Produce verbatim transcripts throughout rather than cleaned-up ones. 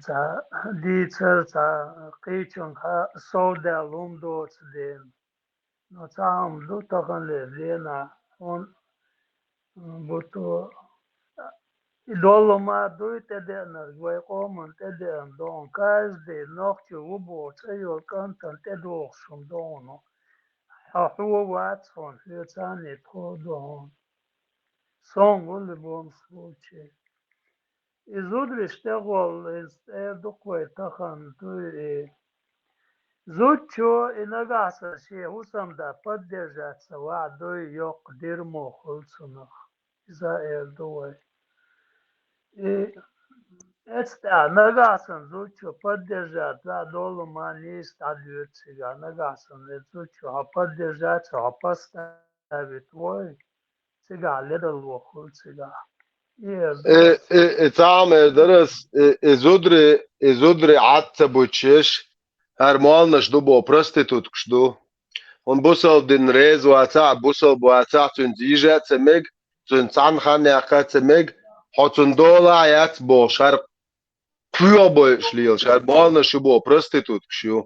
цхьа дийцар, цхьа кхечунга совдаьлла хӀума доцу дела. Но цхьа хӀума ду таханлера денахь, хӀунда буту и доллу ма дуй тӀедеанарг, вай къоман тӀедеана догӀун. Каждый нохчи ву бохучу цӀе йолу кӀантана тӀедогӀуш хӀума догӀун. Хьо хьо вац хьуна, хьоьца а ницкъ хӀун ду хьуна. Сон гули бомс вулчи. И зудариш тӀегӀолла, иза цӀера дукха вай тахана дуй и. Зудчо и нагахь сан шен хӀусамда поддержаться ваьӀ дуй, йоккха дирмо хуьлу цунах. Иза эр ду вай. И эцтӀа нагахь сан зудчо поддержать ваьӀ долу ма нийса дӀадоьду цигахь, нагахь сан и зудчо хьо поддержать, хьо поставить вой. Цигахь ледарло хуьлу цигахь. И эр ду. Э, э, э, цхьа хӀума эр дара ас, э, э, зудри, э, зудри Ӏад ца бучеш, хӀара молланаш ду бо, проституткаш ду. ХӀун бусалба дин реза вацахь, бусалба вацахь, цуьнца йижа а ца мега, цуьнца цхьаьна хан яккха а ца мега, хьо цунна долахь яц бохуш, хӀара кхоьхьа бойуш лелаш, хӀара молланаш ю бо, проституткаш ю.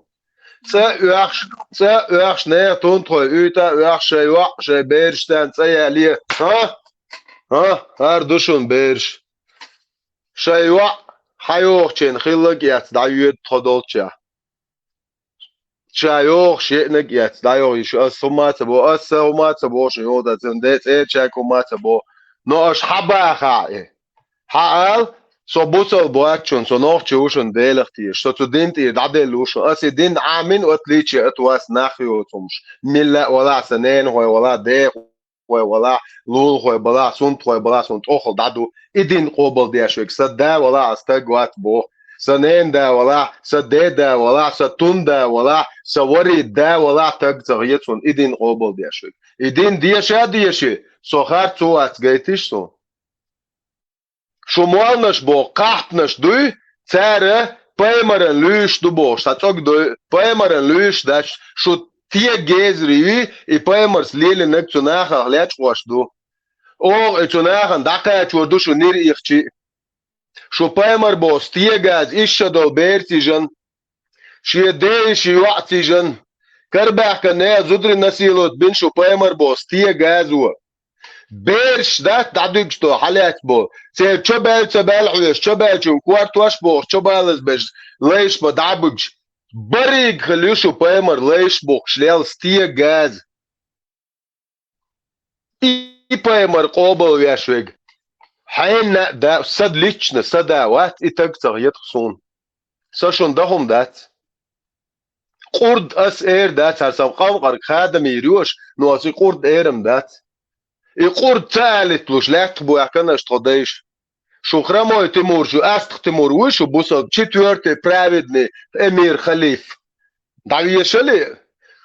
ЦӀа а оьхуш, цӀа а оьхуш, нехан тунтхой уьйтӀа а оьхуш, шайн йоӀ, шайн бераш царна цӀа яле. ХӀа? ХӀа? ХӀара ду шуна бераш. Шайн йоӀ хьан йохучийн хилларг а эцна дӀайоьду тхо долччехь. Ша йохуш еънарг а эцна дӀайоху йиш ю, ас хӀума а ца боху, ас сан хӀума а ца боху шуна, йоху дан цӀерачаьрга хӀума а ца боху. Но аша хьан бахахь и? Хьан ала, со бусалба вац шуна, со нохчи ву шуна Делах тешаш, со цу дин тӀера дӀаделла ву шуна. Ас и дин Ӏамин, в отличие от вас, нах йоцу хӀумаш. Милла а валахь, сан ненахой валахь, дехой валахь, лулахой балахь, сунтахой балахь, суна тӀехула дӀаду. И дин къобалдеш верг, сан да валахь, ас стаг вац боху. Сан ненан да валахь, сан ден да валахь, сан тун да валахь, сан вари да валахь, стаг ца хета суна, и дин къобалдеш верг. И дин деша а деши, со харц ву вац гайтиш суна. Шу молланаш боху кхахьпанаш дуй, цара пайхамаран луьйш ду бохуш, цхьа цӀог дуй, пайхамаран луьйш дац, шу тега гезари юй, и пайхамарс лелинарг цу нахах лечкъош ду. Оха и цу нахана дӀакхачор ду шу нир ихчи. Шу пайхамар боху стегаза ишша долу берций жан. Шен ден ши йоӀ цижан, карабаьхкан нехан зударий насиловать бина шу пайхамар боху стегазо. Бераш дац дӀадуьгуш до хьалаьцна бо. Церан чо баьлла ца баьлла хьоьжуш, чо баьллачун кортош бохуш, чо балазбеш лайш ма дӀабуьгуш. Барийга хила ю шу пайхамар лайш бохуш лел стегаза. И, и пайхамар къобал веш вега. Хьенна а да, са лично, са да вац, и таг ца хетах суна. Са шун дахум дац. Къурд ас эр дац, хьар сан къамкъарг хадамийр йош, но ас и къурд эрам дац. И къурд ца алитлуш, лаьттах бу аьхканаш тхо дайш. Шу храмой Тимур, шу астах Тимур вуй, шу бусал четвёртый праведный эмир халиф. ДӀавешали,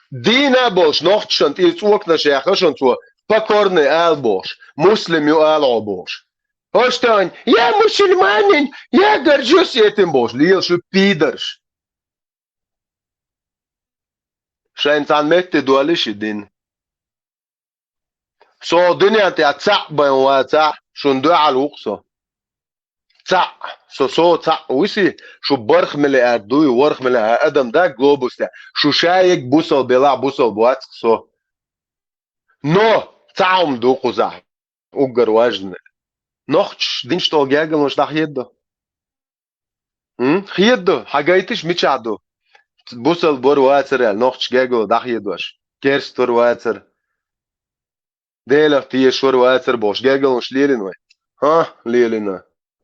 дийна а болуш, нохчашан тӀера цӀоканаш яххашан цо, покорный ала бохуш, муслим ю ала гӀо бохуш. Оштан, я мусульманин, я горжусь этим бохуш, лела шу пидарш. Шайн цхьана метте доли ши дин. Со дуьнен тӀехь цхьаъ бен вацахь, шун дуьхьал ву-кх со. Цхьаъ, со, со цхьаъ виси, шу барх миллиард дуй, ворх миллиард адам даг глобус тӀехь, шу шаерг бусал белахь, бусал бац-кх со. Но цхьа хӀума ду кхузахь, уггар важна. Нохчаш динчу тӀо гергарлонаш дӀахедо. М? Хедо, хьан гайташ мичахь ду? Бусалба вара вацара аьлла, нохчаш гергало дӀахедош. Керст вара вацара. Делах тешаш вара вацара бохуш, гергалонаш лелина вай? ХӀа, лелина.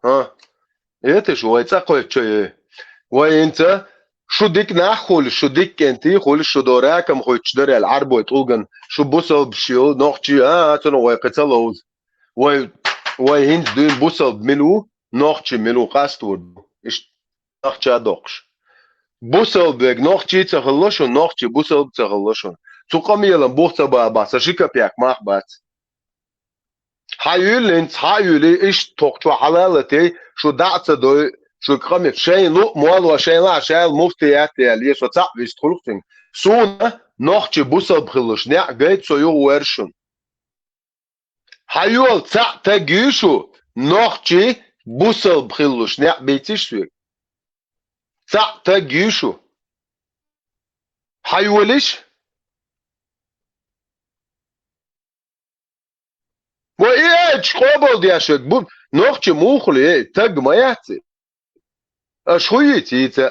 ХӀа. Эташ вай цӀа кхойтчо ю. Вай хӀинца шу дика нах хуьлуш, шу дика кӀентий хуьлуш, шу дора ракам хуьттуш дара аьлла, Ӏарбой тӀулган, шу бусалбаш ю, нохчий, а, а, цунах вай кхин ца ловза. Вай, вай хӀинца дуьйна бусалба мила ву, нохчий мила ву, къастор ду. Иштта нохча а доккхуш. Бусалба вега нохчий ца хилла шуна, нохчий бусалба ца хилла шуна. Цу къамелан бух ца баха бац, сан ши копеек мах бац. Хьан юьллинца, хьан а юьлий, иштта тхокху чохь хьалалатей, шу дӀа а ца дой, шу къамел шайн луъ молла, шайн лаьа шаьл муфтият яьлла, е со цхьаъ вист хуьлу-кх цуьнга. Суна нохчий бусалба хилуш, неӀ гайта со юха вер шуна. Хьан йола цхьаъ таг юй шу, нохчий бусалба хилалуш некъ бийциш соьга. Цхьаъ таг ю шу. Хьайолиш? Ва и аьлча къобалдеш верг бу, нохчи мухули, э, таг ма яц и. Аша хӀу йийца йийца?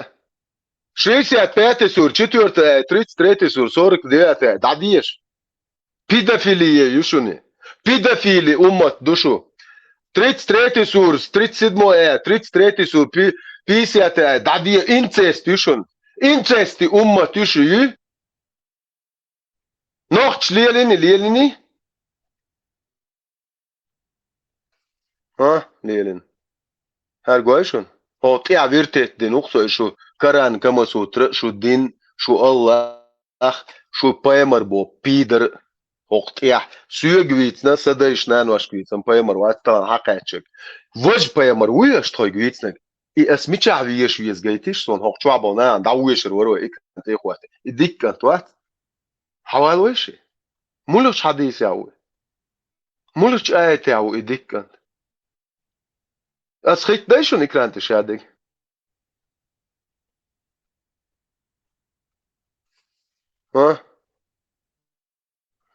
Шестьдесят пятый сур, четвёртый аят, тридцать третий сур, сорок девятый аят, дӀадеша. Педофилия ю шуни. Педофили уммат ду шу. Тридцать третий сур, тридцать седьмой аят, тридцать третий сур, пи-, пятьдесятый аят, дӀадеша, инцест ю шуна. Инцести уммат ю шу, ю? Нохчи лелини, лелини? А, лелин. ХӀара гой шуна? Хьо тӀехь виртет дина ву-кх со и шу Коран, Камасутра, шу дин, шу Аллах, шу пайхамар бо пидар хӀокху тӀехь. Соьга вийцина, сан дайша наношка вийцина пайхамар вац, тахана хьакхаьччиг. Важа пайхамар вуй аша тхойга вийцинарг? И ас мичахь веша веза гайтиш, суна хӀокху чохь болу нахана дӀавоьшур вара вай и кӀант тӀе а хӀотта. И дика кӀант вац? Хьавала вайши? Муьлхачу хьадийсехь ву? Муьлхачу аятехь ву и дика кӀант? Ас хӀитта дай шуна экран тӀе шадерг? А?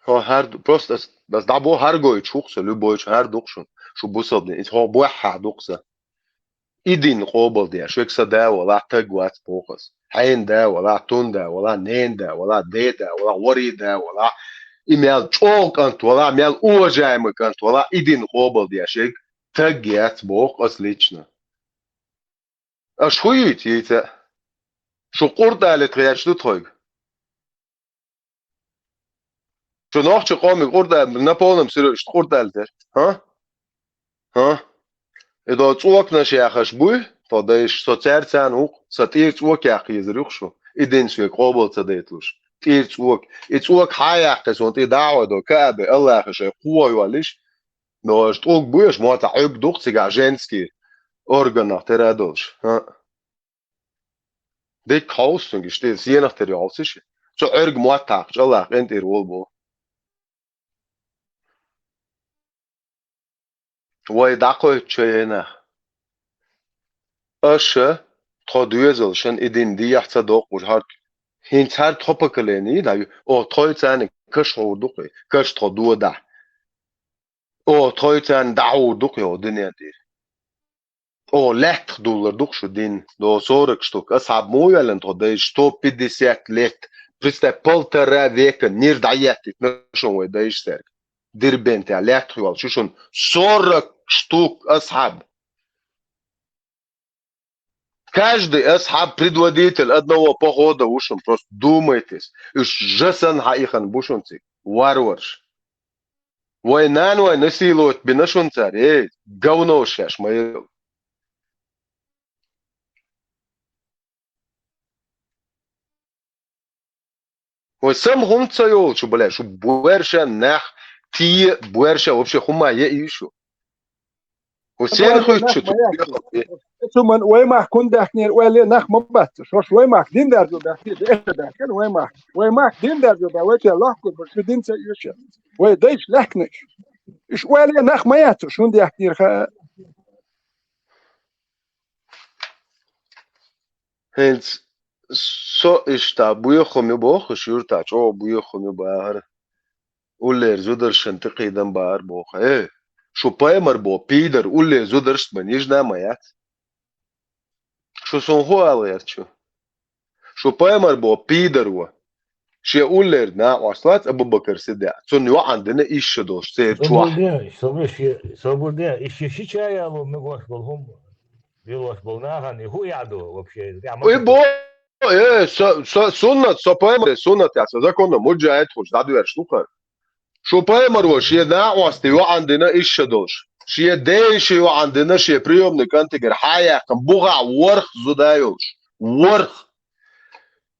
Хьо хӀара ду-, просто ас, ас дӀабо хӀара гойтуш ву-кх со, любой чу хӀара ду-кх шуна, шу бусалба дин. Иза хьо боххьехь ду-кх сан. И дин къобалдеш верг сан да валахь, таг вац боху ас. Хьенан да валахь, тун да валахь, ненан да валахь, ден да валахь, ворийн да валахь. И мел чӀогӀа кӀант валахь, мел уважаемый кӀант валахь, и дин къобалдеш верг таг яц боху ас лично. Аша хӀу йийца йийца? Шу къуртӀале тхаьш ду тхойга? Шу нохчи къомиг къуртӀа-, на полном серьёзе къуртӀале тхаьш? ХӀа? ХӀа? И до цӀоканаш яхаш буй, тхо дайш, со цаьрца царна ву-кх, сан тӀера цӀока яккха езар ю-кх шу, и дин соьга къобал ца дайталуш. ТӀера цӀока. И цӀока хьан яккхи суна тӀе дӀа а до, Каабе, Аллахе шайн кхо йоллиш, но аша тӀулг буй, аша мотт Ӏуьрг ду-кх цигахь женский органах тера а долуш. ХӀа? Дикка хьовса цуьнга, иштта сенах тера йоллуш. Цу Ӏуьрг мотт хьакхачу Аллах къинтӀера волу боху. Вай дӀакхойтучу шайнах. Аша тхо доьзалшна и дин дехьа ца доккхуш хӀара, хӀинца хӀара тхо поколение дӀа ю, оха тхойцарниг каш хьур ду-кх и, каш тхо додахь. Оха тхойцарна дӀахьур ду-кх и оха дуьнен тӀера. Оха лаьттах дуллар ду-кх шу дин, до сорок штук. Асхьаб муха ваьллина тхо дайша? Сто пятьдесят лет. Представь, полтора века нир дӀаеттина шуна вай дайша цаьрга. Дербентехь лаьттах йоллуш ю шуна сорок штук асхьаб. Каждый асхьаб предводитель одного похода ву шуна, просто думайтесь. Уьш жа санна хьаихана бу шуна цига, варварш. Вай нана вай насиловать бина шуна цара, эй, говнош шаьш ма ю. Вай сам хӀунда ца йолчу, бля, шу боьрша нах, те боьрша вообще хӀума яа ю шу? Вай сен хуьтту шу? Цу ман вай мах кун даьхкинера, вай ле нах ма бац. Шош вай мах дин даржо даьхкинера, эша даьхкина вай мах. Вай мах дин даржо да, вай те лохкур, шу дин ца юша. Вай дайш лаьхкинаш. Иш вай ле нах ма яц, шун даьхкинера ха. ХӀинца со иштта боьха хӀума ю боху, шу юьртахь чӀогӀа боьха хӀума ю бахара. Уллера зударшна тӀекхийдан бахара боху. Э, шу пайхамар бо, пидар, уллера зударшна бан йижна ма яц. Шу суна хӀун ала гӀерта шу? Шу пайхамар бо, пидар ву. Шен уллера накъост вац Абу-Бакар Сиддикъ. Цунна йоӀана дина иша долуш церан чохь. Собар де, собар де, иша ши ча яло мегош болу хӀума. Билош болу нахана и хӀун яхь ду вообще? И бо, э, со, со, суннат, со пайхамар, суннат яц, со законно муджахид хуш, дӀадоьрзуш ду хӀара. Шу пайхамар ву, шен накъостий йоӀана дина иша долуш. Шен дайша йоӀана дина, шен приемный кӀантигара хьаяьккхина, бухахь ворхӀ зуда йолуш. ВорхӀ.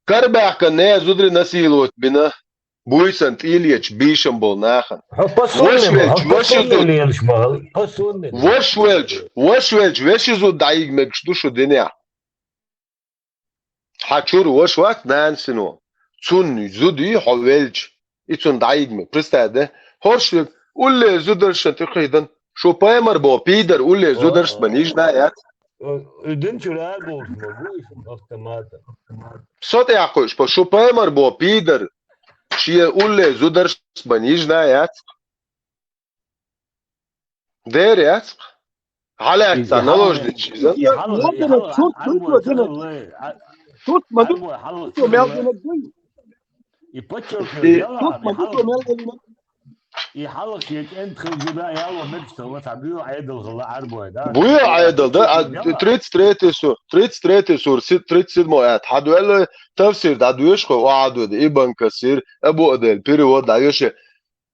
Карабаьхкина не зударий насиловать бина. Буьйсанна тӀелечу бийшам болу нахана. Хьо по сонному, ваша велча, хьо по ваша сонному зуда лелаш ма хила, по сонному. Ваша велча, ваша велча, вешан зуда дӀайига мегаш ду шу динехь. Хьан чуьра ваша вац нана сино. Цунна зуда ю хьо велча. И цунна дӀайига мега. Представь, да? ХӀорш верг, улле зударшна тӀекхийдан, Шу пайхамар бо пидар улле зударшца бан йиш яц? Э, э, дин чура болуш ма бу автомата. Со тӀаккха кхуьуш бо, шу пайхамар бо пидар, шен улле зударшца бан йиш яц? Дера яц? Хьалаьцна наложница иза. И хьалха, и хьалха, Арбой хьалха лай, а, Арбой хьалха лай. И подчеркиваю, и хьалха шен кӀентан хила зуда ялла мегаш тала, цхьа буьйха Ӏедал хила Арбой, да? Буьйха Ӏедал, да? А, тридцать третий сур, тридцать третий сур, си-, тридцать седьмой аят. Хьадоьлла тафсир, да, доьшуш хьо, Ӏадода, Ибн Касир, Абу Адель, перевод, да, йоше.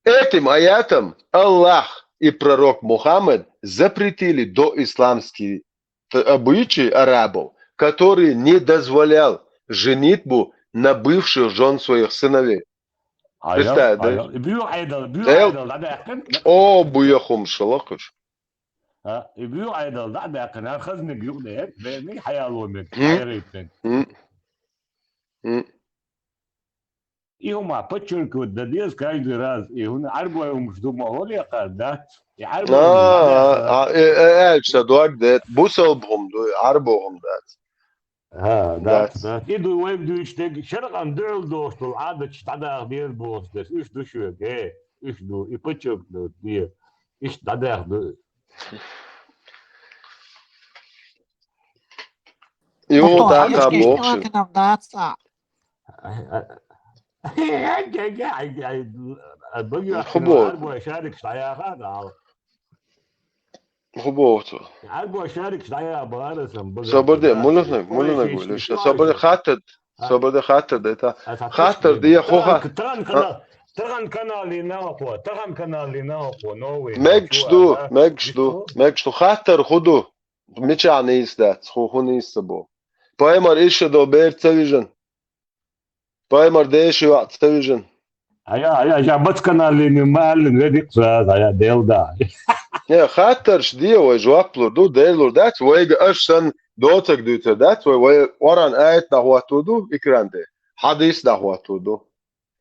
Этим аятом Аллах и пророк Мухаммад запретили доисламские т-, обычаи арабов, который не дозволял женитьбу на бывших жён своих сыновей. Представь, да? И буьйха Ӏедал, буьйха Ӏедал дӀадаьккхина. О, буьйха хӀумаш хилла кхуьш. А, и буьйха Ӏедал дӀадаьккхина, хӀара хазниг юкъа дехьа, берниг хьаяло мег, хьайрайтниг. И хӀума подчеркивать дан деза каждый раз. И хӀуна Ӏарбой хӀумаш ду ма хӀолекхар дац. И Ӏарбой хӀумаш дац. А, а, э, э, аьлча сан дог дет. Бусалба хӀума ду, Ӏарбой хӀума дац. ХӀа, дац, дац. И ду вайга дуьйцу дерг, шарӀан дуьхьал дохуш долу Ӏадаташ дӀадаха деза бохуш дерг. Уьш ду шоьга, э, уьш ду. И подчеркивать де. Иштта дӀадаха ду. Юха дӀакхаба бохуш. Хьо боху. Хьо боху цо. Хьо боху цо. Сабар де, муьлханиг, муьлханиг вуьйлуш. Сабар де, хаттар, сабар де, хаттар де, та. Хаттар де, хӀо ха-, тахана канал, тахана канал лина хӀокхо, тахана канал лина хӀокхо, новый. Мегаш ду, мегаш ду, мегаш ду. Хаттар хӀун ду? Мичахь нийса дац, хӀун, хӀун нийса ца боху? Пайхамар иштта долу бер ца вижина. Пайхамар деши йоӀ ца вижина. Ая, ая, ша бац каналлин ма аллин, ве дикъ сразу, ая, Дела да. Не, хаттарш де, вай жоп лур ду, Дела лур дац, вайга аш сан доцаг дуьйцур дац, вай, вай Къуръан аят дӀахӀоттур ду, экран тӀе, хьадис дӀахӀоттур ду.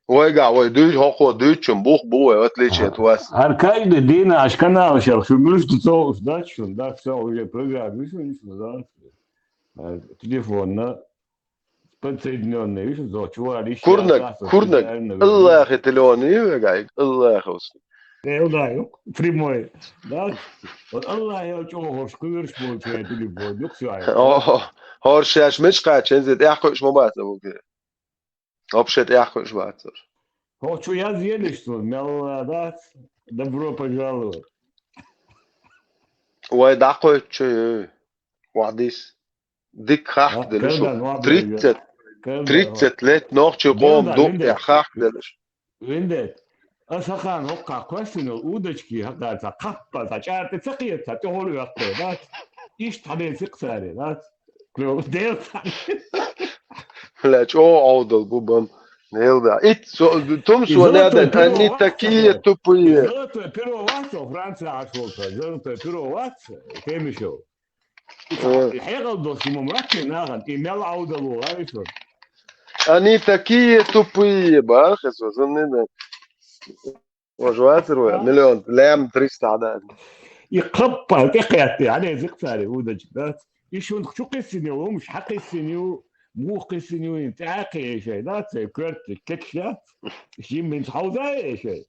Вайгахь вай дуьйцу, хӀокхо дуьйцучун бух бу вай, отличие от вас. ХӀара каждый дийнахь аш каналаш ял, шу муьлш ду ца хууш дац шуна, дац ца уже программа висун, дац. Э, телефонна подсоединённый, висун, зо, чувар, иш Курнаг, ял, курнаг, наверное, Аллахи телефон ю вегай, Аллахи ус. Элдай, прямой, да? Вот Аллахи чӀогӀа хӀорш кхуьйраш болчу телефон, юкъ сюай. О, хӀорш шаьш мича кхача, хӀинца тӀехь кхуьуш ма бац, а вуге. Вообще тӀехь кхуьуш бацара. ХӀо чу яз елаш цо, мелла дац, добро пожаловать. Вай дӀакхоьттучу, вахьдис. Дика хахка делаш. Тридцать, тридцать лет нохчий къоман дукъ тӀехь хахка делаш. Виндет, аса хана хӀокхахь кхоьссина йолу удочки хьакха ца кхаппа, ца чӀара тӀе ца кхета, ца тӀехула веккхе, дац? Иштта хьан ден сикъ царе, дац? Дела ца. Бля, чӀогӀа Ӏовдал бу бан. Нел да. Ит, со, тум со не да, они такие тупые. Золотой перо вац, Франция аш волча. Золотой перо вац, Кемишев. Хьекъал долуш ма маттий нахана, и мел Ӏовдал ву гӀайсо. Они такие тупые, бахас, зунни да. Вож вацар вай, миллион, лам триста хьадаьлла. И кхаппа тӀекхетти, хьан ден сикъ царе удочка, дац? И шуна чу кхиссина йолу хӀумаш, хьан кхиссина ю, муха кхиссина ю, хӀинца тӀаьхьа кхиэ шай, дац, цай коьртаниг кекаш яц? Жимма хӀинца хьовза а шай?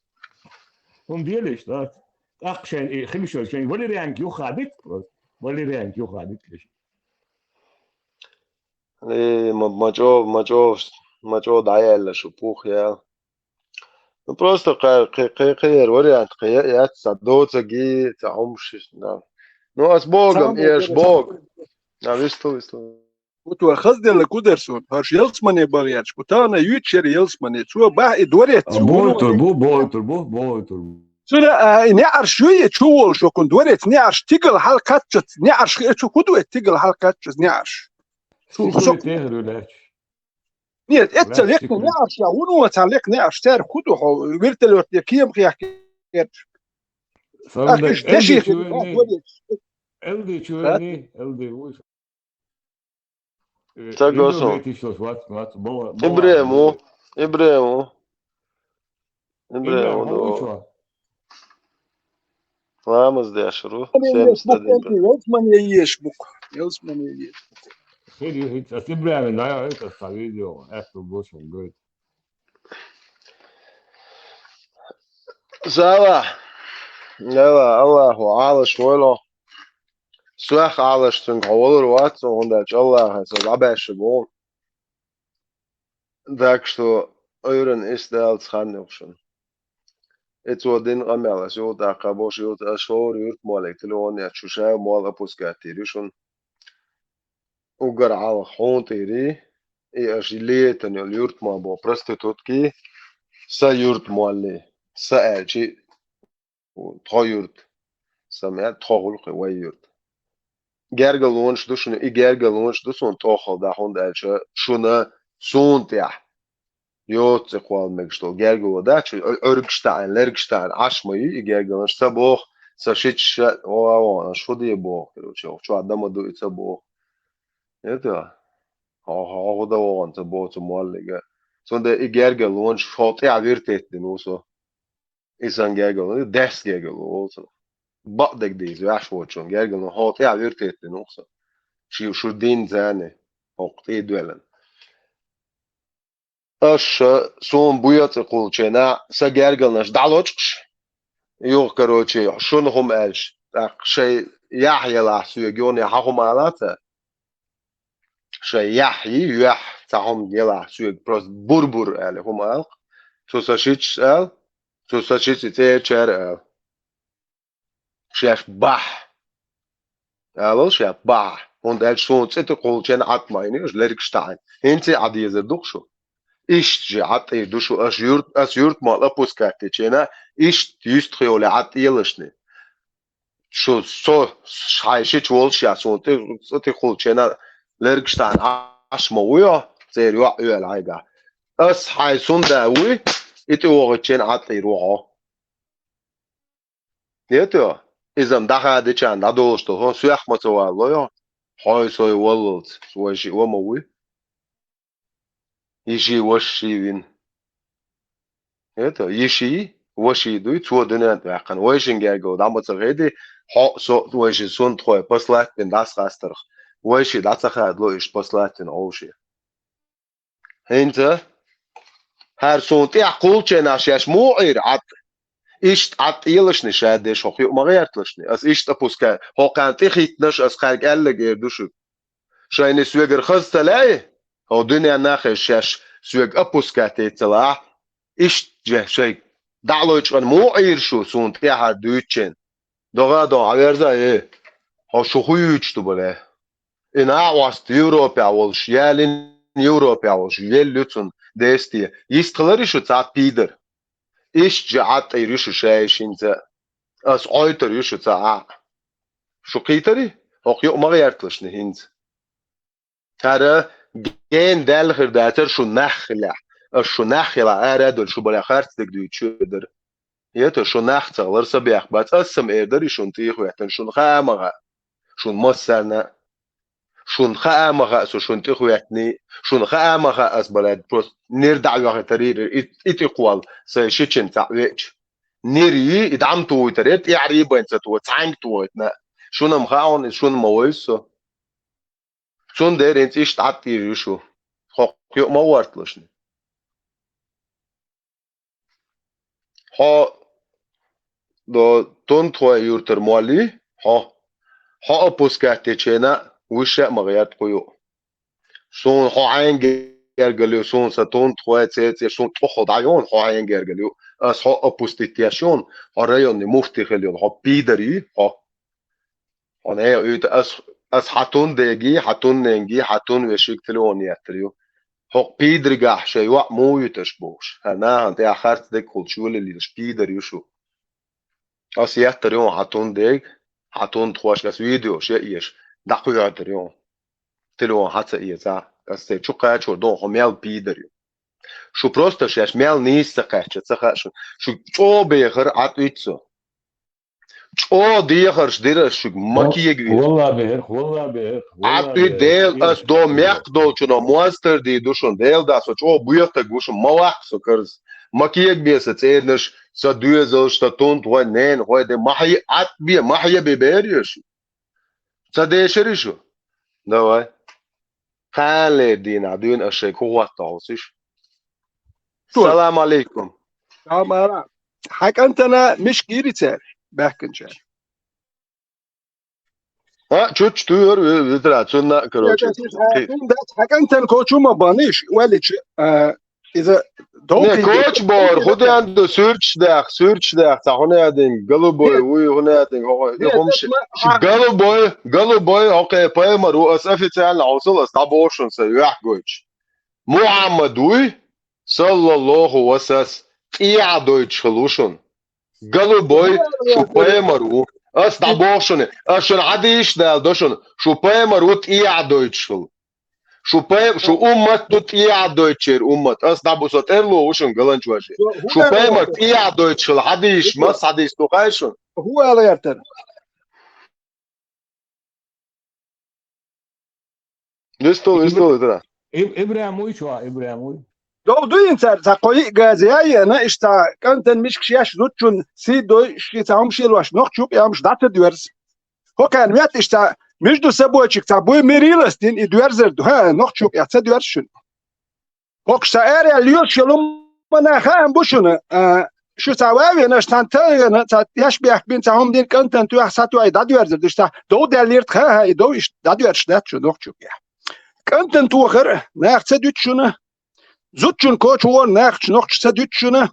ХӀума делаш, дац? ТӀаккха шайн и хилла шайн валерьянка юха дитта просто. Валерьянка юха дитта леш. Э, ма-, ма чӀо-, ма чӀо-, ма чӀо дӀаяьлла шу пух ял. Ну, просто кхе-, кхе-, кхе-, кхеран вариант кхе я-, яц, цхьа доцаги, цхьа хӀумаш, да. Ну, ас богам, еш бог. А, висту, висту. Бу ту хазделла кударсун, хаш ялсмане багъ яц, бу тана юч яр ялсмане, цо бахь и дворец. Бойтур бу, бойтур бу, бойтур бу. Цура, а, и неӀарш ю, и чу волуш окун дворец, неӀарш тигал хьал кхаччац, неӀарш хи-, цу худу эт тигал хьал кхаччац, неӀарш. Цу хусук. Нет, эццал лекна неӀарш, я, вуно цхьа лекна неӀарш, цаьрга худу хьо, вертолёт я, кема хехкерча. Ах, уьш деши хи-, дворец. Элди чуьрни, элди вуй. Ибрему. Ибрему. Ибрему. ламаз деш ру, семьдесят один. Ялсмане еш бук. Ялсмане еш бук. Хири хица сибрами да я это ста видео. Это больше говорит. Зала, Зала, Аллаху Алаш войло. Суах Алаш цунг хавалар вац, онда Аллаха са лабаш бо. Так что ойран ис далц хан юхшун. Эцо дин къамяла сюта къабош юта ашор юрт молек телефон я чуша мол опускать тиришун. Угар ал хонтири, и аш летан юл юрт ма бо проститутки, са юрт молли, са элчи, тхо юрт, са мя тхо гулхи вай юрт. Гергалонш душун, и гергалонш дусун тохал да хонд элча, шуна сунтя. Йоци хвал мегшто гергало да, чу оргштайн, лергштайн, ашмаи, и гергалонш са бох, са шич ша, о, о, шуди бох, короче, чу адама ду и са бох. Это, о, о, да он са бох, са моллига. Сонда и гергалонш хотя виртет дин усо. Исан гергало, дес гергало, усо. Бадег диз, ваш вочун, гергалон хотя виртет дин усо. Ши шу дин зани, ок, идвелен. Аш сун буяци кулчена, са гергалнаш далочш. Юх, короче, шун хум элш. Так, шей яхь яла суег, ён яхь хум алаца. Шей яхь и, яхь, ца хум яла суег, просто бур-бур эли хум ал. Су са шич ал, су са шич и цер чер ал. Шеш бах. Алал шеш бах. Он дальше сун цити кулчен атмайни, уж лерик штайн. Инци адиезер дух шу. Ишт же ат и душу аш юрт, аш юрт мал опускать чена, ишт юст хиоле ат елышни. Шу со шайшич волш я сун цити кулчена лерик штайн аш ма уйо, цер юа юа лайга. Ас хай сунда уй, ити огъачен ат и рухо. Нет, ё? Изам даха дичан дадолш то, хон суях мацавал ло, ё? Хой сой валлалц, вайши вама уй. Иши вайши вин. Это, иши вайши дуй, цо дунят вяхан. Вайшин герго, дамаца геди, хо со вайши сун тхой послать бин дас хастарх. Вайши дацаха дло иш послать бин олши. Хинца, хар сун тя кулчена шеш му ир ат. Ишт ат елышни шадеш хох ю магертлышни. Ас ишт опускай. Хокан тихитнаш ас харг эллег эр душу. Шайни суегер хаз талай. Хо дуня нахе шеш суег опускать цала. Ишт же шай далочкан му ир шу сун тя хар дючен. Дога до аверза э. Хо шу хуюч ту бале. Ина васт Европе волш, ялин Европе волш, вел люцун дести. Ист хлари шу ца пидер. Ишт же ат и рюшу шайшинца. Ас ойтер рюшу ца а. Шу китари? Ох ю магертлышни хинц. Тара ген дал хир датер шу нахла. Аш шу нахла ара дол шу бала харц дег дуй чудер. Это шу нах цаглар сабях бац ас сам эрдер и шун тих вятен шун хамага. Шун массарна. Шун хамага су шун тих вятни. Шун хамага ас бала просто нир да вяха тарир ит ит ихвал са шичен та веч. Нир и идам туйтер эт и арибен са туа цанг туйтна. Шунам хаун шун мавойсо. Цун деринц ишт ат и рюшу. Хо ю мавартлышни. Хо до тун тхой юртер моли, хо. Хо опускать течена, выше магъят кую. Сун хо айнгергали, сун са тун тхой цеце, сун тохо дайон, хо айнгергали. Ас хо опустить яшон, хо районный муфти хелион, хо пидари, хо. Хо не ют ас ас хатун деги, хатун ненги, хатун вешик телефон яттер ю. Хо пидрига шей ва му юташ бош. Хана хан те ахарт дек хул чули лиш пидар юшу. Ас яттер ю хатун дег, хатун тхош ас видео ше еш. Дакъу яттер ю. Телефон хаца еза. Ас се чука чор дон хо мел пидар ю. Шу просто шеш мел нис са кача, са хашу. Шу чо бехар ат уйцо. Чо дехарш дираш шуг макиег ви. Валла бехар, валла бехар. Ат уй дел ас до мях долчуно монстр ди душун дел да со чо буяхта гушун мавах со карз. Макиег беса цернаш ца доьзалш, ца тунтхой, ненахой де, ма хье-, Ӏад бе, ма хьебе бер ю шу. Ца дешари шу? Давай. Кхана лер дийнахь дуьйна аш шайга хӀу хӀотта хьовсиш. Тур. Салам алейкум. Салам ала. Хьан кӀантана мишка йири цара, баьхкинчара? А, чучча туьйхар ви-, витра, цунна а, короче. Хьан кӀантана кочу ма баниш, валича, а, иза Не, довкий коча бор, хӀу ден ду, суьрташ дах, суьрташ дах, ца хӀуна ядинг, голубой, Не. Вуй хӀуна ядинг, хӀу-, Не, хӀумаш. Ма-, Шу а- голубой, голубой, окей, паймар ву, ас официально хьовсал, ас дӀабоху шун са, юьхь гойтуш. Мухьаммад вуй, саллаллаху ва сас, тӀехьа дойтуш хила ву шун. Голубой, шу паймар ву. Ас дӀабоху шуна. Ас шуна хьадийша дала до шуна. Шу паймар ву тӀехьа дойтуш хила. Шу пай-, шу уммат ду тӀехьа дойтучера уммат. Ас дӀабу со тӀерло ву шуна галанчу ваше. Шу паймар тӀехьа дойтуш хила. Хьадийша, масса хьадийса ду хай шуна. ХӀу ала гӀертара? Вистул, вистул, итара. Иб-, Ибрахим вуй чу, Ибрахим вуй. Дов дуйин цара, ца кхо йиъ газа яй, ана иштта кӀантан мишкаш еш зудчун сий дой, ши ца хӀума шелош, нохчу юкъ ямаш дӀа ца доьрз. ХӀокхарна метта иштта между собойчик ца буй мирилас дин и доьрзар ду. ХӀа, нохчу юкъ я ца доьрз шуна. ХӀокхуш ца аьррал лоьшуш йолу ма нах хаам бу шуна, а, шу ца вавенаш, цхьана тайгӀана, ца теш бехк бина, ца хӀума дина кӀантан тоьхна, са тоьхна дӀадоьрзар ду, ша дов даьллера тха, хӀа, и дов иштта дӀадоьрзуш дац шу нохчу юкъ я. КӀантан тохар нах ца дуьту шуна, зудчун коча вон нахча нохча ца дуьту шуна,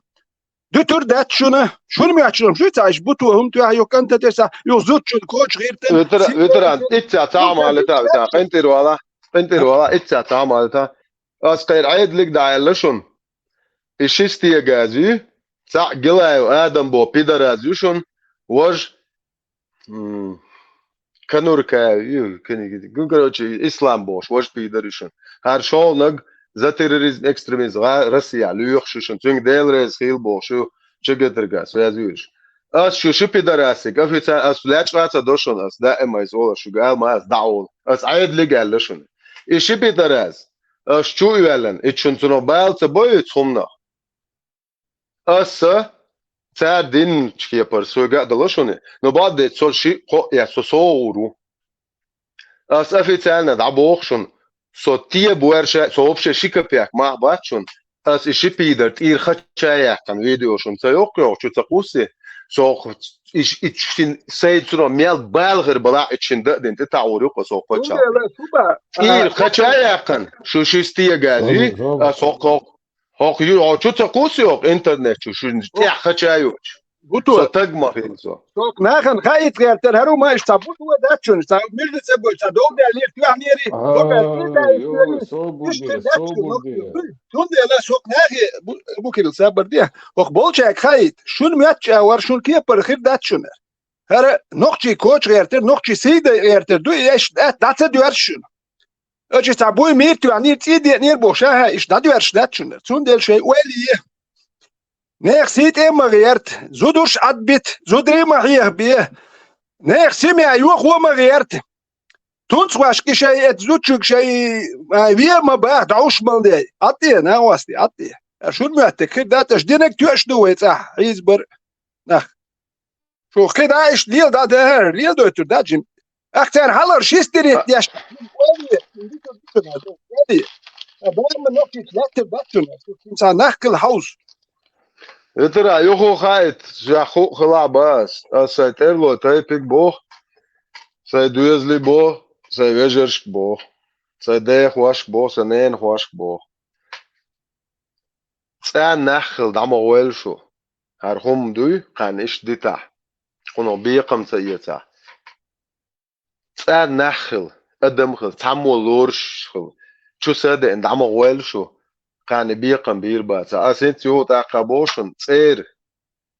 дуьтур дац шуна, шуна моьттуш шу ца иш бу тохум тоьхна, юха кӀанта тера ца, юха зудчун коча гӀиртан. Ветера-, ветеран, итца ца хьа малита, ветеран, къинтӀера вала, къинтӀера вала, итца ца хьа малита. Ас кхайра Ӏедалиг дӀа аьлла шуна. И ши стегаза ю, цхьаъ Гилаев Адам бо пидораз ю шуна, вож, м, Кануркаев ю, кани-, ну, короче, Ислам бохуш, вож пидар ю шуна. ХӀара шолнаг за терроризм, экстремизм, гӀа-, Россия лоьхуш ю шуна. Цуьнга Дела реза хила бохуш ю, ЧГТРК связь ю уьш. Ас шу ши пидорасиг, официально ас лечкъа ца до шуна, ас даима айса ола шуьга, алма ас дӀа а олу. Ас Ӏедалиг аьлла шуна. И ши пидорас, ас чу а ваьллан, и шуна цунах бала ца бойуьйту хӀуманах. Аса цара динчу кепара соьга а дала шуна, но бакъдерг со ши кхо а эцо со гӀур ву. Ас официально дӀабоху шуна, со те буьрша, со вообще ши копеек мах бац шуна. Ас и ши пидар тӀера ха ча яьккхина видео шуна ца йоккху йоху чу ца кхуссе, со и ш-, и шин сайд цура мел бала хир балахь и шин да а дина тӀе таӀур ю-кх со пачал. ТӀера ха ча яьккхина, шу ши стегаза ю, ас хӀокху ХӀокху ю-, хьо чу ца кхуссу йоху интернет чу, шуьнан тӀехь ха ча йоцуш. Буту. Со таг ма хила со. Шух нахана хаийта гӀертара, хӀара ма иштта ца буту дац шуна, ца муьлхха ца бой, ца дов даьллера, тоьхнера, А, хӀокхара йо, со бу иштта дира, дац со шуна, бу дира. Цундела шух нахе бу-, бу хила сабар де. ХӀокху болчаьрга хаийта, шуна моьтту чӀагӀор, шуна кепара хир дац шуна. ХӀара нохчий коча гӀертара, нохчий сий дай гӀертара ду, и иштта дӀа ца доьрзу шуна. Ача цхьа буй мийртоьхнера, цӀий деънера бохуш, аха, иштта дӀадоьрзуш дац шуна. Цундела шайн ойла е. Нехан сий тӀе ма гӀерта, зударш Ӏадбита, зударий ма хьехабе. Нехан симъя йохо ма гӀерта. Тунцхошка и шайн эцу зудчуьнга шайн, а, вен ма баха, дӀовш ма ле. ӀатӀе, накъостий, ӀатӀе. Шуна моьттург хир дац, аша динарг тоьаш ду вай цӀахь, хьийзабар нах. Шу кхидӀа иштта лела дӀа дехьара, лела дойтур дац жим. Ахь царна хьалар ши стирит деш. Ца нах хила хьовса. Ветера, юху хаийта, ша ху хила бас. Ас сайн тӀерло тайпиг боху, сайн доьзали боху, сайн вежаршка боху, сайн дехошка боху, сайн ненахошка боху. ЦӀа нах хила дӀа ма гӀойла шу. ХӀара хӀума дуй, кхарна иштта дитахь. Кхунах бекхам ца эцахь. ЦӀа нах хила, адам хила, цхьаммо лоруш хила. Чу са а деана дӀа ма гӀойла шу. Кхарна бекхам бийр бацахь. Ас хӀинца юха тӀаккха боху шуна, цӀера.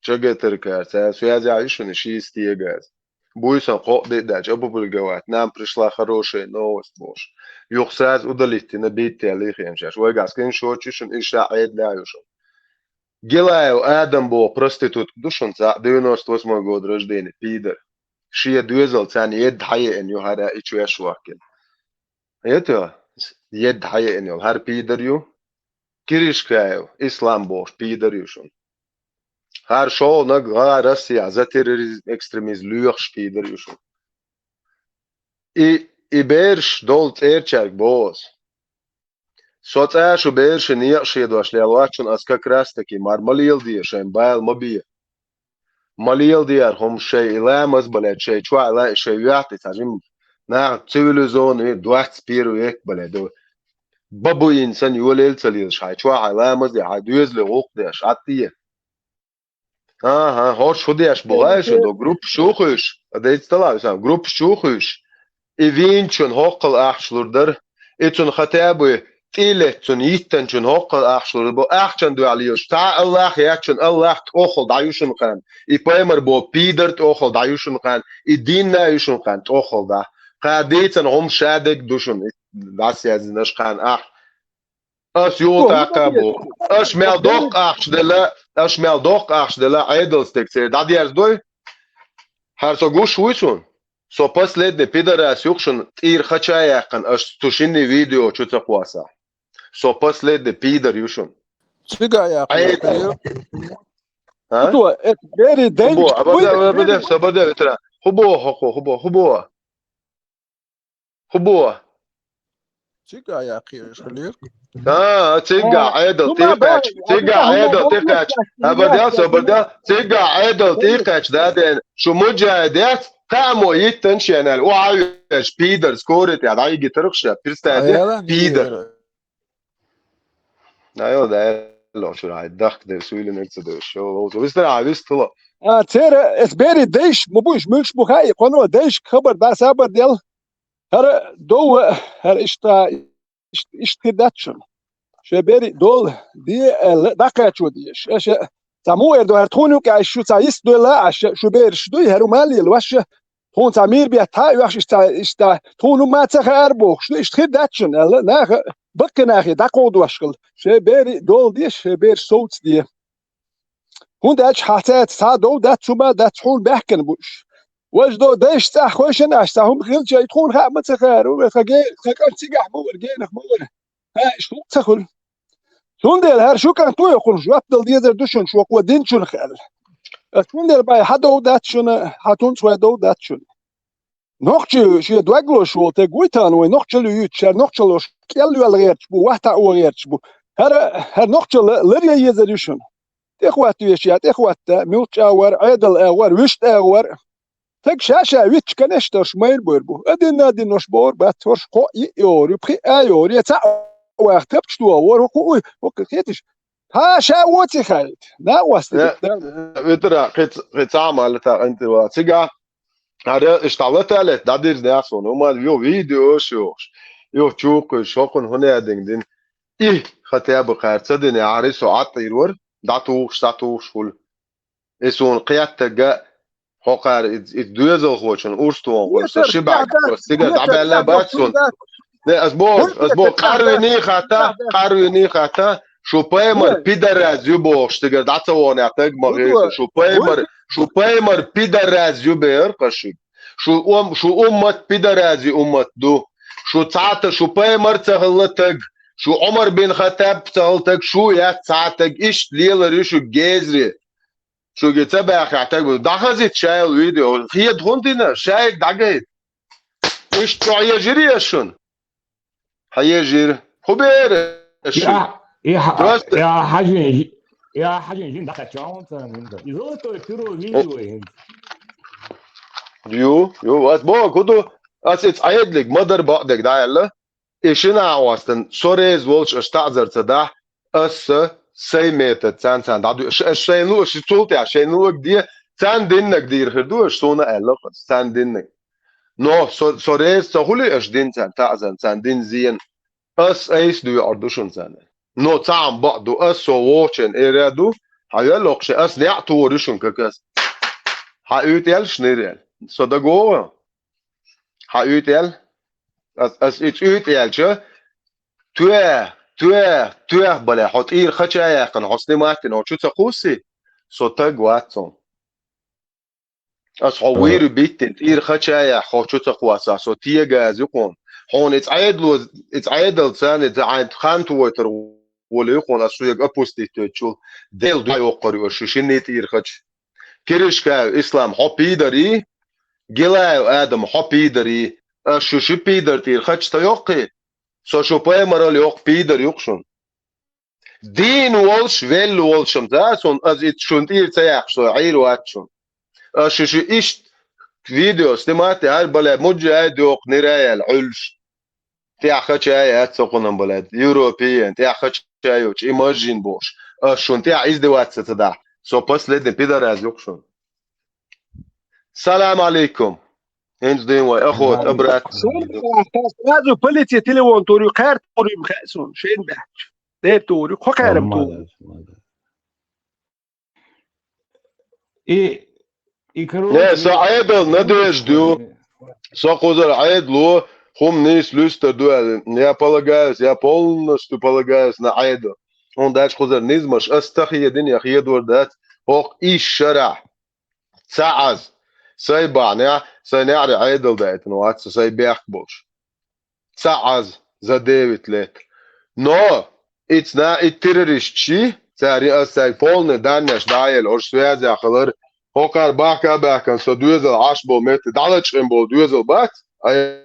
ЧГТРК-ца, связь ю шуна ши стегаза. Буй сан кхоъ де а даьлча, опубликовать, нам пришла хорошая новость бохуш. Юха саза удалить дина, битта яьлла хиъна шаьш. Вайгахь скриншот ю шуна, иза ша Ӏедалехь ю шуна. Гилаев Адам боху проститутка ду шуна цхьаъ, девяносто восьмой год рождения, пидар. Шен доьзал царна едда хьаеана ю хӀара и чу веш ваккхина. Эта, едда хьаеана йолу хӀара пидар ю. Киришкаев Ислам бохуш пидар ю шуна. ХӀара шолгӀаниг гӀа Россия за терроризм, экстремизм лоьхуш пидар ю шуна. И, и бераш долу цӀерачаьрга боху ас. Со цкъа а шу берашна некъаш хедош лелош шуна ас как раз таки мара ма леладе, шайн бала ма бе. Ма леладе хӀара хӀума шайн и ламаз бале, шайн чохь а ла-, шайн юьхь тӀе ца жима. Наха цивилизованный двадцать первый век бале ду. Бабуин санна йолаелла ца лелаш, хьайн чохь а ламаз де, хьайн доьзале гӀуллакх деш, атта е. АхӀа, хӀорш хӀу деш бу гӀай шуна, группаш чу а хуьйш, а дайца талависан, группаш чу а хуьйш. И вийначун хӀоккхул ахча лур дара. И цунна хатӀа а буй, тӀе а летта цунна йиттанчун хӀоккхул ахча лур бу. Ахчан дуьхьа лелаш, цхьа Аллах яьччун Аллах тӀохал дӀа ю шуна кхана. И пайхамар бо пидар тӀохал дӀа ю шуна кхана. И динна ю шуна кхана тӀохал дӀа. Кхана дийцан хӀума шадерг ду шуна. ДӀасаязйинаш кхана ахча. Ас юха тӀаккха бу. Аш мел доккха ахча делла, аш мел доккха ахча делла, Ӏедал стаг церан дӀадерзадой? ХӀара со гуш вуй цунна? Со последний пидорас юкъ шуна тӀера хача яьккхина, аш цу шинне видео чу ца кхоссахь. Со последний пидор ю шуна. Цига яьккхина. Ӏедал. А? Хто? Эт бери ден. Хубо, абада, абада, сабада, ветра. Хубо, хо, хо, хубо, хубо. Хубо. Цига яьккхина, шалер. А, цига Ӏедал тӀекхаьча, цига Ӏедал тӀекхаьча. Абадел, собардел, цига Ӏедал тӀекхаьча, да, ден. Шу муджахид яц, кхамо йиттан шен аьлла. О, хьавеш, пидор, скорый тӀе, дӀайиги тарх ша, представьте, пидор. Айо, да, ло, шура, дахк дер, суйлинек ца дер, шо, ло, вистара, вистала. А, цера, эс бери дейш, ма буйш, муьлш бу хаьа, кхоно дейш, хабар да, сабар дел. ХӀара дов, хӀара иштта, ишт-, иштта хир дац шуна. Шен бери дол де аьлла, дӀакхачо дезаш. Аша, ца муха эр ду, хӀара тхуна юкъа аьш шу ца йист дойла, аша, шу бераш дуй, хӀара ма лела, ваша, тхуна ца мийр бетта, хьа а оьхуш, иштта, иштта, тхуна ма ца хаар бохуш ду, иштта хир дац шуна, аьлла, наха, баккхинахе, дӀакховдош хила. Шен бери дол де, шен бераш совца де. ХӀунда аьлча хьан цаьрца цхьа дов дац, цу ма дац хьуна баьхкина бу уьш. Важа дов дайша цӀахь хойшина аьш цхьа хӀума хилча, и тхуна хаа ма ца хаьара, вай тхан ге-, тхан кӀант цигахь ма вара, генах ма вара. ХӀа, иштта хӀума ца хуьлу. Цундела хӀара шу кӀант ву, хӀуна жоп дала дезар ду шуна, шо кхо динчунах аьлла. Ас цундела бай хьан дов дац шуна, хьан тунца вай дов дац шуна. Нохчи шен дог лозуш волу тайга вуй тахана вай нохчалла юьйцуш, шаьр нохчалла лош кӀел йоьлла гӀерташ бу, вахта а гӀерташ бу. ХӀара, хӀара нохчалла ларъян езар ю шуна. ТӀехватта веший, тӀехватта, муьлххача а вара, Ӏедал а вара, вуьшта а вара. Таг ша-ша витча, конечно, уьш майра бер бу. Адинна а диннош бор бац, хӀорш кхоъ йиъ йогӀур ю, пхиъ а йогӀур, я цхьаъ ваха тапча догӀу, хӀора хӀуъуй, хӀокху хеташ. Ха ша воци хайта. Накъост Э, да. Ветера, кхиц-, кхиц а мала та къинтӀера вац. Цига, хӀара иштта лата лет, дӀадирзина яхь суна. Ума, ю видео шух. Ю чукхуш, хӀокхун хӀуна динг дин. И, хатя бы кхар ца дина, хӀара со Ӏаттийр вар, дӀатухуш, сатухуш хуьлу. И суна кхеттага, хӀокхара и, и доьзалхочун урс тохуш хуьлу. Со ши бӀаьрг, со цигара дӀабаьлла бац суна. Не, ас боху, ас боху, къарвини хатта, къарвини хатта, шу паймар пидораз ю бохуш, цигара дӀа ца вонехь таг ма хир шу. Шу паймар, шу паймар пидораз ю бер кхашиг. Шу ум-, шу уммат пидорази уммат ду. Шу цхьата, шу паймар ца хилла таг, шу Ӏумар бин Хаттаб ца хилла таг, шу яц цхьа таг, иштта лелар ю шу гезри. Шуьга ца баьхкахь таг бу. ДӀахазийта шайла видео. Хеда хӀунда дина? Шайга дӀагайта. Иштта чохь ежира еш шуна? Хьан ежира? ХӀун бера шу? Я, я, Просто я хьажин, я хьажин жин даха чаун ца минда. И золотой перо видео ин. Ю, ю, ас боху, хӀун ду? Ас иза Ӏедалиг ма-дарра бакъдерг дӀа аьлла. И шина а гӀостан, со реза волчу аша таӀзар ца дахь, аса сайн метод царна, царна дӀадуьйш. Аша шайна луъаш, цул тӀаьхьа шайна луъаг де, царна диннаг дийр хир ду аша, суна аьлла, царна диннаг. Но со, со реза ца хуьлий аша дин царна таӀзарна, царна дин зен. Ас айса дуьйӀур ду шуна царна. Но цхьаъ бакъ ду, ас со вохучен эра ду, хьан йоьллокхуш, ас неӀ тора ю шуна какас. Хьан уьйтӀа яьлла шнир яьлла? Со дагавогӀу? Хьан уьйтӀа яьлла? Ас, ас и цӀуьйтӀа яьлча, тоьх, тоьх, тоьх бале, хьо тӀера хача яьккхина, хьо снимать дина, хьо чу ца кхуссий, со таг вац цунна. Ас хьо вийр биттина, тӀера хача яьккхина, хьо чу ца кхоссахь, со тегаза ю кхунна. Хьуна и цӀедало, и цӀедал царна, и цӀайн хан товойтар волу юкъана ас шуьга опустить йойтучул, Дела дуьхьа йоккхур ю шу шинна тӀера хача. Киришкаев Ислам, хьо пидар ю, Гилаев Адам, хьо пидар ю, ас шу ши пидар тӀера хача ца йоккхий? Со шу паймарал йоккху пидар юкъу шуна. Дийна волуш, велла волуш-м ца суна, ас итт шуна тӀера ца яьккхаш, со Ӏийр вац шуна. Ас шу ши иштта видео снимать яхьара, бале, муджахид йоккху нира яьлла Ӏуьллуш. ТӀехь хача яц со кхунам, бале, Европе, тӀехь хача йоцуш, и мажжин бохуш. Ас шуна тӀехь издеваться ца дахь, со последний пидорас юкъу шуна. Салам алейкум. ХӀинца дийна вай, охота, обратно. Сразу полиция телефон тур ю, кхаьрта тур ю, хаьа суна, шен баьхча. Дер тур ю, кхо кхаьрам тур ю. И, и, короче, не, со Ӏедал надежда ю. Со кхузара Ӏедало, хӀума нийса луьстур ду аьлла, я полагаюсь, я полностью полагаюсь на Ӏедал. ХӀунда аьлча кхузара низамаш ас ца хедина, я хедор дац, хӀокху исс шарахь. Ца Ӏаз. Сайн бахьанехь, сайн неӀаре Ӏедал даийтина вац со, сайн бехк болуш. Ца Ӏаз за девять лет. Но, ицна и террористчи, цара ас цаьрга полный даннеш дӀа а елла, ош связях хилар, хӀокхара бахка а баьхкина со доьзал Ӏаш болу метте, дӀалачкъина болу доьзал бац, а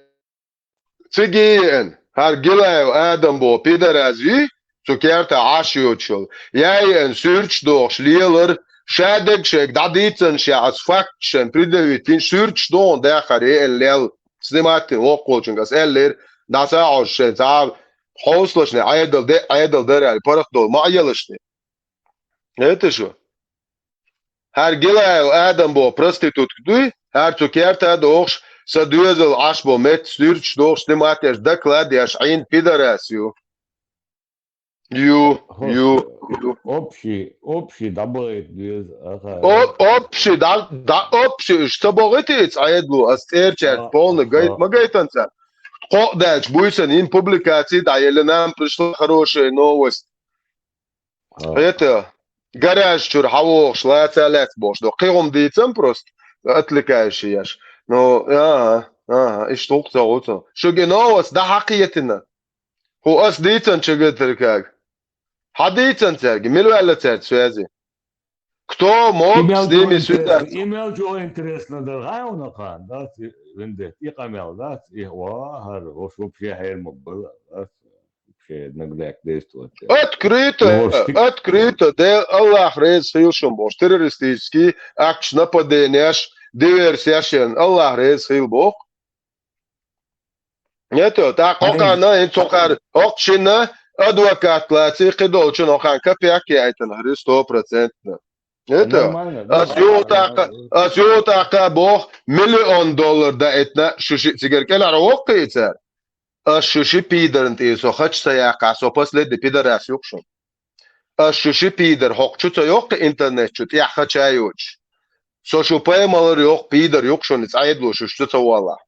цига а еана, хӀара Гилаев Адам боху пидорас вий, цу кертахь Ӏаш йоцуш йолу. Я еана, суьрташ дохуш лелар, ша дерг шайга дӀадийцанаш яхьа, ас факташ шайна предъявить йина, суьрташ дохуна даьхар еана лел, снимать йина воккхачуьнга ас аьллера, дӀа ца а Ӏожуш шайна цхьа а хьовсалашне Ӏедал де, Ӏедал дара аьлла, паргӀатдолу ма а елашне. ХӀета шу? ХӀара Гилаев Адам боху проститутка дуй? ХӀара цу керта а дохуш, сан доьзал Ӏаш бо метта суьрташ дохуш, снимать еш, доклад еш Ӏийна пидорас ю. Ю, ю, ю. Общий, общий дӀабахийта деза, аха. О-, общий, да, да, общий, уьш ца бохуьйтий иза Ӏедало, ас цӀерачаьрца полный гайта ма гайтан царна. Кхоъ даьлча буьйсанна йина публикаций дӀаелла, нам пришла хорошая новость. ХӀета, гараж чуьра хьан вогӀуш лаца а лаьцна бохуш ду. Кхин хӀума дийцам просто, отвлекающий еш. Ну, ага, ага, иштта гӀуллакх ца гӀуцу. Шуьга и новость дӀа хьан кхетина? ХӀу ас дийцан чуьга тера кага? Хьан дийцан цаьрга? Мила ваьлла цаьрца связи? Кто мог с ними связаться? И мел чӀогӀа интересно дара, хьан вуна кхана, дац, и, виндет, и къамел, дац, и, ва, хӀара, вош вообще хьерма была, дац. Вообще наглядно действовать. Открыто, открыто, де Аллах реза хила шун бохуш, террористический акташ, нападенияш, диверсияш ян, Аллах реза хила боху. Нето, тӀаккха хӀокхарна, хӀинца хӀокхара, хӀокху шинна адвокат лаций, кхидолчун хӀокхарна капек яйтина хир ю сто процентно. Это, ас юха тӀаккха, ас юха тӀаккха боху, миллион доллар даийтина, шу шиъ цигара кӀелхьара воккхий цара. Ас шу ши пидарна тӀе со хача ца яккхахь, со последний пидорас юкъу шуна. Ас шу ши пидар хӀокху чу ца йоккхий интернет чу, тӀехь хача а йоцуш. Со шу паймалар йоккху пидар юкъу шуна, иза Ӏедало шуьш чу ца валахь.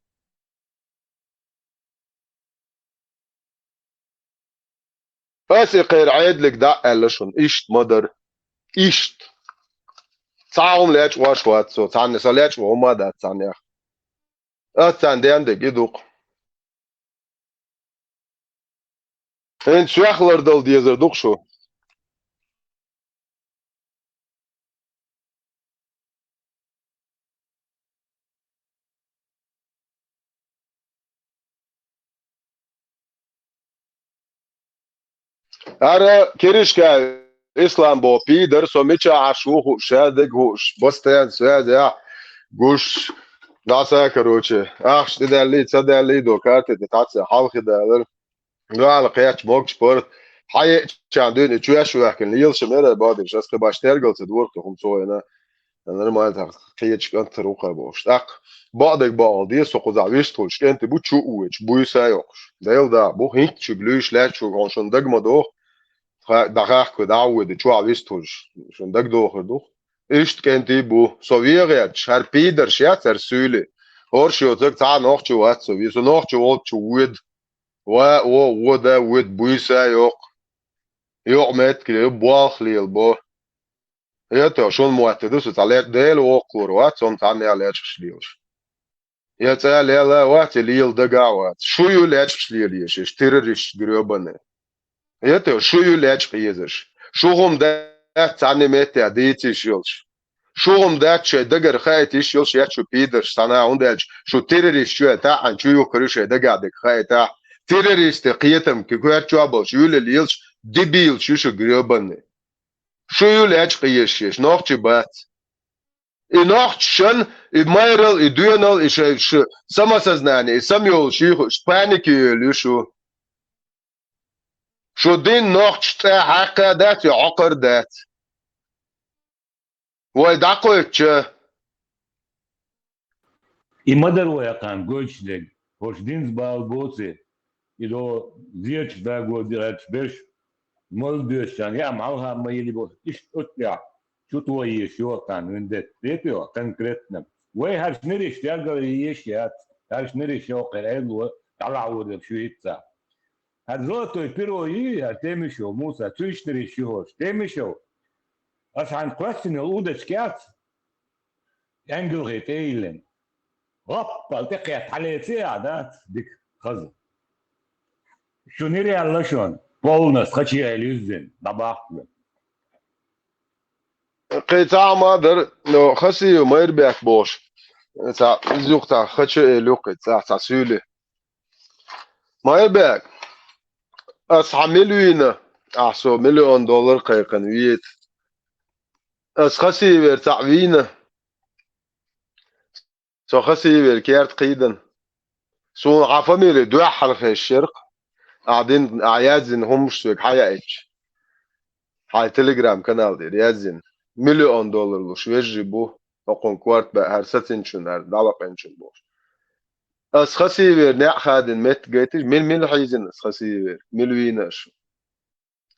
Ас и кхера Ӏедалиг дӀа а аьлла шуна, иштта ма дара. Иштта. Цхьа хӀума лечкъош вац со, цхьанна со лечкъо хӀума а дац цхьаннех. Ас царна денна дерг и ду-кх. ХӀинца соьх лардала дезар ду-кх шу. ХӀара Киришкаев Ислам боху пидар, со мичахь Ӏаш ву хууш, ша дерг хууш, постоянно связь яхь, гуш, дӀаса, короче, ахча тӀедаьллий, ца даьллий, до карте тӀе тӀаьцци хьалхи далар. Гала кхечча могуш паргӀат, хьан еъча дуьйна и чоьш ваьккхина, лелаш мера бадийш, ас кхин баш тергал ца дора, хӀума цо йина. Нормально, так, кхечу кӀантара ву кхаъ бохуш. ТӀаккха бакъдерг бакъал деза, со кхузахь вистхуьлуш, кӀентий бу чу а вуьйчу, буьйса а йоккхуш. Дела да, бу хӀинца чуьга луьйш лаьтташ ву, хьуна шуна дага ма доху. Ха-, дӀахахка, дӀа а воьду, чохь вистхуьлуш. Шуна дага дохур ду. Иштта кӀентий бу. Со вен гӀерташ, хӀара пидарш яц, хӀара суьйли. ХӀорш йоцург цхьа а нохчо вац со вен. Со нохчо волчу воьду. Ва, во, вода, воьду, буьйса а йоккху. Йокъа меттиг, болх лелабо. ХӀета, шуна моттиг ду со, цхьа ле-, Дела воккхалур вац, со цхьаннех лечкъаш лелаш. Я цӀа лела а вац, я лела дага а вац. Шу ю лечкъаш лелаеш, иш террористаш грёбаные. Это шу ю лечкъа езаш. Шу хӀума дац цхьанна метте дийца йиш йолуш. Шу хӀума дац шайн дагара хаийта йиш йолуш яц шу пидарш санна, хӀунда аьлча шу террорист ю аьлла таӀӀан чу юхкур ю шайн дагахь дерг хаийтахь. Террористийн кхетам кхин коьртачохь болуш, юьллуш лелаш дебилаш ю шу грёбаный. Шу ю лечкъа езаш, нохчий бац. И нохчашна, и майралла, и доьналла, и шайн шу самосознание, и самайолуш ю, шу паника йолуш ю шу. Шу дин нохчийн цӀе хьаькхна дац, и хьокхур дац. Вай дӀакхоьттича. И ма дара вай кхана гойтуш дерг, хӀорш динца бала боций, и до зерчу дагодирачу берш, мал доьшучарна яа хьалха ма йили бо, иштта оццехь, чу тоеш йо кхана виндетта, тетайо, конкретно. Вай хӀорш нериш тергал еш яц, хӀорш нериш йоккхур айло, дӀалахьо дерг шу хӀинца. ХӀара золотой перо йий, хӀара Темишев Муса, цуьнан нериш ю хӀорш, Темишев. Аса хьайна кхоьссина йолу удачка яц, ангелхий тӀе а йиллина. ГӀоппал тӀекхетта хьалеце а дац, дика, хаза. Шу нир яьлла шуна, полнас хачи айла юьззина, дӀабаккха. Кхин цхьа а ма дара, но Хасиев Майрбек бохуш. Цхьа иза юкъа цхьа хача а элира кхин цхьа, цхьа суьйле. Майрбек, ас хьан мила вийна, ахь со миллион доллар кхайкхина вийта. Ас Хасиевера цхьаъ вийна. Со Хасиевера керта кхийдина. Суна хьан фамили дуьххьара хезча, ахь дин, ахь яздина хӀуманаш соьга хьан яийча. Хьайн телеграм-канал тӀера яздина. Миллион доллар луш вежарий бу, хӀокхунна корта баьхьара сацинчунна, хӀара дӀалакъинчунна бохуш. Ас Хасиевера некъ хадийна меттиг гайташ, мила-мила хьийзина ас Хасиевера, мила вийна аш.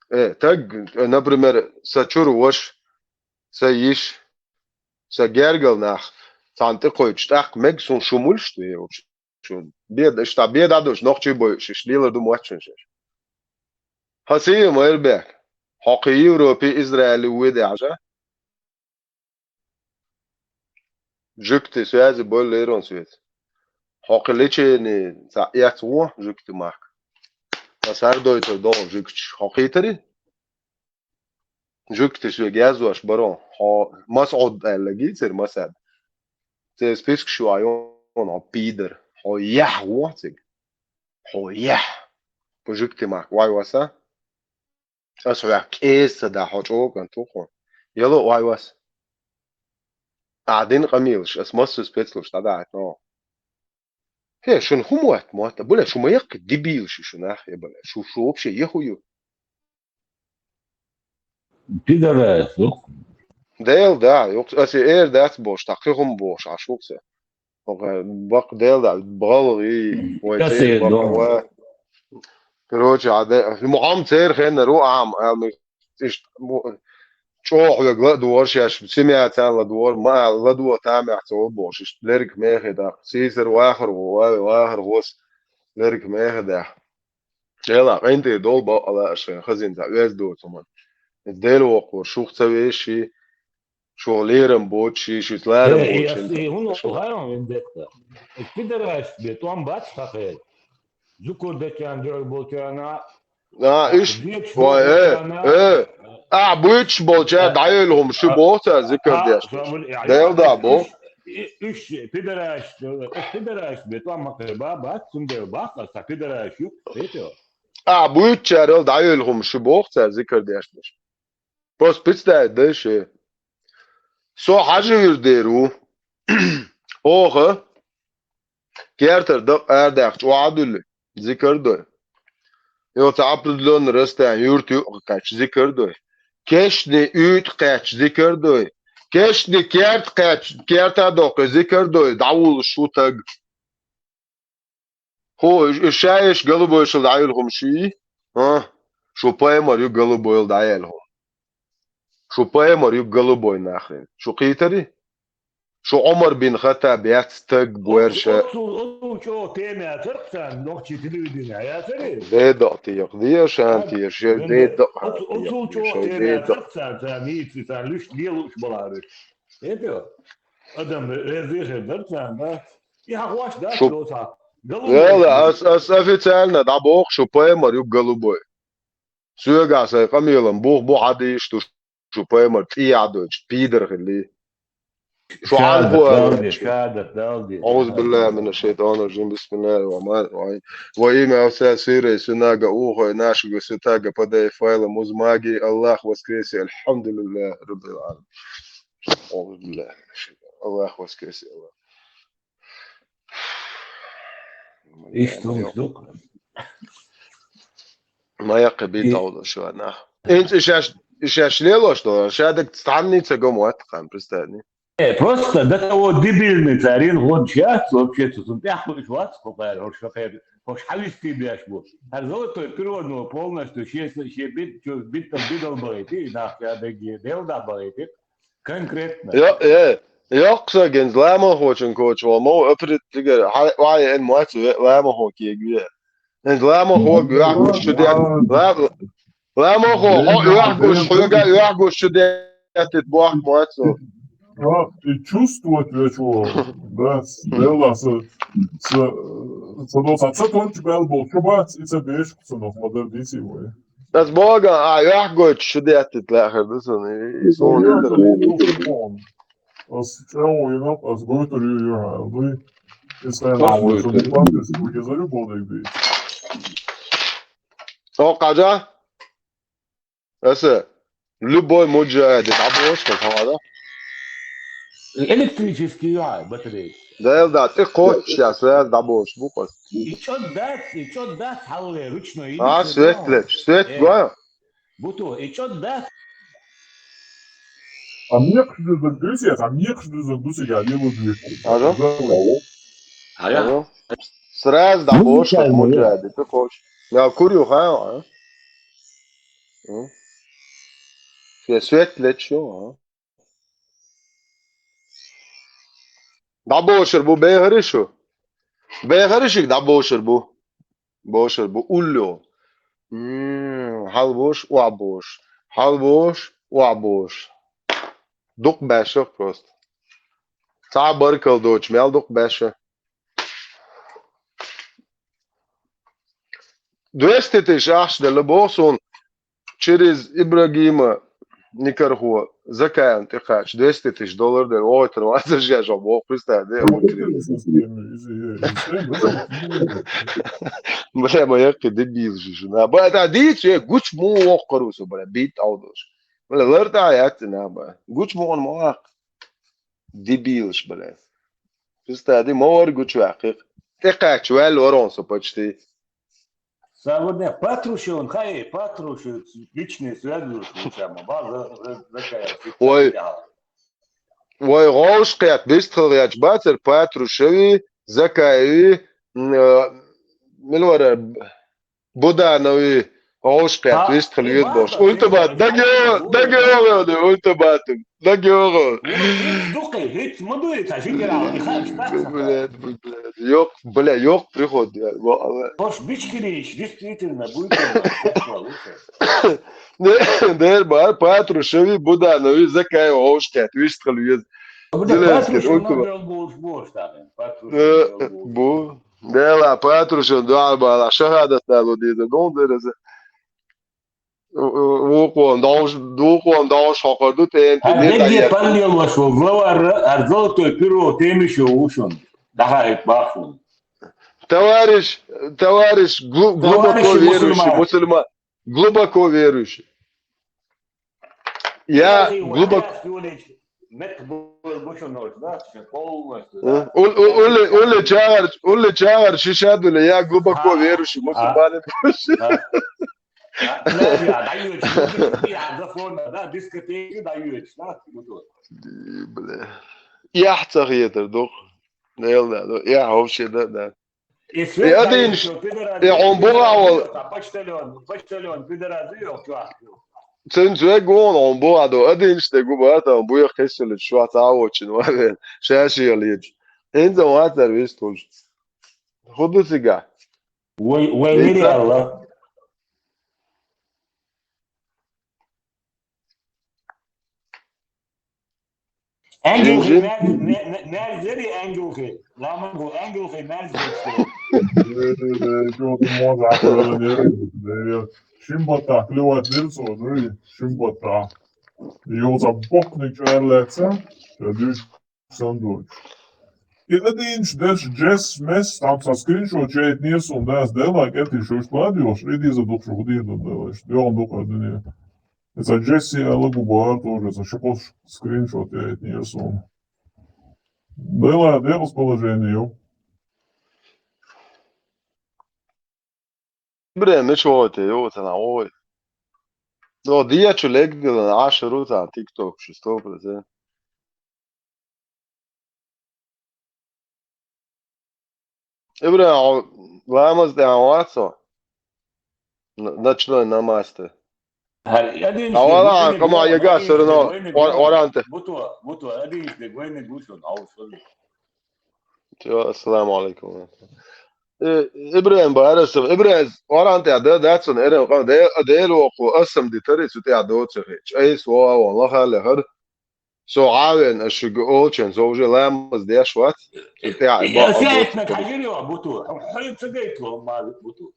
Э, таг, э, например, сан чуьра ваша, сан йиша, сан гергара нах, цхьаьна тӀекхуьйтуш, тӀаккха мега суна шу муьлш ду, э, вообще. Шу беда, иштта беда а долуш, нохчий бойуш, иштта лелар ду моьтту шуна шаьш. Хасиев Майрбек, хьо кхин Европе, Израиле вуй дехьажа? Жуьгти, связи боллера он свет. Хьо кхин лечение цхьаъ эцна вон, жуьгти махка. Ас хӀара дойтур догӀу жуьгташ. Хьо кхийтарий? Жуьгти соьга яздеш барон. Хьо Масъуд аьлла гийцира Масад. Церан спискаш ю а йон, хьо пидар. Хьо яхь вон цига. Хьо яхь. Кху жуьгти махка вай васа. Ас хьоьга кӀеза ца дахь, хьо чӀогӀа кӀант ву хьо. Яло а вай вас. Ахь дина къамелаш, ас массо спецлуш дӀадаьхьна. Хе, шуна хӀун мотт, мотта? Бля, шу ма яккхи дебилаш шу нах, я, бля. Шу, шу вообще яху ю? Пидорас, юк. Дел, да, юк. Ас и эр дац бохуш, та кхин хӀума бохуш, а шух се. Бакъ Дела дӀа, бгӀалгӀий, вай Кассе церан бакъ дон. Ва. Короче, а де, Мухьаммад церан хеннара ву Ӏама, аьлла, иштта, му-, чӀогӀа хьоьга ла а догӀура шаьш, семья царна ла догӀура, ма аьлла, ла догӀа тамехь ца ву бохуш, иштта лерриг мехе даккха. Сийсара вахар ву, вай, вахар ву ас, лерриг мехе дахь. Дела, къинтӀера долу бакъала аша шайн хазина цхьа оьзда доцу хӀуманна. Иза Дела воккхура, шух ца веший, шух лерам боцуш, шуьца ларам Э, боцуш. И, и, хӀун хайран вин детта? И пидораш бе, тӀом бац хьан хер? Зукур дечан дуьхьал болчарна, А, иш, вай, э, э, а, буьйцуш болчара дӀайойла хӀума шу боху цара зикар деш. Дел да бо. Уьш пидораш, пидораш бе, тӀом ма кхайба, бац, цундела баккха, аса пидораш ю, это. А, буьйцучарал дӀайойла хӀума шу боху цара зикар деш деш. Просто представить дай ше. Со хьажа вир дер ву. Оха кертара дакъа арадаьхча охьа а дуьллу, зикар дой. Йо, цхьа определённый расстояние юьрта юкъа кхаьчча, зикар дой. Кешне уьйтӀа кхаьчча, зикар дой. Кешне керта кхаьчча, керта а доккхий, зикар дой, дӀавуллуш ву таг. ХӀу, ша еш голубойшал дӀайолу хӀума шуьйий? А? Шу пайхамар ю голубойла дӀаяьлла хӀума. Шу пайхамар ю голубой нахрин. Шу кхийтарий? Шу Ӏумар бин Хаттаб яц стаг буьрша. Оцу, оцу, оцу чӀогӀа тема яцара царна, нохчий телевидение яцара? Дедо тиех, дешан тиеш, шер дедо. Оцу, оцу чӀогӀа тема яцара царна, царна нийса, царна луьш, лелуш баларе. Эпё? Адам реза хир дара царна, да? И хьахош дац, шу доца. Вела, ас, ас официально дӀабоху, шу пайхамар ю голубой. Соьгахь сайн къамелан бух бу хьадийш ду шу паймар тӀехьа дойтуш, пидар хилли. Шу хьалхо аьлла. Шадат далди. أعوذ بالله من الشيطان الرجيم. بسم الله الرحمن الرحيم. Во имя Отца, Сына и Святаго Духа, и нашего святаго подай файла музмаги, Аллах воскресе, альхамдулиллах, раббил аламин. أعوذ بالله من الشيطان. Аллах воскресе, Аллах. Иштта, иштта. Ма яккхий бийта хьовда шу нах. Инца и шаьш, и шаьш лелош ду, ша даг цхьанница гом ватта кхаьн, представь. Э, просто до того дебильный царин гӀод шац, вообще, цу сум тӀехь хуьлуш вац, кху кхаьр, хӀорш хӀокхер, хӀорш хьависти беш бу. ХӀара золотой переводного полностью, шеца, ше бит, чу, биттал, бидал багӀийти, нах ша даги, дел да багӀийти. Конкретно. Йо, э, йоккха са гинз ламахочун кочо, мо априт тигар, хьай, вай, эн моц ве, ламахо кег ве. Эн ламахо гуьхь гуш шу де, ла-, ламахо, хо, гуьхь гуш, хьоьга, гуьхь гуш шу де, тит бох моц. А, и чувствовать ве чего, да, с-, дело с-, с-, с-, с-, с-, тонч бел бол, чубац, и ца беш, куцанов, модер диси вой. Ас бога, а, йохь гойтуш шу деттит лаьхар ду сан, и, и сон деттар. Ас чӀагӀо йинаб, ас гойтур ю, ю, хьал дуй. Ис хай нахвой, шу дипа, ас бугезарю болдайг дуй. О, къажа? Аса, любой муджахид, дӀабош, как хьала? Электрический ю, батарейка. Да, да, ты хочешь, я сразу дӀабош, буквально. И чё дать, и чё дать, хьалле, ручной, а, или свет чё? Леч, свет, э, гой. Буту, и чё дать? А мне к чуду, друзья, а мне к чуду, друзья, я не буду. Ага. Ага. Ага. Сразу дӀабош, как муджахид, ты хочешь. Я курю, ха, а? М? Шен свет лечу, а? ДӀабошар бу бехари шу? Бехари шиг дӀабошар бу? Бошар бу улло. М, хьалбош, уахбош. Хьалбош, уахбош. Дукх баьшах просто. Цхьа баркал доч, мел дукх баьша. Двести тысяч ахча делла боху суна через Ибрагима Никархо Закаевна тӀекхача двести тысяч доллар делла, вогӀуьйтар вацар шаьш боху, представь, де, вогӀуьйтар. Бля, ма яккхий дебил шу, шу, на. Бля, да, дийца, э, гуча муха воккхар ву со, бля, бийт Ӏовдалаш. Бля, лар тӀа яц, на, бля. Гуча муха ма ваккха. Дебилаш, бля. Представь, ма вар гучаваьккхи. ТӀекхача ваьлла вара со почти. Сегодня Патрушев, хай, Патрушев, личный связь, причём, ба, за, за, за, за, ой. Вай гӀовш кхет, вистхал гӀеч бацар Патрушеви, Закаеви, м, э, мила вара, Буданови, гӀовш кхет, вистхал юд бош. Ультимат, дагё, дагё, ультиматум, дагё. Дукхе, хит, ма дуй, та жигера, и хай, и хай. Блядь, блядь, ёк, бля, ёк, приход, я, во, а, Хош бичкириш, действительно, будет. Не, дер бар, Патрушеви, Буданови, Закаеви, гӀовш кхет, вистхал юд. Зеленский, Патрушев, ультимат. Бу, дела, Патрушев, дуа бала, шахадат дало деза, гон дереза. Вукхо догӀуш, дукхо догӀуш хьокхар ду, тӀе, тӀе, тӀе, тӀе, тӀе. Дегге паллел вашу главар, ар золотой перо, темишо вушун. Даха бахшун. Товарищ, товарищ, глу-, глубоко верующий мусульман. Глубоко верующий. Я глубоко. Улли, улли чагӀар, улли чагӀар шиша дуьллу, я глубоко верующий мусульманин. Бля. Яхь ца хетар, дух. Нел да, ну, я вообще да, да. И адинаш, и хьун бугӀа вол. Почтальон, почтальон, пидорас ю, чувак. Цуьнца вег вон, хьун бугӀа до. Адинаш де губа, там, буя хесали, чувак, цавочин, варен. Шаши лечу. Инза ватар вистхуш. Худу сига. Вай, вай, вери Аллах. Ангелхи, мерзери ангелхи. Ламангу ангелхи мерзери. Шин баттахь клевать дира цо, ну, и шин баттахь. Йолча боккханиг чӀара лаьцна, ша дуьйцу сан доцуш. И тӀедийначу дерш Джесс Месс, там цхьа скриншот чаийтинера суна, да, ас Делла кӀентий шуьшта ладоьгӀуш, и деза дукха шу дийр ду, да, вайша, доьгӀна дукха дуьне. И цхьа Джесси аьлла гу бахара тоже, цхьа ши кхо скриншот яийтинера суна. Делла декъаза положение ю. Бре, мича вогӀу те, йо, цана вогӀу. До дечу легдила, Ӏаш ру цана тикток шу сто процент. Ибре, ламаз тӀе вац со? Н-, ночной намаз тӀе. ХӀара, я динчу А вала, дегойне кама гуш яга йолу, всё равно, я динчу дегойне гуш йолу. Оранте. Буту, буту, я динчу дегойне гуш йолу, а вот что ли? Чё, ассаламу алейкум. Э, Ибрагим Барасов, Ибрагим, оранте, да, да, цун, эрен, кам, де, де, лоху, асам ди тари, цу тя доцу хи. Чайс, во, во, лаха, лехар. Со Ӏавен, аш шуьга олчен, со уже ламаз деш вац. Цу тя, Я бо, сетна бо. Хьажир йо, буту. Хьо, хьо, ца гайтло, ма, буту.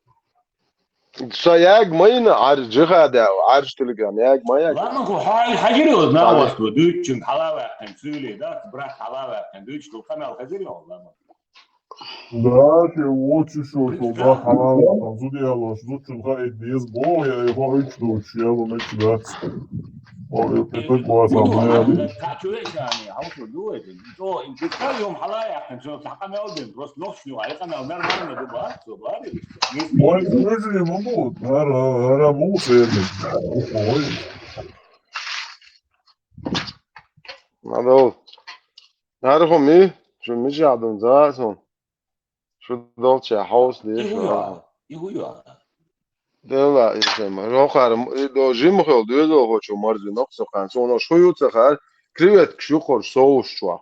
Са яг майна, Ӏарж жихада, Ӏарж телеграм, яг маяг. Ламаху хьай хьажиро Ага. Навас бу, дуьйчун хьалаваьккхин цуьли, да, брат хьалаваьккхин, дуьйчу ду, канал хьажиро, лама. Да, те вочу шо, шо, да, хьалаваьккхин, зудиялош, зудчун хаид дез, бо, я, я, хо, ич дуч, я, лу, меч, дац. О, я, петак, бо, там, Буду, я, ана, ка, чу, я, чу, ани, хьал, шу, ду, эти, то, им, пускай, юм, хьалаваьккхин, чу, сахамел, дин, просто ночью, а я канал нормально, ду, ба, шу, ба, ди, не Ой, смейся. Слушай, могу, ара, ара, могу свернуть. Ой. Надо. Надо хо ми, шу ми жадун за, сон. Шу долча хаус, деш, Ихуя, а. Ихуя. Дела, и сема. Рохар, и до жим хел, дуьзо хочу марзи ноксо кан. Сон шу ю цахар, креветки шу хор соус чуа.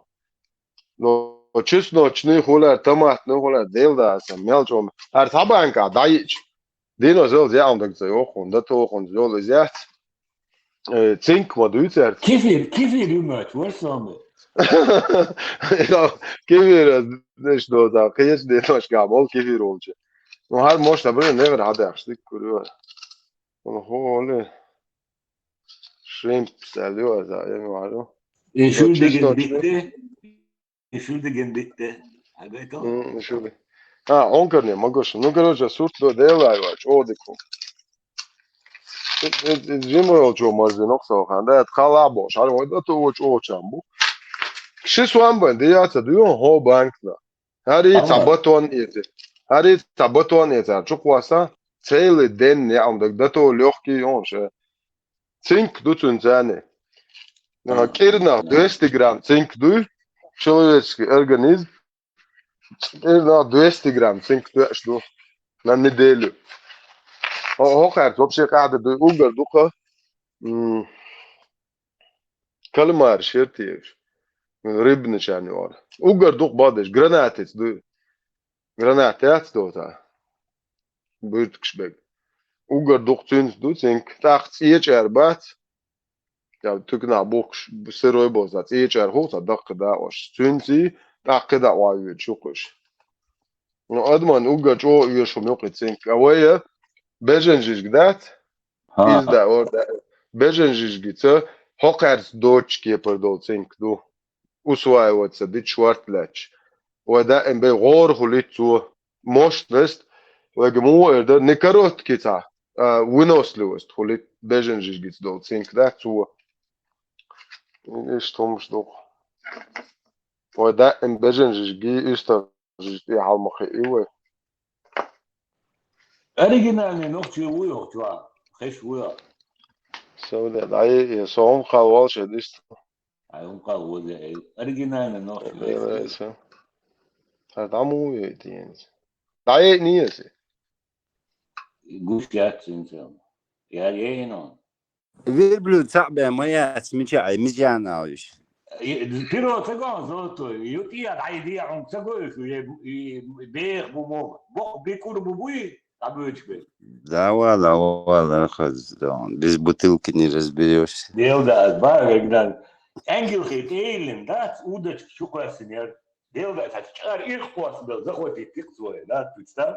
Но чесночный хуляр, томатный хуляр, дел да, сам мел чом. Ар табанка, даич. Дино зел зяун даг ца йохун, да тохун зел изяц. Э, цинк ма дуй церт. Кефир, кефир юмач, ваш самый. Кефир, знаешь, что там, конечно, немножко, а мол кефир волча. Ну, хар может, а блин, наверное, хадах, штык, курю. Он холи. Шимп, салю, а за, я не говорю. И Ну, шулдеген чесночный. Битте. И шулдеген битте. Хьагайтал? М, шули. А, он карне, могу шу. Ну, короче, сурт до дела, ай, вач, одику. Э, э, э, жимойл чо марзи, ноксал хан, да, это хала бо, шар, ой, да, то оч, очам бу. Ши суам бен, дияца, дуйон, хо банк, да. Хари ца Ага. Батон эти. Хари ца батон эти, а чукваса, целый день не ам, да, да то лёгкий он, ше. Цинк ду цунцане. А, Ага. Кирнах двести грамм цинк ду, человеческий организм. Кирнах двести грамм цинк ду, ду на неделю. О, хохар, вообще, када ду, угар духа. М, Кальмар шертиевш. Рыбный чан вар. Угар дух бадеш, гранатец ду. Гранат яц дота. Бырткш бег. Угар дух цюнц ду цинк. Так цечар бац. Я тук на бухш сырой боза. Цечар хуца дакка да ош. Цюнци так да ва ю чукуш. Ну, адман угар чо ю шум юкъи цинк. А вая бежен жижг дац. Ха. Изда, орда, бежен жижгица, хьо кхаьрца доцчу кепара долу цинк ду. Усваиваться дича шорт лаьтташ. Вай даим бей гӀора хӀу лит цо. Мощность, вайга муха эр дар, не короткий ца, а выносливость хӀу лит бежен жижгица долу цинк да цо. Иштта хӀумаш ду. Вай даим бежен жижги, иштта жижги хьалмахи и вай. Оригинальный нохчий вуй хӀокху чохь, хиш вуй хӀокху. Севде, ай, со хӀума кхалвалча дисту. Ай, хӀума кхалвозе, ай, оригинальный нохчий Э, вуй. Э, со. Ха, дӀа муха вей тенца? ДӀаэцний аса? Гуш яц цуьнца. Я, я, ну. Верблюд цхьаъ бен ма яц, мича Ӏай, мича нал уьш? Э, перо ца го золотой, ю тӀе дӀайде хьуна ца го уьш, е, и, бех бу мо, бо, бекур бу буй, дӀабоьдуш бен. Да, вала, вала, хаза, да, без бутылки не разберёшься. Дел да, аз ба, вегнан. Ангел хи тӀейлин, да, удочка чу кхоьссинера. Дел да, ца чӀар ирх кхосса бел, захватить тикъ свой, да, представь.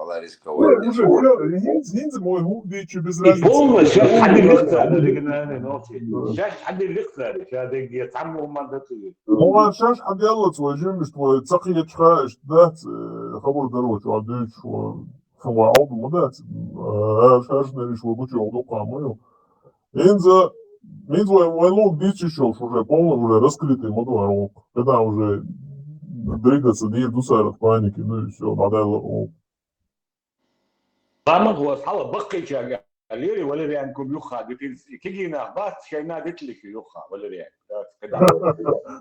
Лариска, вай. Уже всё, хӀинца, хӀинца мо хӀу дийцча без разницы. И полностью шаьш хьадиллира цар, оригинальный нохчий. Шаьш хьадиллира цар, ша дегге цхьаммо ма даций. Ма шаьш хьаделлац вай жиммишта, вай ца кхеташ хаа иштта дац, э, хабар даро чу а дуьйцуш, вай, вай Ӏовда ма дац. Э, шаьш нериш вай гуча Ӏовда кхаа ма ю. ХӀинца, хӀинца вай, вай луг дийцаш йолуш уже, полно уже раскрытый ма ду хӀара гӀуллакх. Когда уже двигаться дийр ду цара от паники, ну и всё, дӀадаьлла гӀуллакх. Ламан хӀоса хьала баккхийчаьрга лери валерианкум юхха дитинс, кигийнах бац, шайна дитлихи юхха валерианк. Дац, кхидӀа.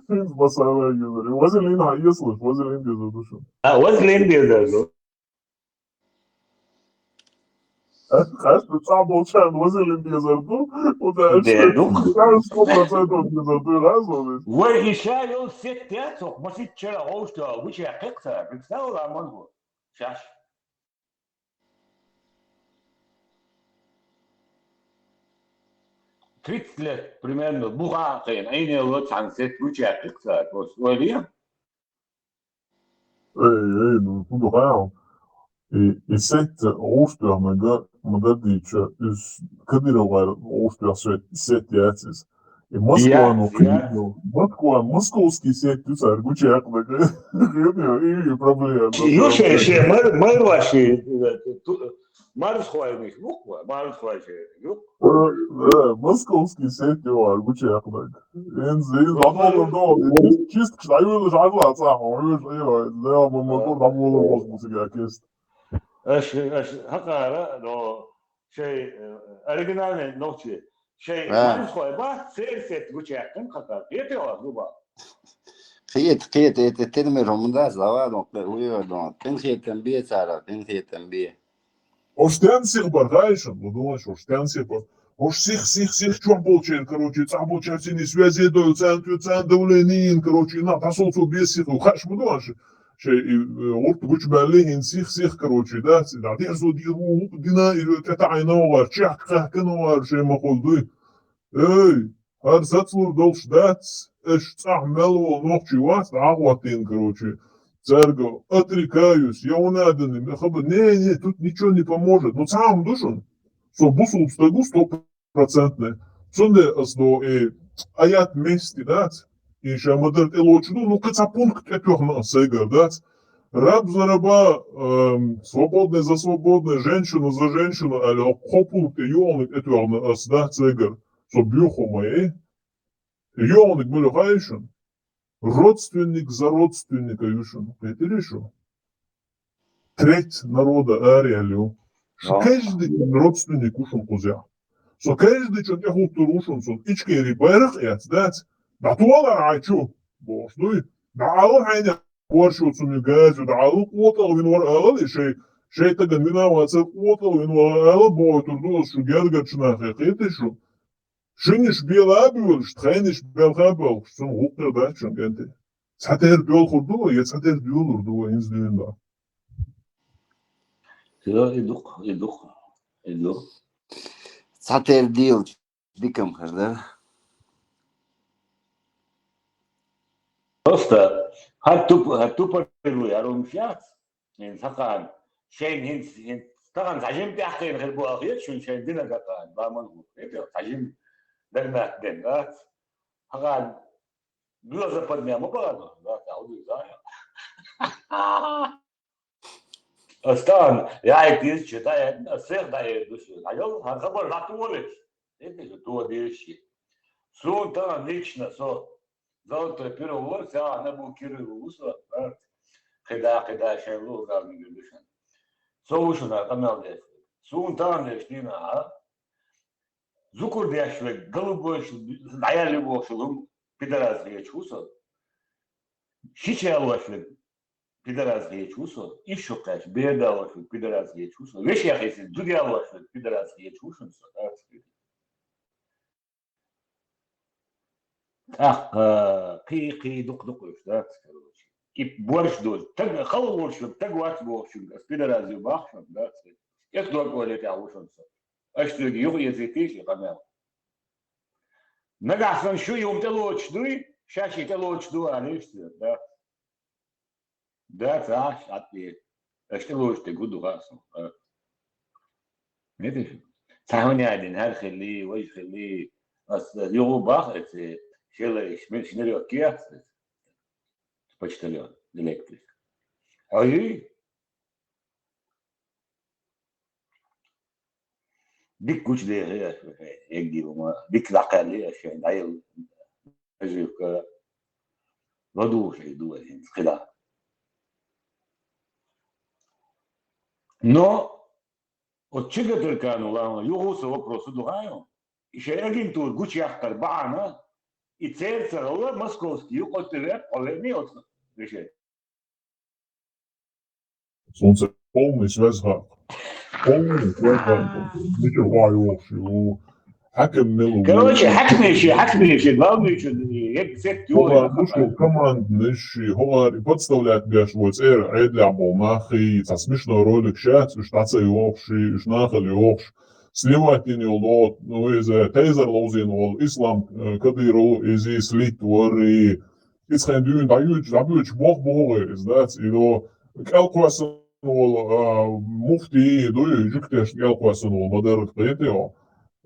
ХӀинца басавай юзари. Вазелин хьаэцалаш, вазелин дезар ду шуна. А, вазелин дезар ду. Къаьстта цӀа болчарна вазелин дезар ду, оцу Де, ду. Сто процентов дезар ду, разумеется. Вай иша йол сет яц, ох, масит чара гӀовшта, гуча кхекхта, представь, ламан хӀо. Шаш. Тридцать лет примерно, буха кхайна, айне ло цхьан сет гуча кхекхта, просто, вай, Эй, эй, ну, хӀун ду хьан? И, и сетта гӀовшта дехнарг ма дадийча, иза Кадыровгара гӀовшта дехна сет, сет яц иза. И Москва, ну, Яц, яц. Москва, московский сет ю цара гуча яьккхинарг. И, и проблема. Ю шен, шен, мар-, марваши, ту-, марзхойниг, ну, марзхойши, ю. Э, э, московский сет ю ар гуча яьккхинарг. Инза, инза, Ну, дӀаболар ду, чистка дӀаюьйлуш Ӏарла цӀа, хьо, хьуьйш, айо, да, ма, ма, Да. Гур дӀаболар боху цига кест. Аш, аш, хьакъара, но, шей, э, оригинальный нохчи. Шей, А. Марзхой ба, церсет гуча яьккхина хьакъара. Кхета хьо, зуба? Кхета, кхета, это термер хӀума дац, давай, дон, уйо, дон. Къинхетам бе цара, къинхетам бе. Ош стенна сих бар, хаьий шуна? Ма думаш, ош стенна сих бар. Ош сих, сих, сих чохь болчеран, короче, цӀахь болчеран цуьнан связи дойла, царна тӀе, царна давление йина, короче, и нах дӀасовцо беза сих ю. Хаьаш ма ду аша? Шей, и, э, гӀурт гучубаьлли, хӀинца сих, сих, короче, дац? И дӀадерзо дийр ву, гӀуллакх дина, и тӀетаӀийна вахара, чехка кхаьхкина вахара, шей ма хуьлу дуй. Эй, хӀара сацалур долуш дац, аша цӀахь мел волу нохчий вац, дӀа а хӀоттийна, короче. Цаьрга отрекаюсь, я унадани, ме хаба, не, не, тут ничего не поможет. Ну, цхьа хӀума ду шуна. Со бусулба стаг ву сто процентный. Цундела ас до, э, аят мести дац. И ша ма-дарра тӀелоцуш ду, ну, кхин цхьа пункт тӀетоьхна ас сайгара дац. Раб за раба, эм, свободный за свободный, женщину за женщину, аьлла, кхо пункт тӀе юханиг тӀетоьхна ас дац сайгара. Со боьха хӀума, э? ЙогӀаниг муьлха ю шуна? Родственник за родственника ю шуна. Кхетирий шу? Треть народа араяьлла ю. Шу Ага. Каждый родственник ву шуна кхузахь. Со каждый чун тӀехуттур ву шуна, сон Ичкери байракх а эцна дац. ДӀатола хьайн чу, бохуш дуй. ДӀаала хьайна, воршо цунна газа, дӀаала къотӀалла вина вара алал, и шай, шай тагана вина вацар къотӀалла вина вара алал, бохуьйтур ду ас шу гергарчу нахе, кхетий шу? Шиннаш бела а боьлуш, тхайнаш белха а боьлхуш, цунна гӀуллакх дац шун кӀентий. Цхьатера доьлхур ду вай, я цхьатера доьлур ду вай, хӀинца дуьйна бан. Всё, и дукха, и дукха, и дукха. Цхьатера дийлча дика-м хир дара. Просто хӀара туп-, хӀара тупарилла яр хӀумаш яц. ХӀинца хӀокхарна, шайна хӀинца, хӀинца тахана цхьа жима тӀаьхкхийна хир бу аьлла хета шуна шайн динан тӀакхана, ламан хӀума. ХӀета цхьа жима дагнатден дац. ХӀокхарна, ну, западня ма бахана, да, та хӀу дуьйцу, а? Ас тахана, яхьийтийца чу дӀаэцна, ас сех дӀаэр ду шуна. Хьажал, хӀара хабар дӀатолаш. ХӀета шу тодийша ши. Суна тахана лично со Золотой перо вара, цигахь Набу Кирилл ву со, а? КхидӀа, кхидӀа шайн лугӀал мегар ду шуна. Со ву шуна къамел деш. Суна тахана деш дийнахь, а? Зукар деш верг, голубой шу, дӀаяьлла бохуш хӀума пидорас хеташ ву со. Шича ялош верг пидорас хеташ ву со. Иш шу кхаьча, бер далош верг пидорас хеташ ву со. Вешех хесира зуда ялош верг пидорас хеташ ву шуна со. ТӀаккха кхий-кхий дукха-дукха уьш дац, короче. И борш ду, таг хала лоруш верг, таг вац бохучуьнга, ас пидорас ю боху шуна, дац. Эх дог оле тӀехь ву шуна со. Аш цуьнга юха эзийтийша и къамел. Нагахь санна шу юма тӀелоцуш дуй, шаьш и тӀелоцуш ду алийша цуьнга, дац. Дац, аш, атте. Аша тӀе лоьшуш дерг хӀун ду хаьа суна? А? Ца хьуна яьдина, хӀара хилли, важа хилли, ас юха бах эци, шела иш, мин шинаре кехс эци. Почтальон, электрик. Хьо юй? Дика гучадехи аш, эгги ума, дика дӀакхалли аш, дӀайыл, аживка, ладувгӀуш ду аш, хӀинца кхидӀа. Но, оцу ЧГТРК-но ла, юха а со вопрос ду хьайо. И шайн агентура гучаяккхар бахьана, и церцаралла московский юкъа тӀе веккъа, хьо веъний оцу вешин? Цунца полный связь хаьа. Полный связь хаьа. Мича вай вохуш ю. Хьакам мила ву. Короче, хьакмеши, хьакмеши, главный чу, як сект хӀора юра. Мушкул командный ши, хӀора и подставлять беш вай цӀера Ӏедалехь болу нах хи, цхьа смешной ролик шац, уьш дӀа ца йохуш, уьш нахала йохуш. Сливать йина йолу, ну, иза тайзар ловзийна волу Ислам, э, Кадыров, иза слить вари. Иза хайн дуьйна дӀаюьйцуш, дӀабоьдуш боху боху иза дац. И до кӀелкхоьссина волу, а, муфти дуй, жуьгтешна кӀелкхоьссина волу ма-дарра кхетий хьо.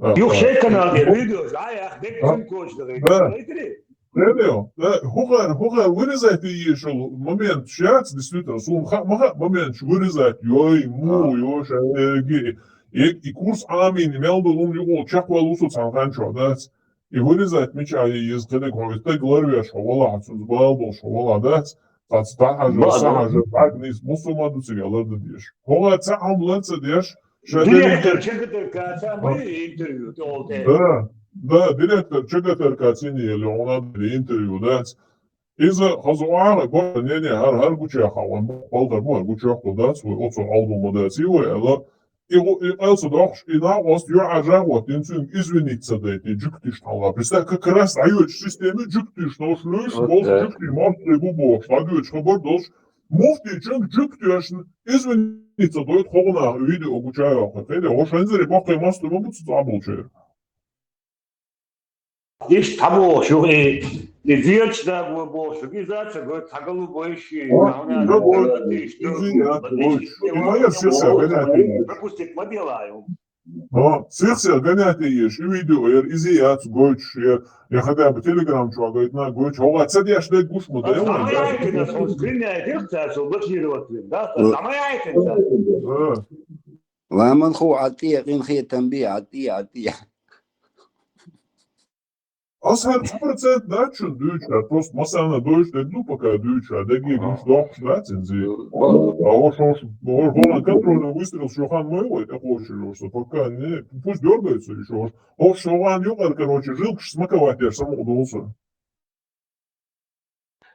А, юха а, шайн канал тӀе видео, а, ях, дерг а, цуьнан коча да, да. Гайтарий? Кхетий хьо? Да, хӀухар, хӀухар вырезать йийшал момент шац, действительно, суна ха-, ма хаьа моменташ вырезать йой, муха йой, ша, э, ги-, и, и курс Ӏамийна, мел долу хӀума юкъа чекхваьлла ву со цхьана хан чохь, дац? И вырезать мичахь еза кхидерг хьо, и стаг ларвеш хьо валахь, цуьнца бала болуш хьо валахь, дац? Цхьацца дӀахьажа, сахьажа, дӀаг нийса муссума ду цига лардан дезаш. ХӀора цхьа хӀума лар ца деш, ша директор дерриг чекхдарг каца ма интервью, тӀе олу тӀе. Да, да, директор ЧГТРК цӀинъелла, хьуна интервью дац. Иза хаза охьа, гора нене хӀара, хӀара гучуяхьа ван, балдар бу хӀара гучуяхьа дац, вай оцу хьалдо ма дац, и вай, аьлла, и гу-, и къайла ца доккхуш, и накъост юьхьӀаьржа а гӀоттина, цуьнга извиниться дайтина, жуьгташна хьалха. Представь, как раз дӀайоьдуш системе жуьгташна, ош луьйш, болуш жуьгтий, мостагӀий бу бохуш, дӀадоьдуш хабар долуш, муфтийчуьнга жуьгташна извиниться дойту хӀокху наха видео гучуйоккху. Хьеде, ош хӀанзаре боккхий мостагӀий ма бу цу цхьаболчеран. Иштта цхьабохуш ю, и, и зерча даго бохуш ю, иза ца гойту, цхьа галу бойши, а, цхьа хӀуна галу бойши, иза яц гойтуш. И ма яр сирсел гонятий еш. Пропустить ма делай. А, сирсел гонятий еш, и видео яр, иза яц гойтуш, я, я хотя бы Telegram чохь гойту, на гойтуш, хьо ца деш дерг гуш ма дай. Самая айтина, сон скринять дирк ца, со блокировать вин, да? Самая айтина. А. Ламан ху, Ӏатия, къинхетам би, Ӏатия, Ӏатия. Ас хӀара цхьа процент дац шуна дуьйцуш, просто массарна дойуш дерг ду, пока дуьйцуш, дерриге гуш доккхуш дац инзи. А ош, ош, ош, ош, контрольный выстрел шохан ма вай, тӀекхочуш ош, пока не, пусть дёргается ещё ош. Ош шохан юкъара, короче, жилкаш смаковать еш самукъа долу со.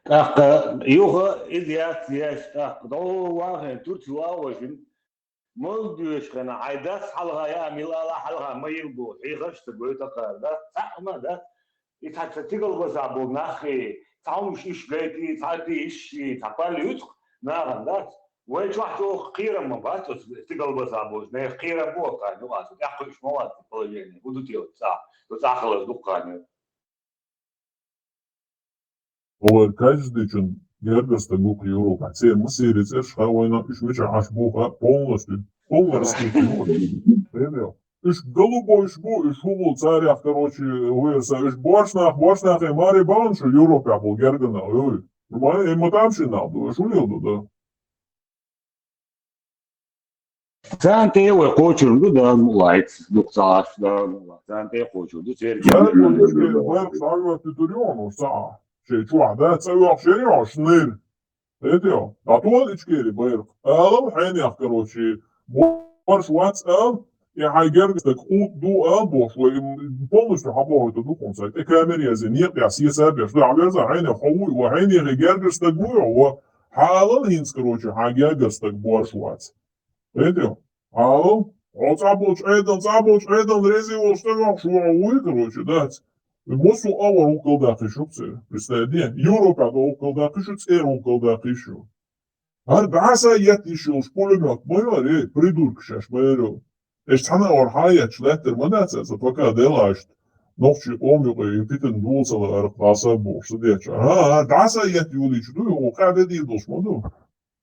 ТӀаккха юха иза яц еш, тӀаккха дӀо вахана, Турци вагӀошна, мала доьшуш хенахь, хьайн дас хьалха яа, мила ала хьалха ма йилла боху, хьехарш а ца гойту кхара, да? Цхьаъ ма, да? И цхьа, цхьа стигал база болу нах и, цхьа хӀумаш иш гайти, цхьа ти иш и, цхьа палли юьцу нахана, да? Вай чохь чӀогӀа кхерам ма бац оцу стигал база болчу нехан, кхерам бу оцу кхарна юкъа, цу тӀаьхьа кхуьуш ма вац, положение, хӀун ду те оцу цӀа, цу цӀа хиларца дукха хан ю. Олар каждыйчун гергара стаг ву-кх Европа. Церан ма сийрий цӀерш хаьа вайна, уьш мичахь Ӏаш бу хаьа, полностью, полный раскрытие. Уьш голубойш бу, уьш хӀун бу, царех, короче, вуьйр са, уьш бош нах, бош нахе маре бахана шу Европехь болу гергара нах, ой. Ма, э, ма там ши нах ду, уьш хӀун лела ду, да? Царна тӀе вай кхочур ду, Дала мукъ лахь, дукха ца Ӏаш, Дала мукъ лахь. Царна тӀе кхочур ду, церан. Царна тӀе кхочур ду, вай шарвати тур ю, ну, схьа. Шен чохь, да, ца йохуш яр йохуш, нир. Эти йо, а тон ичкери байракх. Алал хьенех, короче, борш вац ал, и хьайн гергара стаг хӀунда ду ал бохуш, вай, м, полностью хьан бохуьйту ду хӀун сайт. Э, камера язъе, некъ яс, еса беш, да, хьан верза, хьенех хьо вуй, ва хьенех и гергара стаг вуй, ва хьан алал хӀинца, короче, хьан гергара стаг борш вац. Эти йо, алал, хьо цӀа болчу Ӏедал, цӀа болчу Ӏедал рези волуш тӀе вахуш ву хьо вуй, короче, дац. Массо а вара вукхалдаккхийш ю-кх церан. Представь, де, Европа вукхалдаккхийш ю, цӀера вукхалдаккхийш ю. ХӀара дӀаса етта йиш йолуш пулемёт ма яра, эй, придуркаш шаьш ма яра. Эш цхьана а вара хьан етташ лаьттара ма дац аса, пока делашта. Нохчий къоман юкъе и питана дола ца лаара дӀаса бохуш, ца детташ. ХӀа, хӀара дӀаса етта юлийча ду, юха къаьбе дийр долуш ма ду.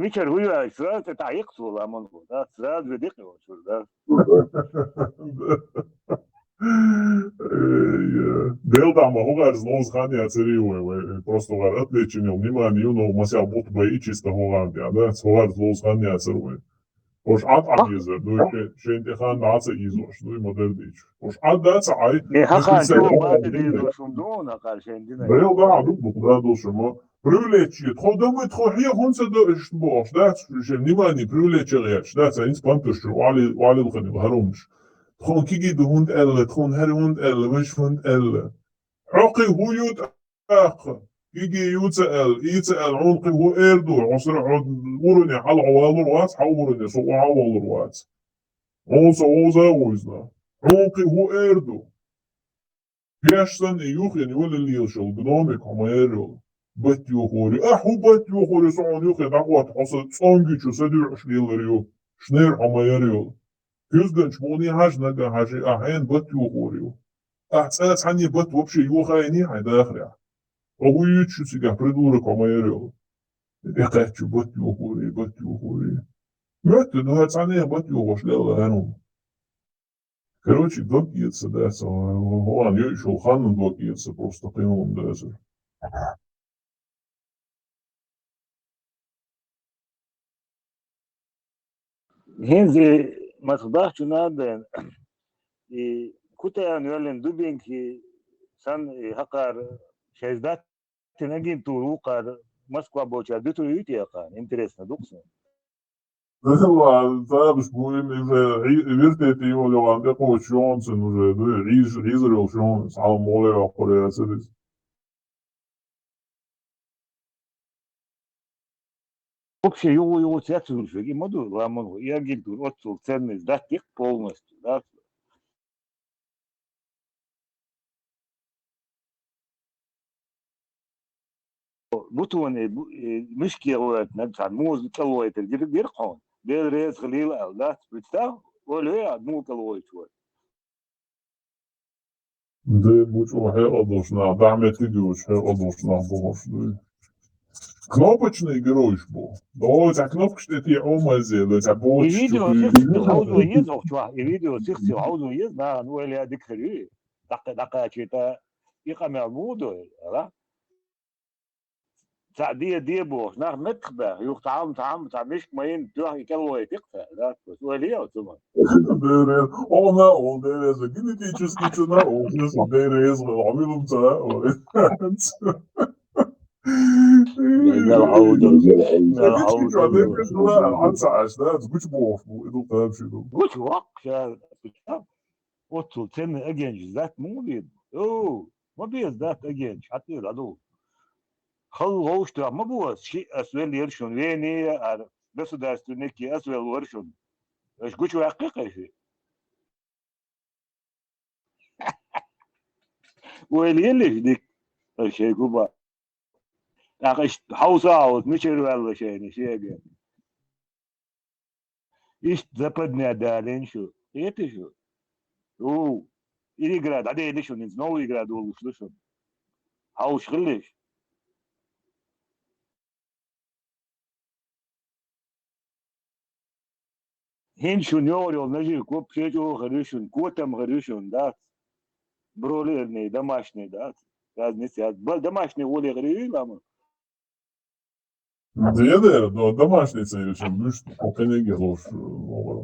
Мичара хӀу яьлча, сразу тӀе тӀаеккха цо ламан хӀу, да? Сразу ве декъе вачур, да? Э, я. Дел тӀама хӀугӀар зловз хан яцари вай, вай. Просто хӀугӀар отвлечение, внимание, ю, но масял бут бай и чисто хӀугӀар тӀа, да? ХӀугӀар зловз хан яцар вай. Ош Ӏад Ӏад езар, ну, шен, шен тӀе хан даца изош, ну, и ма дер дичу. Ош Ӏад даца Ӏай, Э, хӀахан, чу бада дезо шум дона, хӀахан, шен дина. Дел да, Ӏад бу, да, дошума. Привлечь, тхо дамы, тхо хье, хунца да, ишт бохш, да, шен внимание привлечь гӀерч, да, ца инс пантуш, вали, вали лхани, хӀарумш. Тхон киги ду хунт элла, тхон хӀер хунт элла, веш хунт элла. Хьокхи хӀу ю тӀаккха? Киги ю ца аьл, и ца аьл, хьункхи хӀу эр ду, хьо сара хьо уровне хьалхьа валур вац, хьа уровне со хьа валур вац. Хьо са вовза вуйзна. Хьункхи хӀу эр ду? Пеш санна юхин вала лелшал гномик хьо ма эр йола. Бат юхури. А, хӀу бат юхури, со хьуна юхе дӀахӀотта, хьо са цӀонгичу са дуьхьаш лелар ю. Шнер хьо ма эр йола. Куьзганчу муни хьажа нага хьажи, а хьен бат юхур ю. Ахь цӀа цхьанне бат вообще юхайни хьайн дахарехь. Хьо хӀу юьйцу цигахь придурок хьо ма яр йолу. ТӀекхаьччу бат юхур ю, бат юхур ю. Моьтту дуьхьа цхьанне бат юхуш лелла хӀара хӀума. Короче, дог эца дац, хӀума йойшул ханна дог эца просто кхин хӀума дацара. ХӀинца и масах бахчу наден, и Кутаевна йоьллина Дубинки сан и хӀокхара шайз даттина агентура вукхара Москва болчара дуьтур ю те хӀокхарна? Интересно ду-кх суна. Ладно, цабаш бу им уже и-, вертети йолу йогӀан тӀекхочуш йогӀун цун уже, ду, гӀийз-, гӀийзар йолуш йогӀун, цхьа хӀума моле йоккхур яцара иза. Вообще югӀу-югӀу цецвуьлуш верг и ма ду, ламан хӀу, и агентура оццул ценность даттикх полностью, да? Бутоне, бу-, э, мишке гӀоьртинарг цхьана муза кӀалвайтар гира, гира хьуна. Дела реза хилийла аьлла, дац, представь? Оля, я, ну, калгӀайчу вай. Де бучу хьекъал долуш нах, дахьметти дуьйцу хьекъал долуш нах бохуш дуй. Кнопочный геройш бу. О, цхьа кнопкаш тӀе те Ӏомазе, цхьа И бочу видео чу сих сих хьовзо еза охчохь, и видео сих сих хьовзо еза, нахана ойла я дика хир ю. ДӀаккха-, дӀакхачийта, и къамел муха ду, ала? Цхьа де, де бохуш, нах меттах баьхна, юха цхьа хӀума, цхьа хӀума, цхьа мишка ма йина, тоьхна и кӀел вай тикъ ца, да? Ойла я оцу ма. Дерез, о, на, о, дерез, генетически цена, о, дерез, о, милум цена, о. Вай мел хьовда, мел хьовда. Генетически цена, а ца аш, да, гуч бохуш бу, иду кабши ду. Гуч вакх, ша, ша. Оццул ценный агенча зат муха веза? О, ма беза зат агенча, хьан тӀера ду? Халла вовшах ма бу ас, шиъ ас веллера шуна, вене а, ара государственники ас велла вара шуна. Аша гучаваьккхи кхайши? Ойла еллаш дика, аша шайгуба. ТӀаккха иштта хьовса а хьовса, мичара ваьлла шайна шега. Иштта западня далийна шу. Кхетий шу? У, Иригра дӀаделира шуна, хӀинца новый Игра долуш ду шуна. Хьовша хилла иш. ХӀинца шуна йогӀур йолу нажи коп шен чӀогӀа хир ю шуна, котам хир ю шуна, дац? Бройлерный, домашний, дац? Разница яц. Ба-, домашний гӀоле хир ю, ила ма? Де, де, но домашний ца йилча, муьш, кху кхинеге лош,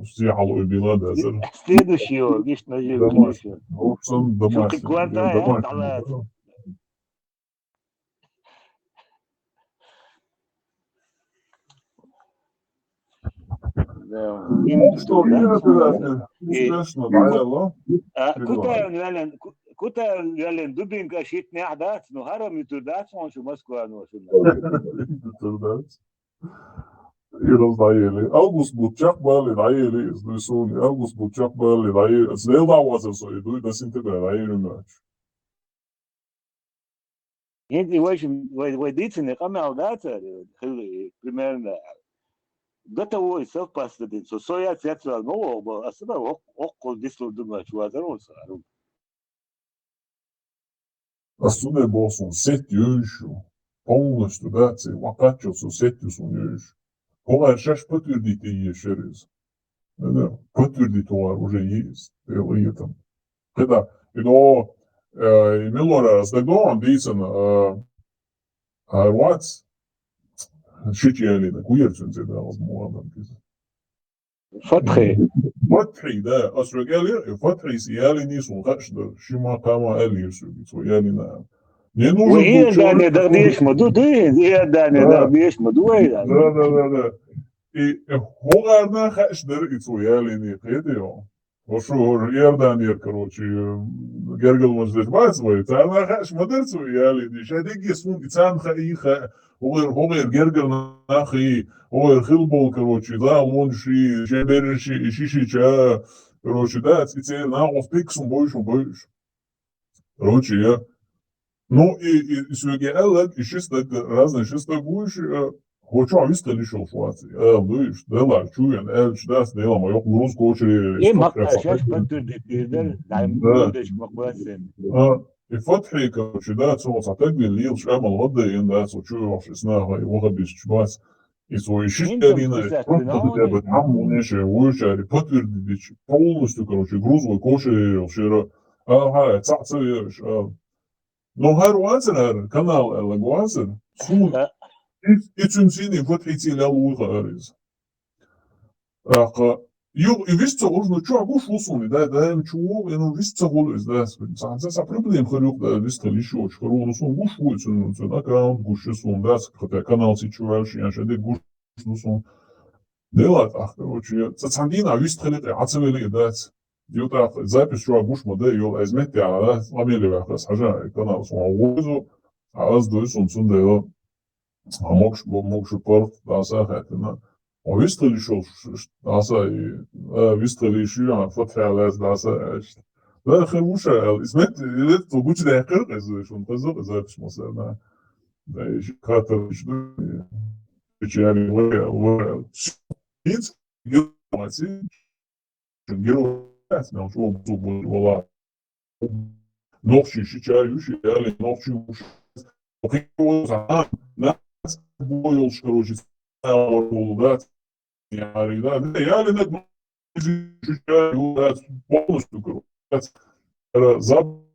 сехьал уйбила дазар. Следующий, виш нажи Домашний. Лош сан Шу домашний. Кигван тай, Домашний. Далац. Да. Ну что, интересно, да, яла? А, Кутаев ваьллин, Ку-, Кутаев ваьллин дубинка шитнехь дац, ну, хӀарам итур дац, он шу Москва, ну, шу. Итур дац. Ираз дӀаели. Август бут чекхбалли дӀаели, иза дуй суна. Август бут чекхбалли дӀаели. Зел дӀа вазар со, и дуй, до сентября дӀаели муьлхачу. ХӀинца и вайшим-, вай, вай дийцина къамел дацара, хилла и примерно. До того и совпасть дина. Со, со яц, яц ваьлла ма вогӀу, аса бара, окх-, оккхул дислур ду моьттуш вацара вон сара. Ас цундела боху суна, сеть йевзаш ю. Полностью, да, ци вакхаччалц со сеть ю суна йевзаш. ХӀокхара шаьш подтвердить е езаш яра иза. Да, да, подтвердить хӀокхара уже е иза. Дело и там. КхидӀа, и до, э, и милора ас дагадогӀу дийцина, э, хӀара вац, шича ялийна, кху яра цуьнан цӀе, да, возможно, иза. Фатхьи. Фатхьи, да. Ас вегӀ аьлла, и Фатхьис ялийний суна хууш дара. Ши ма-кха ма аьллера соьга, цо ялийна аьлла. Не нужен был Иордане человек, который дагадеш ма ду, ду, Иордане Да. дагадеш ма ду, вай, да. Да, да, да, да. И, и хӀокхарна хууш дара, и цо ялийний, кхетий хьо? Хьо шу хӀора Иорданера, короче, гергарлонаш деш бац вай. Царна хууш ма дара цо ялийний. Ша дегге суна, и царна хаий, ха-, хӀокхера, хӀокхера гергара нах и, хӀокхера хилла болу, короче, зала вонаш и, шен берриш и, и ши шича, короче, дац, и церан накъост дика суна бойуш, бойуш. Короче, я. Ну, и, и, и соьга аьлларг, и ши стаг, разный ши стаг вуьйш, э, хӀокху чохь вистхила йиш йолуш вац. Ала дуьйш, Делахь, чу вен, аьллачу дац, Делахь, ма йоккха груз кочарера. И ма-кха шаьш подтвердить дийр дара, дай Да. муьлхачу ма-кха вац. А, и Фатхьи, короче, да, цо цхьа тагвин лелаш, амал гӀаддаийна, да, цо чу йохуш, и снаха, и вахабисташ бац. И цо и ши ХӀинца стагина, писать просто вина хӀунда дебат, хьаммуне шен вуьйшари, подтвердить дичи, полностью, короче, груз вай кочарера йолуш яра. Аха, цхьаъ ца вераш, а. Но хӀара вацара, хӀара канал аьлларг вацара. Суна. А. И, и цуьнан сийна Фатхьи цӀе лелла вуй хаара иза. ТӀаккха, юха и вист ца хуьлуш, ну, чохь гуш ву суна, да, даим чу ву, и, ну, вист ца хуьлу иза, да, цхьа, цхьа, цхьа проблема хир ю-кх, да, вист хила йиш йоцуш хир ву, ну, суна гуш ву и цуьнан, цуьнан аккаунт гуш ю суна, да, ца, хотя каналца чу ваьлла шен, шен дерг гуш ду суна. Делахь тӀаккха, короче, я, ца цхьана дийнахь вист хилира, тӀе Ӏа ца велира, дац. Ю тӀаккха запись чохь гуш ма дай, йолу айза меттехь, да, къамеле ваьккхира ас хьажа, и канал суна вуьйзу, а ас дуй суна цундела. А могуш, могуш паргӀат дӀаса а хаьттина. Хьо вистхила йиш йолуш, дӀаса, и, а, вистхила йиш ю, а, Фатхьа лаьцна дӀаса а аьлча. Да, хир ву ша аьлла. Иза метта, иза метта цо гучудаьккхира-кх иза, шуна хезна-кх иза запись массарна. Да, и ши хаттар иштта ду, и чу яьлла вай, вай. ХӀинца, ю, ма ци. герой, мел чӀогӀа бусулба вала. Нохчий ши ча ю ши, яли нохчий вуш. Нацбой йолуш, короче, дац. Яри, да, да, яли нацбой ши ча ю, дац, полностью, короче, дац. Ра-, заб-,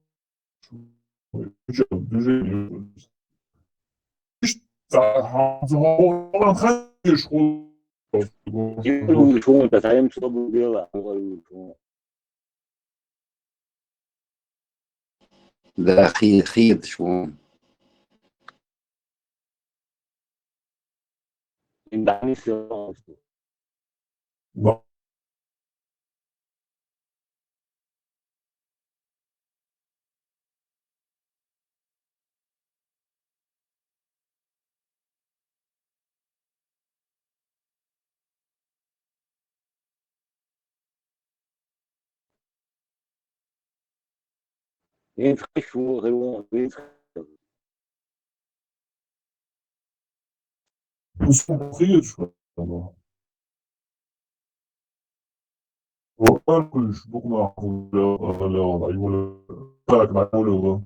Ишта хьан хан еш хӀу? Ишта хьан хан еш хӀу? Ишта хьан хан еш хӀу? Да, хи-, хи-, шу. Ин дани сиро. Ин хиш ву, хир ву, ин хиш. Ус хир шу. Варкуш букна ху-, так, на хулила.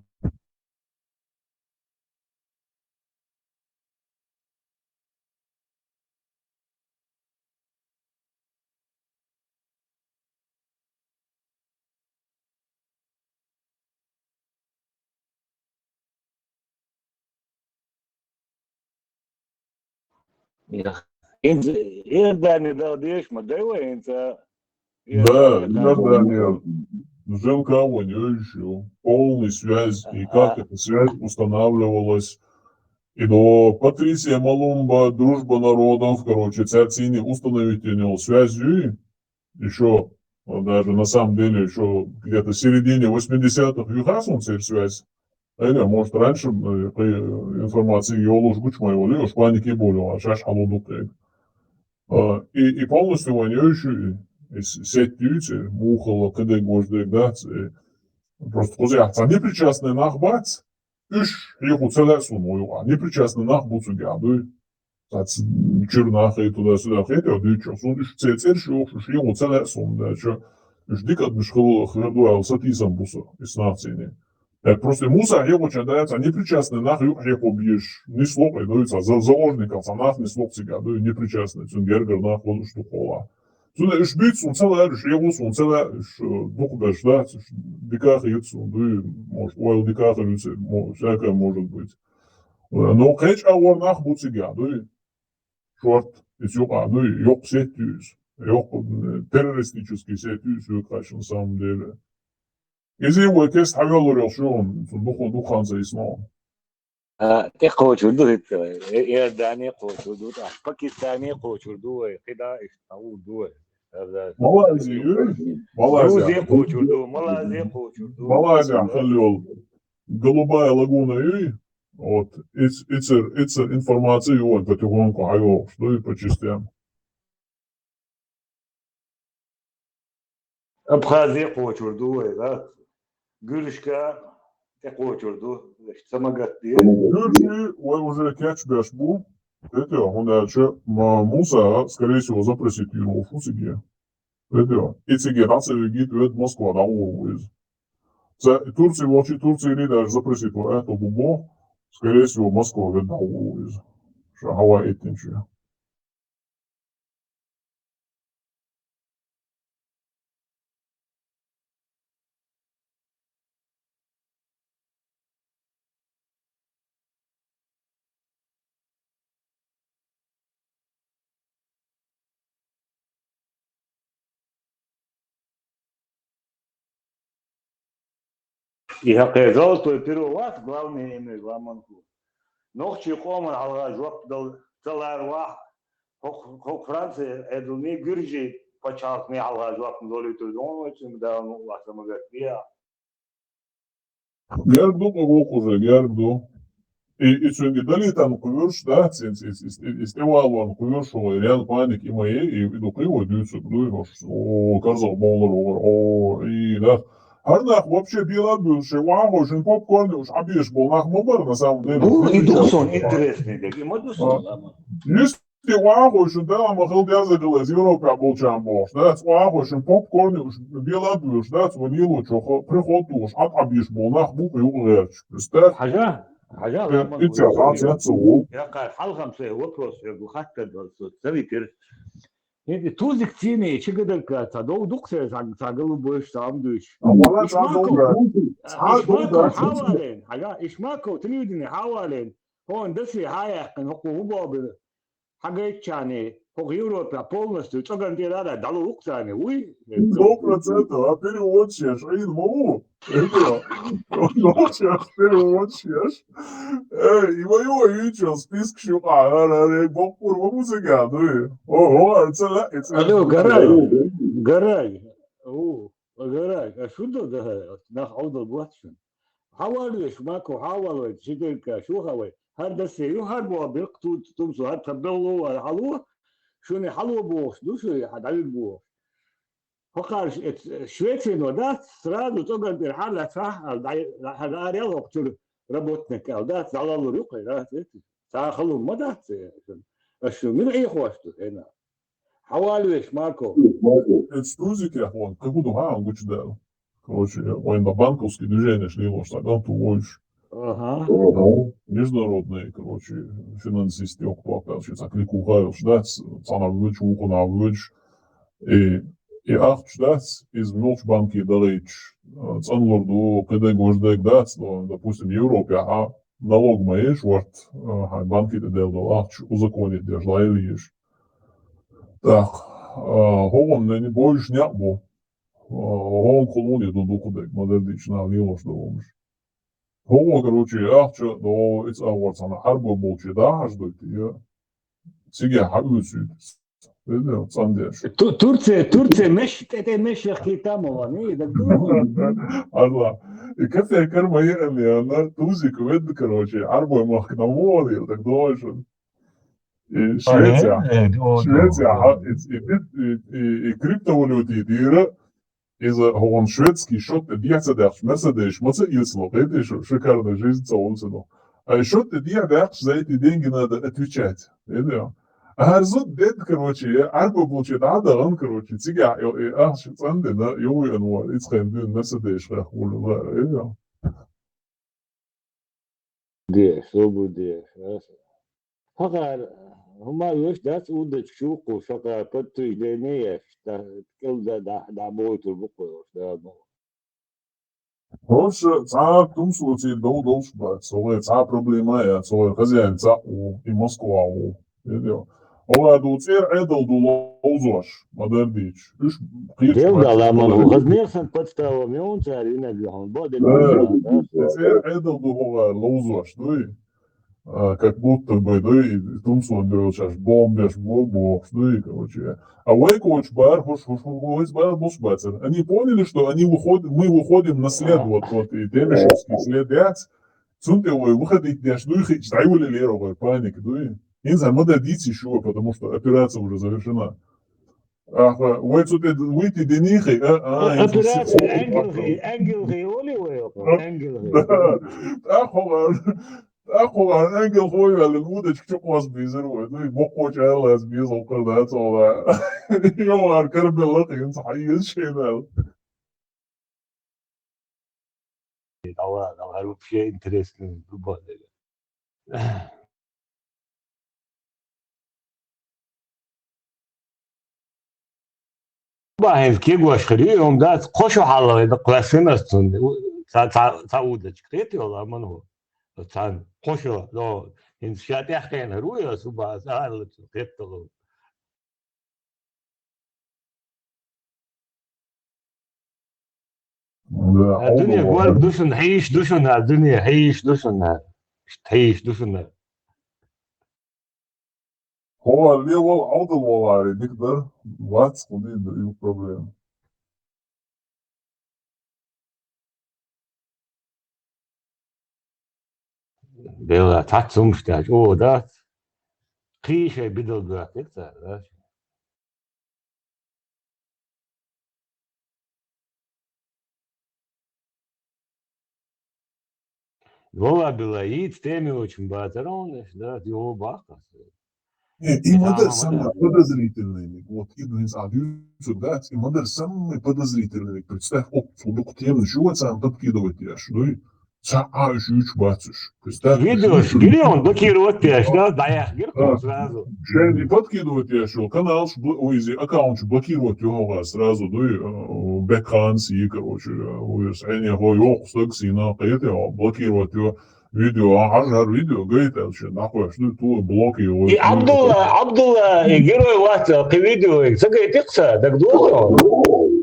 Ин, ин дани дал деш ма дай вай инца. Да, Иордания, Иордания. Жен кавон ещё. Полный связь, и как эта связь устанавливалась. И до Патрисия Малумба, дружба народов, короче, царцини установить у него связь, и ещё, вот даже на самом деле, ещё где-то в середине восьмидесятых юхасун церь связь. Или, может, раньше, э, при информации йолуш гучмай вали, уж паники были, а шаш халу дукъег. А, и, и полностью ванёйши, и с-, сеть юйци, мухала, кыдег, гождег, да, ц-, э, просто хузя, ца непричастный нах бац, уж, и ху целесун, ой, а непричастный нах буцуги, а, дуй. Ца ц-, чур нах, и туда-сюда, хетя, дуй, чё, сун, уж ц-, церь ши, уж, уж, и ху целесун, да, чё, уж дикат миш хыл, хырду, ал сатисам буса, и снацини. Э, просто Муса хьехоча да, ца непричастный нах юхьехо беш, нисло къедуй, ца за-, заложников, ца нах нисло цига, дуй, непричастный, цун гергар нах вол уж тухола. Цуна уж бит, сун цала, уж егу, сун цала, уж, э, дух беш, да, уж диках ит, сун, дуй, может, ойл диках ит, мо-, всякое может быть. Э, но кеч а вор нах буцига, дуй, шорт, ис юкъа, дуй, ёк сеть юз, ёк, э, террористический сеть юз, ёк, на самом деле. Иза вай кест хьавелларел шун, цу духу-, духанца исмаун. А, тӀе кхочур ду хӀитталай. Э, Иордане кхочур ду, тӀаккха Пакистане кхочур ду вай, кхидӀа иштта хьаур ду вай. Малайзия, ю? Малайзия. Грузия кхочур ду, Малайзия кхочур ду. Малайзия хьалйол. Голубая лагуна, ю? Вот. Иц-, ицер, ицер информация ю вай потихоньку хьайохуш ду и по частям. Абхазия кхочур ду вай, да? Гуьржка тӀе кхочур ду, ца ма гатде. Гуьржи вай уже кечбеш бу. Этио, хӀунда аьлча ма-, Муса, скорее всего, запросить йийр ву циге. Этио, и циге дӀа ца вигийта, вед Москва дӀагӀур ву иза. Ца Турция волчи, Турция ли даже запросить ву аьтто бу бо, скорее всего, Москва вед дӀагӀур ву иза. Ша хьава эттинчу. И хьакхе золотой перо вац главный имя ламанку. Нохчий къоман хьалха жоп дал ца ларвахь, хӀокху, хӀокху Франция Ӏедалний, гуьржий пачхьалкхний хьалха жоп долуьйтур ду, вай цуьнга Дала мукъ лахь ца ма гатде. Герга ду, къугу кхуза, герга ду. И, и цуьнга далийтан кхуьйраш, да, цин, цин, цин, цин, цин тӀевалон кхуьйраш, хӀо, реал паник и ма е, и, и ду кхий, вай дуьйцург дуй, хӀош, о, карзах бовлар вогӀар, о, и, да. ХӀара нах вообще бела а буьлуш, шайн вахо, шайн попкорн уьш Ӏабеш болу нах ма бара, на самом деле. Ну, и ду сон интересный дерг, и ма ду сон, а, да, ма. Есть Ти вахуш, да, ма хил дяза галаз Европа болчан бош, да, вахуш, попкорн уж, белад уж, да, ванило чохо, приход уж, ат абиш бол, нах бу, юг герч. Стер. Хажа, хажа, Э, ламан итя, уж. Ханс, я цу. Я кар, халхам се вопрос, я гу хатта дал су, сави пир. Эти тузик цини, чигадан ка, та дол дук се, са, са галу больш, сам душ. А вала са Ишмаков, долга. Са Ишмаков долга. Хавален, хажа, Ишмаков, телевидение хавален. Хон даси хаяхкан, хоку убобе. Хагайчани, хок Европа полностью, цоган тирара, дало уксани, уй. Сто процентов, а переводчик, а ин могу? Это, ну, сейчас переводчик. Э, и моего видео, список щука, а, а, а, бокур, могу загадываю. О, о, а, это, это, Алло, это, Гарай, Гарай. О, Гарай, а что да, да, на хаудал буатшин. Хавалвеш, маку хавалвеш, чигадан ка, шу хавай. Хар дасе, ю хар бо, бирк ту, тумсу, хар табдалу, хар халу, шуни халу бо, душу, хар давид бо. Хакар, э, Швеция но, да, сразу цоган тир, хар ла ца, хар ла, хар ла арел, хок тур работник, ал, да, залалу рюк, да, эти. Ца халу ма да, ца, а шу, мин эй хвасту, эна. Хавалвеш, Марко. Эти тузик я хван, как буду ха, он гучдал. Короче, он на банковский движение шли, вот, так, он ту войш. Ага. Ага. Международные, короче, финансисты, окупа, короче, так, лику, ха, ждать, цана выльч, уху на выльч. И, и ах, ждать, из мелч банки далеч, э, цан лорду, кыдэ гождэ, да, но, допустим, Европе, а, налог маешь, вот, э, ха, банки тэ дэл, ах, узаконить, дэ, желаю лишь. Так, а, хогон не, не боюсь, не бу. А, хогон колония ду дукудек, модердич на вилош да вомш. Хогон, короче, ахча, до, иц аварцана, арба болче, да, аж дойти, я. Сиге, ха, уцуд. Видел, сандеш. Ту-, Турция, Турция, меш, это меш, я хитамова, не, да, Арла. И кафе карма, я, она, тузик, вед, короче, арба мах к нам вон, я так должен. И Швеция. Э, э, о, Швеция, да, ага, да. И, и, и, и, и криптовалюты, и дира, из-за он шведский счёт, ты бьётся, да, Мерседес, маца илс ло, это ещё шикарная жизнь, ца он сыну. А счёт ты бьётся, да, за эти деньги надо отвечать. Это, а арзут дед, короче, я, арба получит, а, да, он, короче, тига, и, и, а, что, цанды, да, и, ой, он, вот, и цхен, блин, Мерседес, как, это. Деш, робу деш, а? Хакар, хӀума веш дац удачка шуку, шакар подтверждение еш, та, кел да, да, да, бойтур буквош, да, бо. Хош, ца тумсуци дол долш бац, цогъай ца проблема я, цогъай хозяин ца у, и Москва у. Видео. Ола ду цер эдал ду лоузош, модердич. Уж кирч Дел да бац, ламан, модердич. Хозмерсан подстава, меун цар вина бихон, бо де Э, да, да, цер эдал ду хога лоузош, дуй. А, как будто бы, дуй, тумсон дёрчаш, бомбеш, бо-, бо-, дуй, короче. А вай коч бар, хош, хош, хош, хош, бар, бош бацер. Они поняли, что они выходят, мы выходим на след, вот, вот, и Темишевский след, яц. Цунте вай выходить деш, дуй, хич, дай вали леро, вай, паника, дуй. Инза, мы дадите ещё, потому что операция уже завершена. Аха, вай цуте выйти денихи, а, а, Э, инза, операция, сиксо, ангелхи, ангелхи, оли вай, А, ангелхи. Да. Ахугар, ахугар, ангел хой валин удочка чук вас бизер вай. Ну, и бокко чайлас биз окарда цола. Йоар карбелла тин сахайыз шейнал. Ала, ала, вообще интересный, любой. Ба, хӀинз кегош хири, он дац, кхо шо хьалла, да, классына цун, ца, ца, ца удочка, хет йола, аман хо. Цан, кхо шо, но, хӀинз ша тӀехкена руй, а суба, а хьалла цун, хет йола. Да, А дуне хьо-, гвар душун, хьиш душун, а дуне, хьиш душун, а. Хьиш душун, а. Хьо левал, аудал валари, дик дар, вац, худи, да, ил проблема. Бела, тац умштач, о, да. Кхишай бидал дуат, это, да. Вола била, ит теми очень батаронеш, да, его бахас. Не, и ма дар самый подозрительный, вот и дуьнца а дуьйцур дац, и ма дар самый подозрительный, представь, оццул дукха темаш ю вацан подкидывать еш, дуй? Цхьа а уьш юьйцуш бац уьш. Представь, видеош гире он блокировать еш, да, дӀаяхгира тхо сразу. Шен и подкидывать еш йолу каналш, бл-, ой, иза аккаунташ блокировать йо хьо сразу, дуй, э, Бекханс, и, короче, э, ой, с-, хьенехо йоху стаг сийна кхета, блокировать йо. Видео, а, хьажа, хӀара видео гайта аьлла, шен дӀахоьш ду, ту блок йо. И Абдулла, Абдулла, и герой вац, кхин видео, и ца гайти-кх ца, дагадогӀу?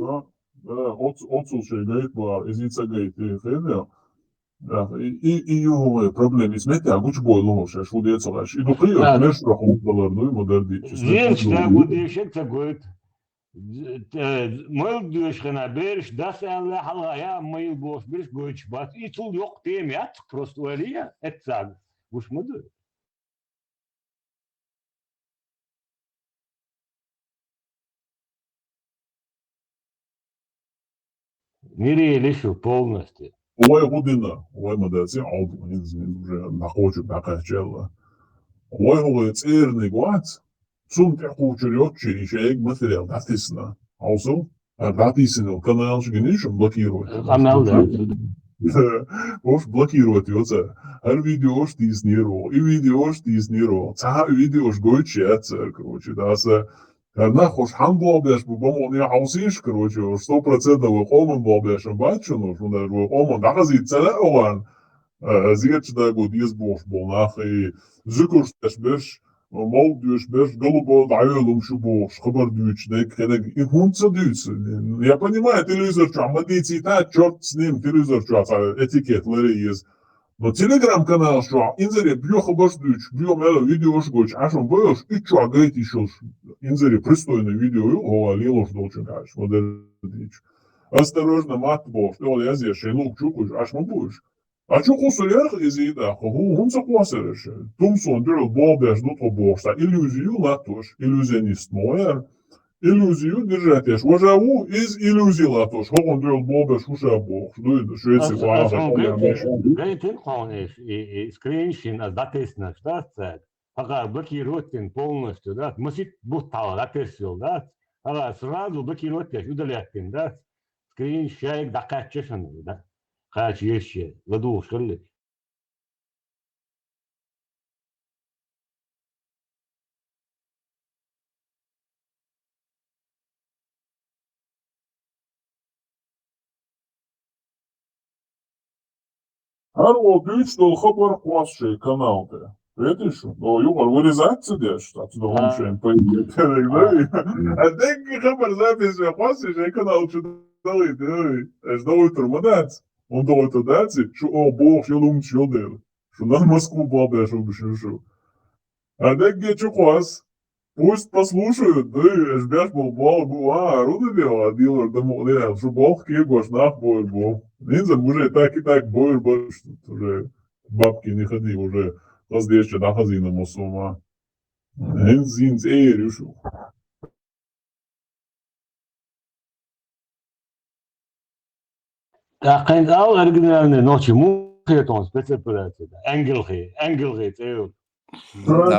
А, да, оц-, оццул шен гайта бахьара, иза ца гайти, хеза? Да, и, и, и ю хӀун проблема, иза меттехь гучубойла хӀун шаьш, хӀун децахь аьлча. И ду кхин а, мешра хӀума балар ду, ма дар дийча. Зенаш дагадешарг ца гойту. З-, э, майла доьшуш хенахь бераш дас аьлла, хьалха яа майла бохуш бераш гойтуш бац. И цул йоккха тема яц, просто ойла е, эццахь гуш ма ду. Мирили шу полностью. Вай гӀу дина, вай ма дац, Ӏовду, хӀинца, хӀинца уже дӀакхочург дӀакхаьчча аьлла. Вай хӀу вай цӀерниг вац, цунна тӀе кхучур йоцчу и шайга материал дӀатисна. Хьовсал? ХӀара дӀатийсина йолу каналаш гина шу блокировать. Канал, да. Уьш блокировать йо цара. ХӀара видеош тийсинера ву, и видеош тийсинера ву. Цхьа а видеош гойтуш яц цара, короче, да, аса ХӀара нах уьш хьан болх беш бу, бан вон хьовсийша, короче, уьш сто процентов вай къоман болх беш бац шуна, уьш, хӀунда аьлча вай къоман дӀахазийта ца лаьа вайна, а, зерачу дагу деза бохуш болу нах, и зуькарш деш берш, мовлид доьшуш берш, галубо дӀайоьлу хӀума шу бохуш, хабар дуьйцуш дерг, кхидерг, и хӀунда ца дуьйцу? Я понимаю, телевизор чохь ма дийцийта, чёрт с ним, телевизор чохь цхьа этикет ларъе еза. Но Telegram-каналаш чохь инзаре боьха баш дуьйцуш, боьха мел видеош а гойтуш, Ӏаш ма бойуш, и чохь гайта йиш йолуш, инзаре пристойный видео ю, хӀора лелош долчун Ӏаш ма дердийчу. Осторожно, матта бохуш, тӀехула язъеш, шайн лугу чу кхуьйсуш, Ӏаш ма бу уьш. А чу кхуссур яра иза и даккха, хӀу-, хӀунда ца кхоссар аша? Тумсон дуьхьал болх беш ду тхо бохуш, цхьа иллюзи ю латтош, иллюзионист ма ву яра. Иллюзию держать еш. Важа ву, иза иллюзи латтош, хӀокхунна дуьхьал болх беш хӀуша бохуш. Дуй, швеци ас, ас хьуна гайтина, гайтина хьуна и, и, и скриншин ас дӀатеснарш, да, ас цаьрга. Хьакха блокировать дина полностью, да, масит бутт хьала дӀатесна йолу, да. Хьала сразу блокировать деш, удалять дина, да. Скрин шайга дӀакхаьчча шуна, да. Кхача еш, ладугӀуш хилла. ХӀара вон дуьйцуш долу хабар кхосса шайн канал тӀе. Видиш? Но юкъара вырезать ца деш, цхьацца до хӀума шайн пайда тераг, да? А дегги хабар запись кхосса шайн канал чу далийта, ой, аш далуьйтур ма дац. ХӀунда вай тӀе дац, шу оха бохуш йолу хӀуманаш йолу дела. Шу нах Москву бохбеш хӀуманаш ю шу. А дегге чу кхосса, пусть послушают, да, аш беш болу болу бу, а, руда дела, дилар да мукъ дела, шу болх кегош нах бойр бу. Нинзам уже так и так бойр бу, уже бабки не ходи, уже хаздеш чу дӀахазийна мусулма. Нинза, нинза эр ю шу. ТӀаккха хӀинца ала оригинальный ночи муха хетон спецоперация? Ангелхи, ангелхи цӀе йолу. Да,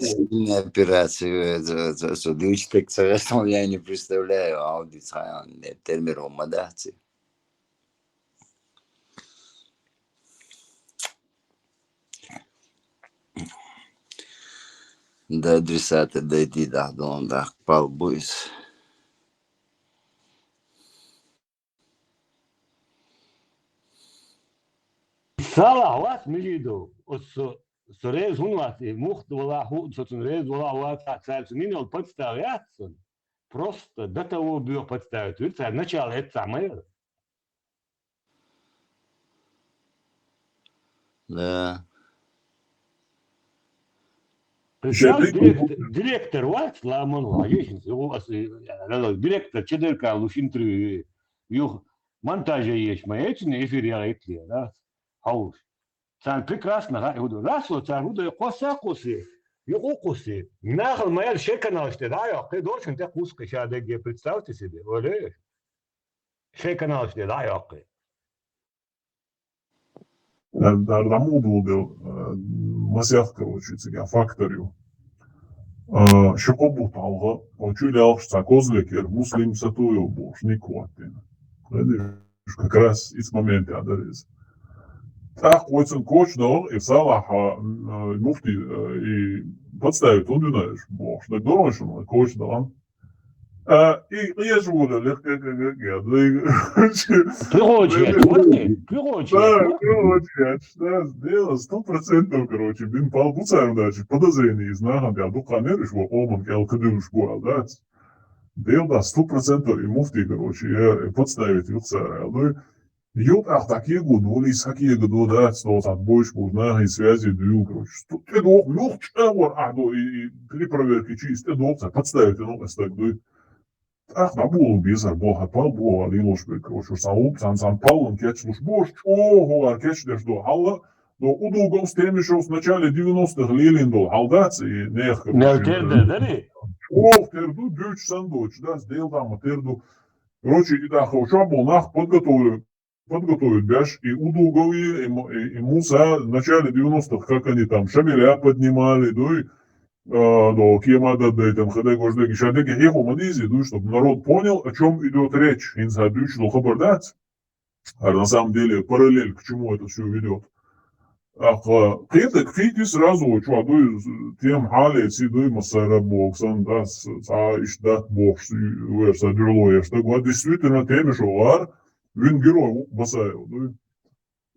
сильная операция, э, за, за, за дичь так царством я не представляю, Ауди цхьа, э, термером ма дац. До адресата дойди, да, дон, да, пал буйс. Салахь вац, Мижидов, оцу со, со реза хӀун вац, и мухта вала хӀу, со цунна реза вала вац, цаьрца мин йолу подстав яц цунна. Просто до того бьёх подставить. Вир царь начало это самое. Да. Представь, директор, директор вац, ламан вац, ешин, у вас, э, директор Чедерка луш интервью, юх монтажа еш, ма эчни эфир я этле, да? Хауш. Царна прекрасно хаьа хӀу ду. Расо цара хӀу дай кхосса кхуссий, юкъу кхуссий. Нахал ма ял шен каналаш тӀе дӀа а йоккхий, дошун тӀе кхуссу кхин ша дегге, представьте себе, оле. Шен каналаш тӀе дӀа а йоккхий. Дар, дар дӀа муха дугӀу дел, э, масех, короче, цига фактор ю. А, ши-кхо бутт хьалха, вай чу лелхаш цхьа козле кер, Муслим Сатуев бохуш, ник хӀоттийна. Хедаш, как раз ицу моменте а дара иза. ТӀаккха вай цунна коча даха, и Салахь, а, м, а, муфти, а, и подставить хӀунда вина уьш бохуш, дагадогӀий шуна, вай коча дахана. А, и къежа вула, лех, ка, ка, ка, ка, да, и, Кхи гӀоча яц, вот и, кхи гӀоча Да, яц. Короче, я считаю, сделал сто процентов, короче, бин пал буцар, значит, подозрение из наха, я дукха нервиш, во, оман, кел, кадывиш, бу, да. Дел, да, сто процентов и муфти, короче, я подставить юхсара, да. Юк, ах, так и гуд, вули сак и гуд, да, сто сат больше, бу, наха, и связи, дю, короче. Сто, ты дох, юх, чего, а, до, и, и при проверке чисто, дох, подставить, ну, так, да. ТӀаккха дӀаболу безар бохьа, пал бохьа лелош бер, короче, уж цхьа луп, цхьа, цхьа паллан кечлуш бохуш, чӀогӀа хӀора кечдеш до хьалла, до удугов с Темишев с начале девяностых лелин до хьал дац, и нех, короче, Мел тер да, дари? ЧӀогӀа тер ду, дуьйцуш сан доцуш, дац, Дела дама тер ду. Короче, и даха, шо бо нах подготовлю, подготовить беш, и удугов, и, и, и, и Муса в начале девяностых, как они там, Шамиля поднимали, дуй, а, до кема даддайтам, хада гождаги, шадеги, хеху манизи, дуй, чтобы народ понял, о чем идет речь, инса дуч, до хабар дац. А на самом деле параллель к чему это все ведет. Ах, а, кхетак фити сразу, чё, дуй, тем хьале, си дуй, масара боксан, да, с-, ца иш дат бокс, верса дюрло, я что, действительно, теми шо вар, вин герой, Басаев, дуй.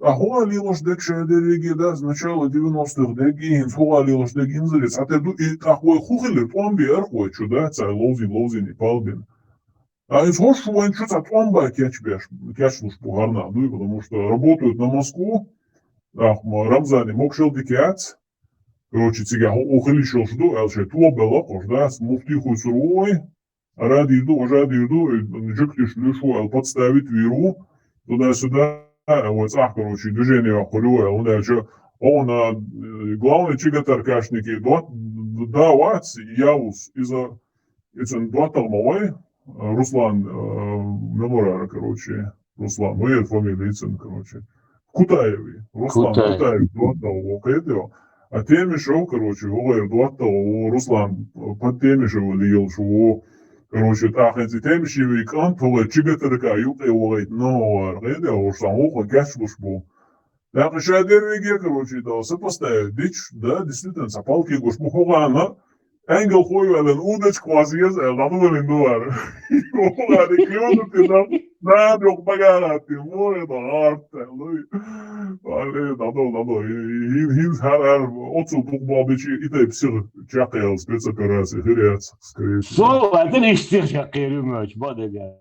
А хӀума лелош дерг ша дерриге да, с начала девяностых дерриге, хӀинца хӀума лелош дерг инзаре, цхьа те ду, и тӀаккха вай хӀу хилира, тӀом бе архой, чу да, цхьа ловзин, ловзин и палбин. А из хӀорш вайн чу цхьа тӀом бан кечбеш, кечлуш бу хӀарна дуй, потому что работают на Москву, а, м, Рамзане могушалла дика яц, короче, цига хӀу-, хӀу хилиш йолуш ду, аьлла шайн тобелла кхуш, да, с-, муфти хуьйцур ву вай, а радийр ду, важа дийр ду, и жуьгтиш луьш ву, аьлла подставить вийр ву, туда-сюда, а, вай цӀахь, короче, движение йоккхур ю вай, хӀунда аьлча, оона, э, главный чигатаркашники дот-, да, вац, явус, иза, иза доттагӀа ма вай, Руслан, э, меморара, короче, Руслан, ну, и фамилия цун, короче. Кутаеви, Руслан Кутаев. Кутаев, доттагӀа ву, кхетайо. А Темишев, короче, ву гӀайр доттагӀа ву, Руслан, э, под Темишев лийлаш ву. Короче, тӀаккха хӀинца Темишеви кӀант ву гӀайр чигатарка юкъе ву гӀайт, но вар, кхетайо, уж сан вукхо кечлуш бу. ТӀаккха ша дерриге, короче, да, сопоставить дича, да, действительно, цхьа палки гуш бу хӀугӀана, ангелхой ваьллан удочка ваз еза, аьлла, дӀадувалин дувара. ХӀугӀана клюнути, да, да, дёх багарати, море да, гӀарта, луй. Вале, дӀадо, дӀадо, хин, хин, хар, ар, оцу бух бобичи, и тайп сир, чакъял, спецоперация, хиряц, скорее всего. Со, а ты не стих, как я люблю, бадага.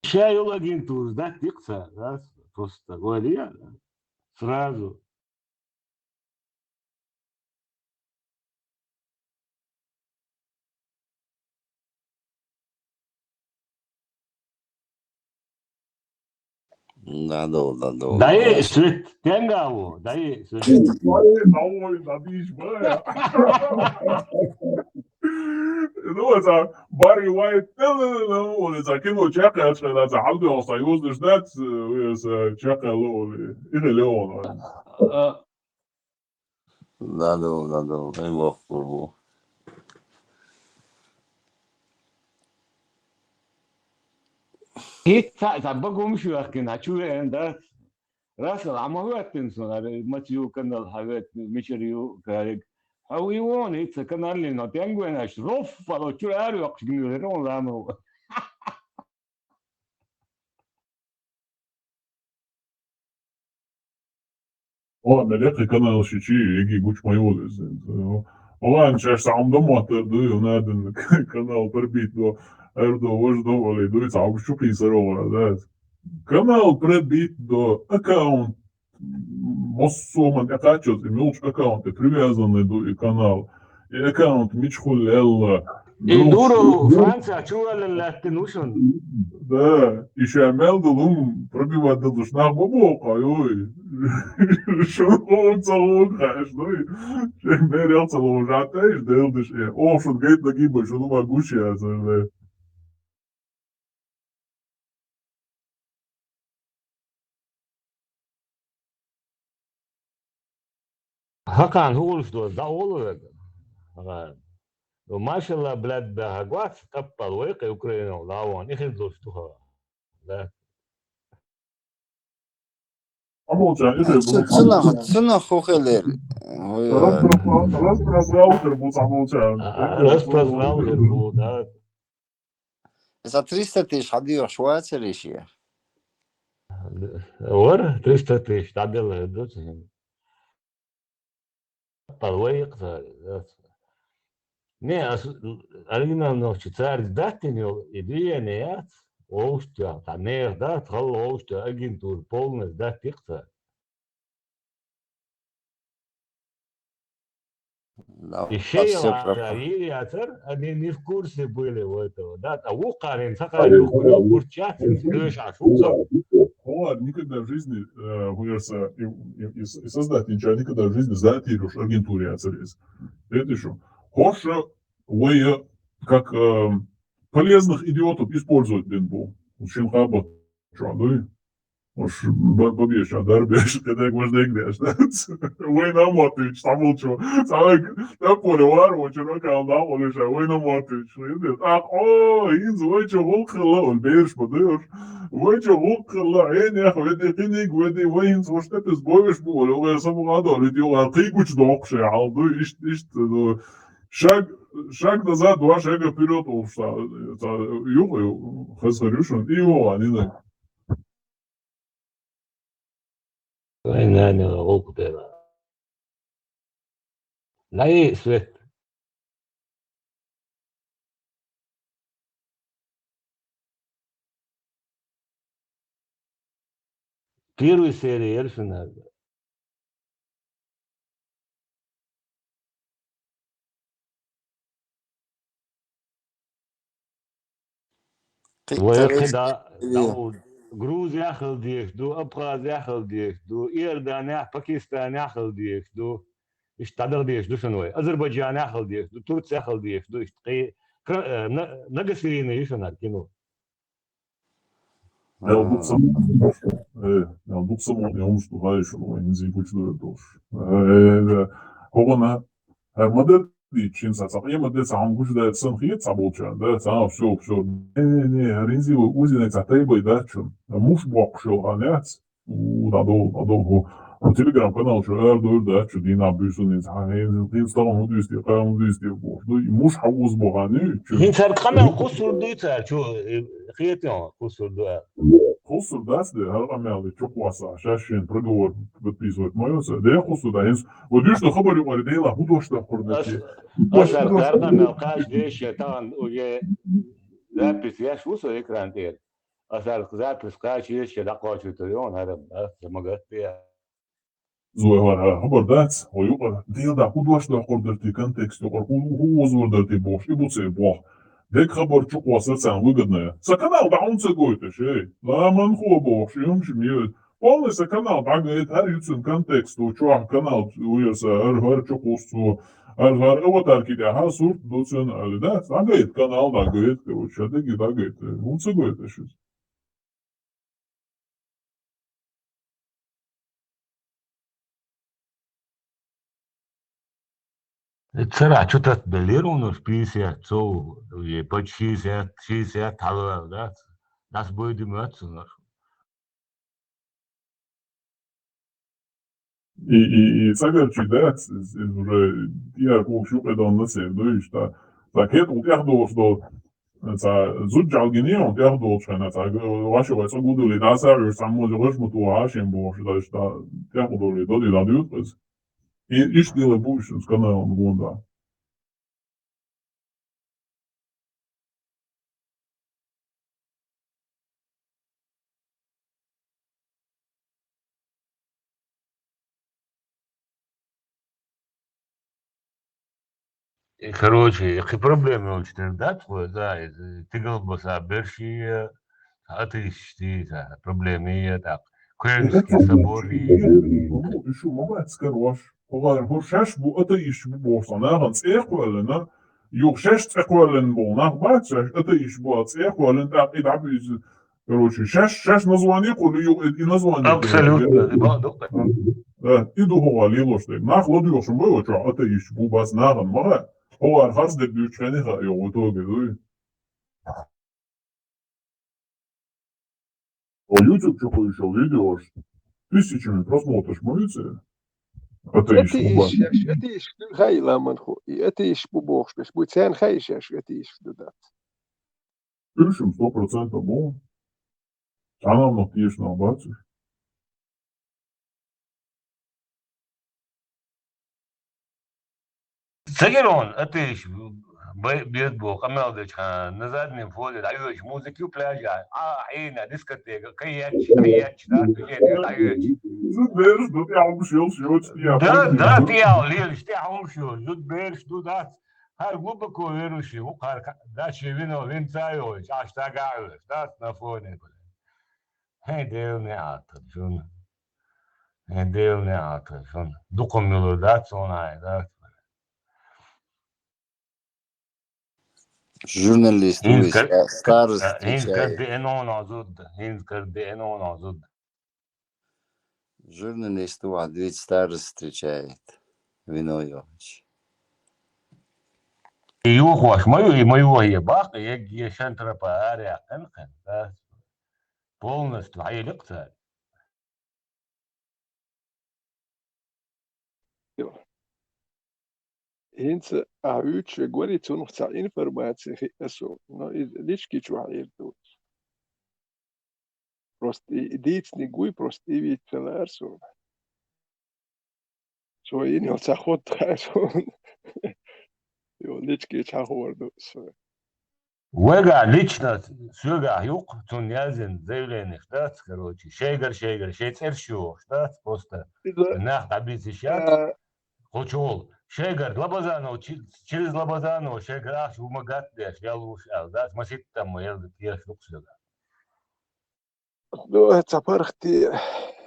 Ша йолу агентура даттикъ цара, да? Просто говоря, сразу. Да, да, да, да. ДӀаеа, Свет, стенга ву? ДӀаеа, Свет. Ой, ой, ой, да, бич, бля. Ну, это Барри Уайт, ну, ну, ну, ну, это кино чакъяьлча хенахь, хьалдоьгӀуш сан юзлуш дац, э, веса чакъяьлла олий. Ихе леона. А. Да, да, да, да, дай бахкур бу. ХӀетта цхьа, цхьа багу хӀума шу яхкина, чу веана дац. Расал, Ӏа ма хӀоьттина суна, маца ю канал хьан вет, мичара ю кариг. Хьо вуй вон, хӀинца каналлина, пенгвинаш, роффало, чуьра ара йоккхуш гина хир вон ламо. О, мел яккхий канал шичи, еги гучу ма йолу иза. О, ан шаьш сам дом мотор ду, ю надо канал пробить до, эрдо, вож до, вали ду, цхьа гучу кхийсар вара, да. Канал пробить до, аккаунт, массо ман тӀекхаччалц, и мулчу аккаунт, и привязанный ду, и канал. И аккаунт мича хуьлу лелла. И дуро Франция чу валлал лаьттина ву шуна. Да, и ша мел долу хӀума пробивать далуш нах ма боху, ой. Шуна хӀума ца хӀума хаьаш, ой. Шайн берех ца ловжа тайш, делдаш, э. Оха шуна гайтина гиба, шуна ма гуш яцара. Хьакхана хӀу гӀулш доз, дӀа олу вега. Ага. Ну, машалла, блядь, баха гвац, таппал вай кхе Украина лавон, и хир долуш ду хала. Да. Амолчан, и хир Цу-, бу. Цунах, цунах хӀу хилира. Ой, ой. Распростраутер бу Амолчан. А, распростраутер бу, да. Иза триста тысяч хьадийхьаш вацара шен? Вара триста тысяч дӀаделла хӀедоцу хӀин. Пал вай икъа ца, ца. Не, ас оригинал нохчи цаьрца даттина йолу и дуьйне яц, вовшахтоьхна, цхьа нехан дац, халла вовшахтоьхна агентура полностью даттина икъа ца. Да, и шен а всё яла пропало. Ца йийр яцара, они не в курсе были у этого, да, а вукхарин ца хай юхкур, юхкур чац, лоьшахь шуца. Ховар никогда в жизни, э, верса, и, и, и, и создать ничего никогда в жизни сдать и уж агентуре яцара. Это ещё. Хоша, вай, э, как, э, полезных идиотов использовать бен бу. Шин хаба. Чо дуй? Уж ба-, бабеша, дарбеш, когда можно играть, да? Вай нам отвечать, там был чё? Самый, да, поле вар, очень ракал, да, поле ша, вай нам отвечать. Так, о, инз, вай чё, волк хилла, он берш, ба, дуй, уж. Вай чё, волк хилла, эй, не, вай ди, книг, вай ди, вай инз, уж, ты, ты сбовешь, бу, оле, вай саму гадал, ведь я кыйгуч дохше, ал, дуй, ишт, ишт, ну, шаг, шаг назад, два шага вперёд, уж, са, са, ю, ю, хас, харюшун, и его, они, да. Вай нанила гӀуллакх дела. Най свет. Первый серия яра шуна. Вай кхидӀа, дӀа, Грузия хила дезаш ду, Абхазия хила дезаш ду, Иордания, Пакистания хила дезаш ду. Иштта дӀадала дезаш ду шуна вай. Азербайджания хила дезаш ду, Турция хила дезаш ду. Иштта кхе-, кра-, э, на-, многосерийный ю шуна кино. Мел дукха самукъа, э, мел дукха самукъа, я вам что, знаешь, ну, не зигучу долуш. Э, э, э, хӀокхуна, хӀара ма-дарра дийцича, цхьа, цхьа къемат де цхьа хӀума гучудаьлла санна хета цхьаболчарна, да, цхьа, всё, всё. Не, не, не, хӀара хӀинца вай узина цхьа тайпа дац шуна. Муш боккхуш йолу хан яц. У, дӀадолу, дӀадолу, хӀу, хӀу телеграм-канал чу арадойр дац, чу дийнахь буьйсанна, хьан, хьан, хьан, стагана хӀун дуьйцу, кхана хӀун дуьйцу бохуш. Ду, и муш хьан уза боху, хьан, чу? ХӀинца хӀара къамел кхуссур дуй цара, чу, э, хетий хьуна, кхуссур ду аьлла? Кхуссур дац, де, хӀара къамел, чу кхоссахь, шаьш шен проговор подписывать ма йо ца. Де кхуссур дац, хӀинца, вот дуьйш ду хабар юкъара, Дела, хӀун дош доккхур ду те? Аса хӀара къамел кхача деза шен, тахана уже запись еш ву со экран тӀера. Аса хӀара запись кхача еза шен, дӀакхачуьйтур ю хьуна хӀара, аса ма гатде. Зой хӀара хабар дац, хьо юкъара, Дела да, хӀун дош доккхур дара те, контекст юкъара, хӀун, хӀун озор дара те бохуш, и бу ца боху. Дерг хабар чу кхоссар царна выгодная. Сан канал дӀа хӀунда ца гойту аш, эй? Ламан хо бохуш, и хӀума ши мега. Полный сан канал дӀагайта, хӀара юьцун контекст ву, чохь канал вуьйр сан, хӀара, хӀара чу кхуссу, хӀара, хӀара аватарки тӀехь хӀара сурт ду цуьнан, аьлла, да? ДӀагайта, канал дӀагайта, короче, ша дерриге дӀагайта. ХӀунда ца гойту аш иза? Цара чу таттабеллера хьуна уьш пятьдесят сов, е почти шестьдесят, шестьдесят хьалаваьлла дац. Дас бойду моьтту цунах. И, и, и цӀагарчий дац, иза, иза уже тӀера кхугаш юкъа донна сер ду, иштта. Ца кхетӀал тӀехдолуш долу, ца зудчалгиний хьуна тӀехдолчу хенахь, ца ваша вай цӀа гудули, дӀасагӀуьйш цхьаммо гӀаш ма тухьа шен бохуш, да, иштта тӀехдолули, доди дӀадуьйцу иза. И иштта дела бу иза каналан гонда. И, короче, кхин проблема йолчу тера дац вай, да, и тигал баса берш и, атеисташ, и, да, проблема и, так. Кёльнский собор и. Ну, и шу ма бац, короче. ХӀора, хӀора шаьш бу атеисташ бу бохуш, нахана цӀе кхоьллина, юха шаьш цӀе кхоьллина боху нах бац, шаьш атеисташ бу, цӀе кхоьллина, тӀаккха и дӀабуьйцу. Короче, шаьш, шаьш название кхуьллу, юха и, и название. Абсолютно. Э, и ду хӀугӀа лелош дерг. Нах ладугӀуш ма бу чохь атеисташ бу бац нахана ма хаьа. ХӀугӀар харц дерг дуьйцуш хенахь а йо ву тоге дуй. О, YouTube чу кхуьйшал видеош тысячами просмотраш ма ю церан. Атеисташ бу бац. Атеисташ, атеисташ ду хаийла ман ху. И атеисташ бу бохуш беш бу. Церан хаийшаш атеисташ ду дац. Уьш-м сто процентов бу. Цхьана а ма тешна бац уьш. Ца гира хьуна атеисташ бе-, бед боху, къамел дечу хьан, на заднем фоне дӀайоьдуш музыка ю пляжа, а, хьийна, дискотека, кхин етташ, кхин етташ, да, студент ю дӀайоьдуш. Зуда бераш ду, тӀехь хӀумаш йолуш йоцу, тӀехь Да, хӀумаш да, йолуш. ТӀехь лелаш, тӀехь хӀумаш йолуш, зуда бераш ду, дац. ХӀара глубоко верующий ву, хӀара ка-, да, шен вино, винца а йолуш, Ӏаш стага а Ӏоьш, дац, на фоне, бля. ХӀей, Дела неӀалт, шуна. ХӀей, Дела неӀалт, шуна. Дукха мила дац, хьуна хьайн дац. Журналист ву, хӀинца кар-, ста-, староста хӀинца кара отвечает. Деана хьуна зуда, хӀинца кара деана хьуна зуда. Журналист ву, а дуьйцу староста отвечает. Вино йохуш. И юхош ма ю, и ма юхе баккха, егге шен тропа араяьккхина кхин, да? Полностью хьаелира цара. ХӀинца ахь вуьйцуш верг варий, цунах цхьа информаци хиъна суна, но иза лички чохь эр ду. Просто и, и дийциниг вуй, просто и вийца ца лаьара суна. Цо йина йолу ца хӀотта хаьа суна. Йо, лички чохь хӀора ду со. Вайгахь лично соьгахь юккъа, цунна яздина заявленеш дац, короче, шайгара, шайгара, шайн цӀераш йохуш дац, просто Иза, нах дӀабийциш яц, а, кхочул. Шайгара Лабазанов, чи-, через Лабазанова шайгара ахча ву ма гатдеш, ял вуш аьлла дац, маситтамма ял теш юккъа соьгахь. Ну, ца паргӀатте,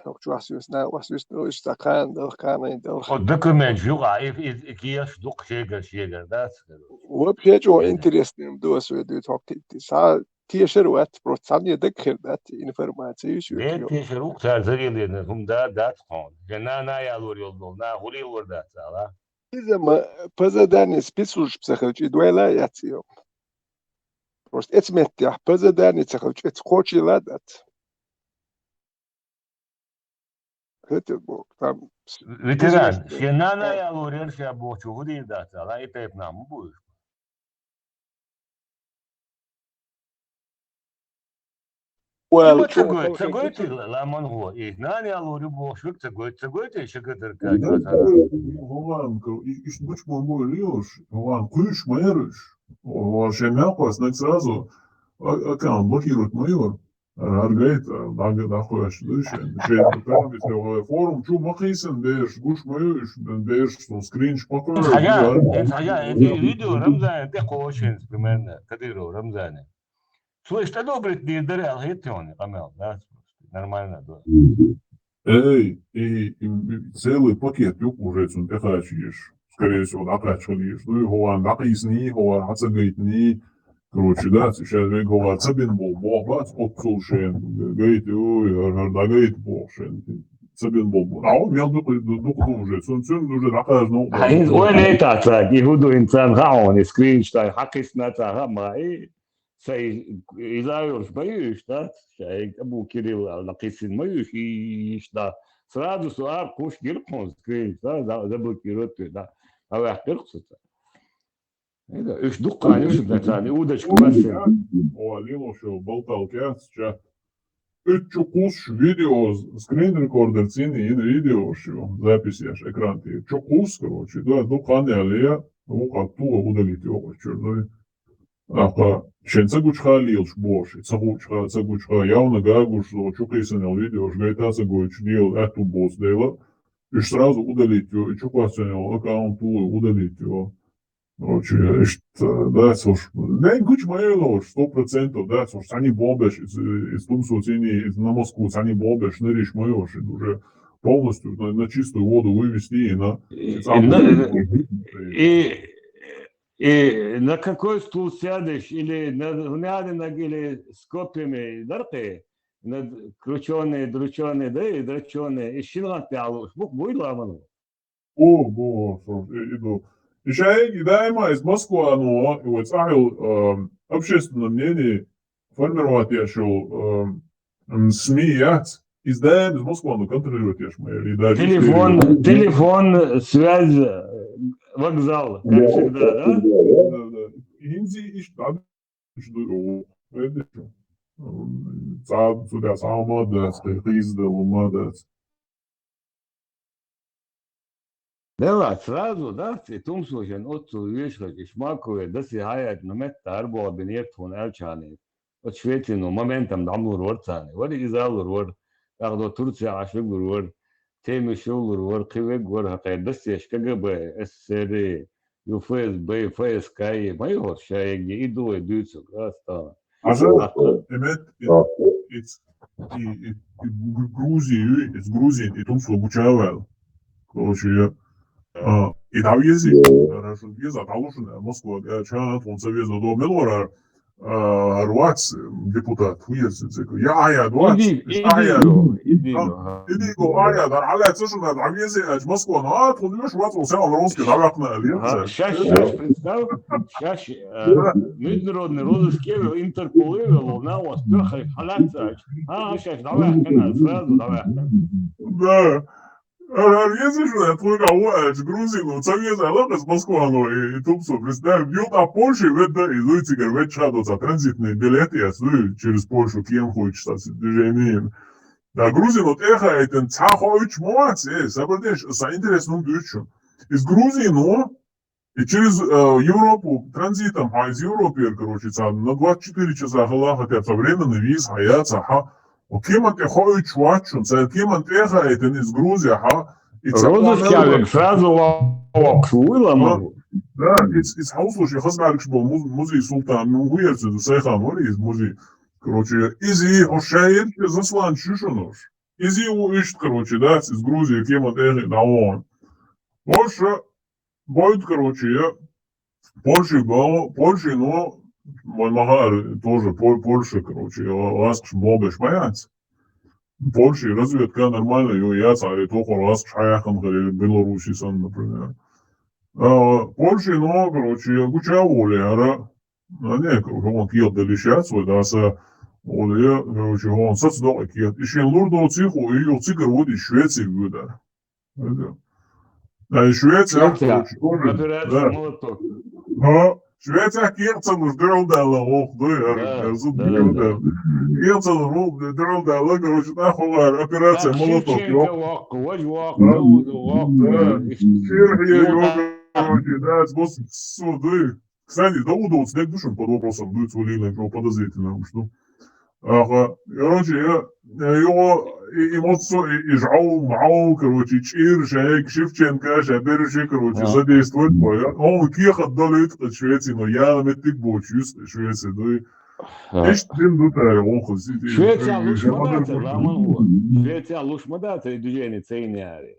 хӀокху чохь соьца накъост вуьсна, уьш ца кхана дала, кхана дала. Хьо документаш юкъа, и, и, и кеш дукха шегара, шегара, дац? Вообще чӀогӀа интересный ду аса вай дуьйцу хӀокху китти. Ца тешар вац, просто цхьанне дага хир дац информация, уьш Бен юьйцу. Тешар ву, цара зарелена, хӀума да, дац хьуна. Я нана ялор йолу долу, на хӀули лор дац, ала? Иза ма, по заданию спецслужб ца хилча, и дойла а яц йо. Просто эца меттехь П З Д ца хилча, эца кхочийла а дац. ХӀета боху, там с-, Ветеран, известный. Шен нана ялор яра ша бохучу хӀун дийр дац, ала и тайпа нах ма бу уьш. Well, ца гойту, ца гойту, ламан гӀо. И нана ялор ю бохуш верг ца гойту, ца гойту, и шагатар кача. Вован, и, иш буч бомбу лиош, Вован, куьш ма ярыш. Вован, шен мякъас, наг сразу, а, аккаунт блокировать ма йор. Аргайт, даг, дахуяш, ду шен. Шен, там, если форум, чу ма кхийсан берш, гуш ма ю, иш, берш, ну, скринш ма кхой. Хага, хага, видео Рамзан, те кхошен, примерно, Кадыров Рамзан. Слышь, одобрить дийр дара аьлла хӀетта хьуна къамел, да? Нормально, да. Эй, и, и, и целый пакет юкъа уже цунна тӀекхача еш. Скорее всего, дӀакхача хила еш. Ну, и хӀован дӀакхийсаний, хӀован хьа ца гайтаний. Короче, да, ца шаьш вега хӀован ца бина болу боху бац, оццул шен гайта, ой, хӀара, хӀара дӀагайта боху шен. Ца бина болу боху. А он мел дукха, дукха ду уже. Цунна, цунна уже дӀакхажа новкъа. Хьайна ойла йита цаьрга, и хӀун ду, хӀинца царна хаьа хьуна, и скриншот хьакхиссина цхьа хаа ма и. Сайн иза а йолуш ма ю уьш, да? Шайн Абу Кирилл аьлла кхиссина ма ю уьш, и, и, иштта. Сразу со ара кхуш гира кхунца, скрин, да, за-, заблокировать, да. А ваьккхира кху со ца. Ида, уьш дуккха ю шу, да, царна удочка массина. О, лило шо, болтал кяц, ча. Уьш чу кхуссуш видео, скрин рекордер цӀийна йина видео шу, запись еш, экран тӀе. Чу кхуссу, короче, да, дуккха хан яьлла, вукхар тула удалить йокъу чуьра, да. Аха, шен ца гучуха лелаш бохуш, ца гучуха, ца гучуха, явна гагуш, зо чу кхийсина йолу видеош гайта ца гойтуш, дела аьтту боцу дела, уьш сразу удалить йо, и чу кхоьссина йолу аккаунт вуй удалить йо. Короче, иштта, да, слушай, не гуч ма йо, сто процентов, да, слушай, цхьаний болбеш, из, из Тумсо цӀийний, из на Москву, цхьаний болбеш, нериш ма йо, шин уже полностью на, на чистую воду вывести, и на, И, и, и, И на какой стул сядешь, или на, на, на, или с копьями, да, ты? Над кручёные, дручёные, да, и дрочёные. И шин гӀатта алу, уж бух буй ламан. О, бо, шо, и, и ду. И шайги даима из Москва, ну, и вот цахил, эм, общественное мнение формировать я шел, эм, м, СМИ яц, из даим из Москва, ну, контролировать я шмайли, да, Телефон, телефон, связь, э, вокзал, как всегда, да? Да, да. Хинзи иш, да, иш, ду, о, это что? М, ца-, сюда сама, да, с-, хизда, ума, да. Дела, сразу, да, и тумсушен отцу вешать, и шмакове, да, си хаят, но мет тарбо бинертун элчани. От Швеция, ну, моментом дамлур вар цани. Вар изалур вар, ягдо Турция ашвеглур вар, теми шулур вар, кивег вар, хакай, да, си КГБ, СССР, ЮФСБ, ФСК, май хор шаеги, и дуе дюцук, раста. Аза, Ахту. Эмет, А. из, и, и, и Гру-, Грузию, из Грузии, и тумсу обучавал. Короче, я, а, и там езди, хорошо, езди, а там лучше, Москва, я чана, он совет, до Милора, а, Руац, депутат, хуер, я, я, Руац, Иди, иди, а, я, го, иди, а, го. Иди го, а, я, да, а, я, слушай, да, там езди, а, Москва, ну, а, тут, видишь, Руац, он сам русский, да, как на, Ага, щас, щас, представь, щас, э, международный розыск, Интерпол, на вас, трёх, халатца, а, щас, давай, канал, сразу, давай. Да. А, а, если же, я твой кого, а, Грузию, ну, совет, а, ладно, с Москвы, ну, и, и тут всё, представь, бьют, а Польша, ведь, да, и Луи Цигар, ведь, шадо, за транзитные билеты, я, ну, через Польшу, кем хочешь, с движением. Да, Грузия, вот, эхо, это, ца, хочешь, молодцы, э, собердеш, са, интересно, дючу. Из Грузии, ну, и через, э, Европу, транзитом, а из Европы, короче, ца, на двадцать четыре часа, хала, хотя бы со временный виз, а я, ца, ха, О, кеман тӀе хоуьйтуш вац шуна, цара кеман тӀе а хаийтина из Грузия, хьа? И ца Розыск къамел яллиг сразу воккхуш вуйла ма ву. Да, из, из хьал слушай, хаза гӀаргаш бо муз-, музей султан, ну, ву яц из, Сайхан вари из музей. Короче, из и хӀо шаерча заслан шу шуна уж. Из и ву иштта, короче, да, из Грузия кеман тӀе а хи-, дӀавон. Ваша, бойд, короче, я Польши бо-, Польши, ну, мой махар тоже Пол-, Польша, короче, я ласкаш бобеш ма яц. Польши разведка нормально, ё, яц, ари тохо ласкаш хьаяхан хари Белоруссия сан, например. А, Польши, ну, короче, я гуча воли, ара. А не, короче, он киел далишац, вот, да, са, воли, короче, он сац док киел. И шен лур до циху, и ё цигар води Швеция гуда. Да. Да, и Швеция, Швеция. Короче, тоже, Операция да. «Молоток». Но Швеция киелца луж дырал дала, ох, да, я, Да, я зуб да, дырал да. дала. Киелца луж дырал дала, короче, да, ховар, операция Так, «Молоток», Шевченко ё. воккха, вож воккха, Да. Дауда воккха. Да. Серхио, Ну, ё, да. короче, да, с гос-, суды. Кстати, Дауда вот снег душен под вопросом, дует свалили, его подозрительно, что. Ага, короче, я, я его, и, и вот всё, и, и жау, мау, короче, чир, шайк, Шевченко, шаберши, короче, А. задействовать, бо, я. Он киха долит от Швеции, но я на метик бочусь Швеции, ну и А. Ишт дин дутая, ох, зи-, зи-, Швеция зи-, луш зи-, ма зи-, дацар, ламан гӀо. Швеция луш ма дацар, и движение цайни ари.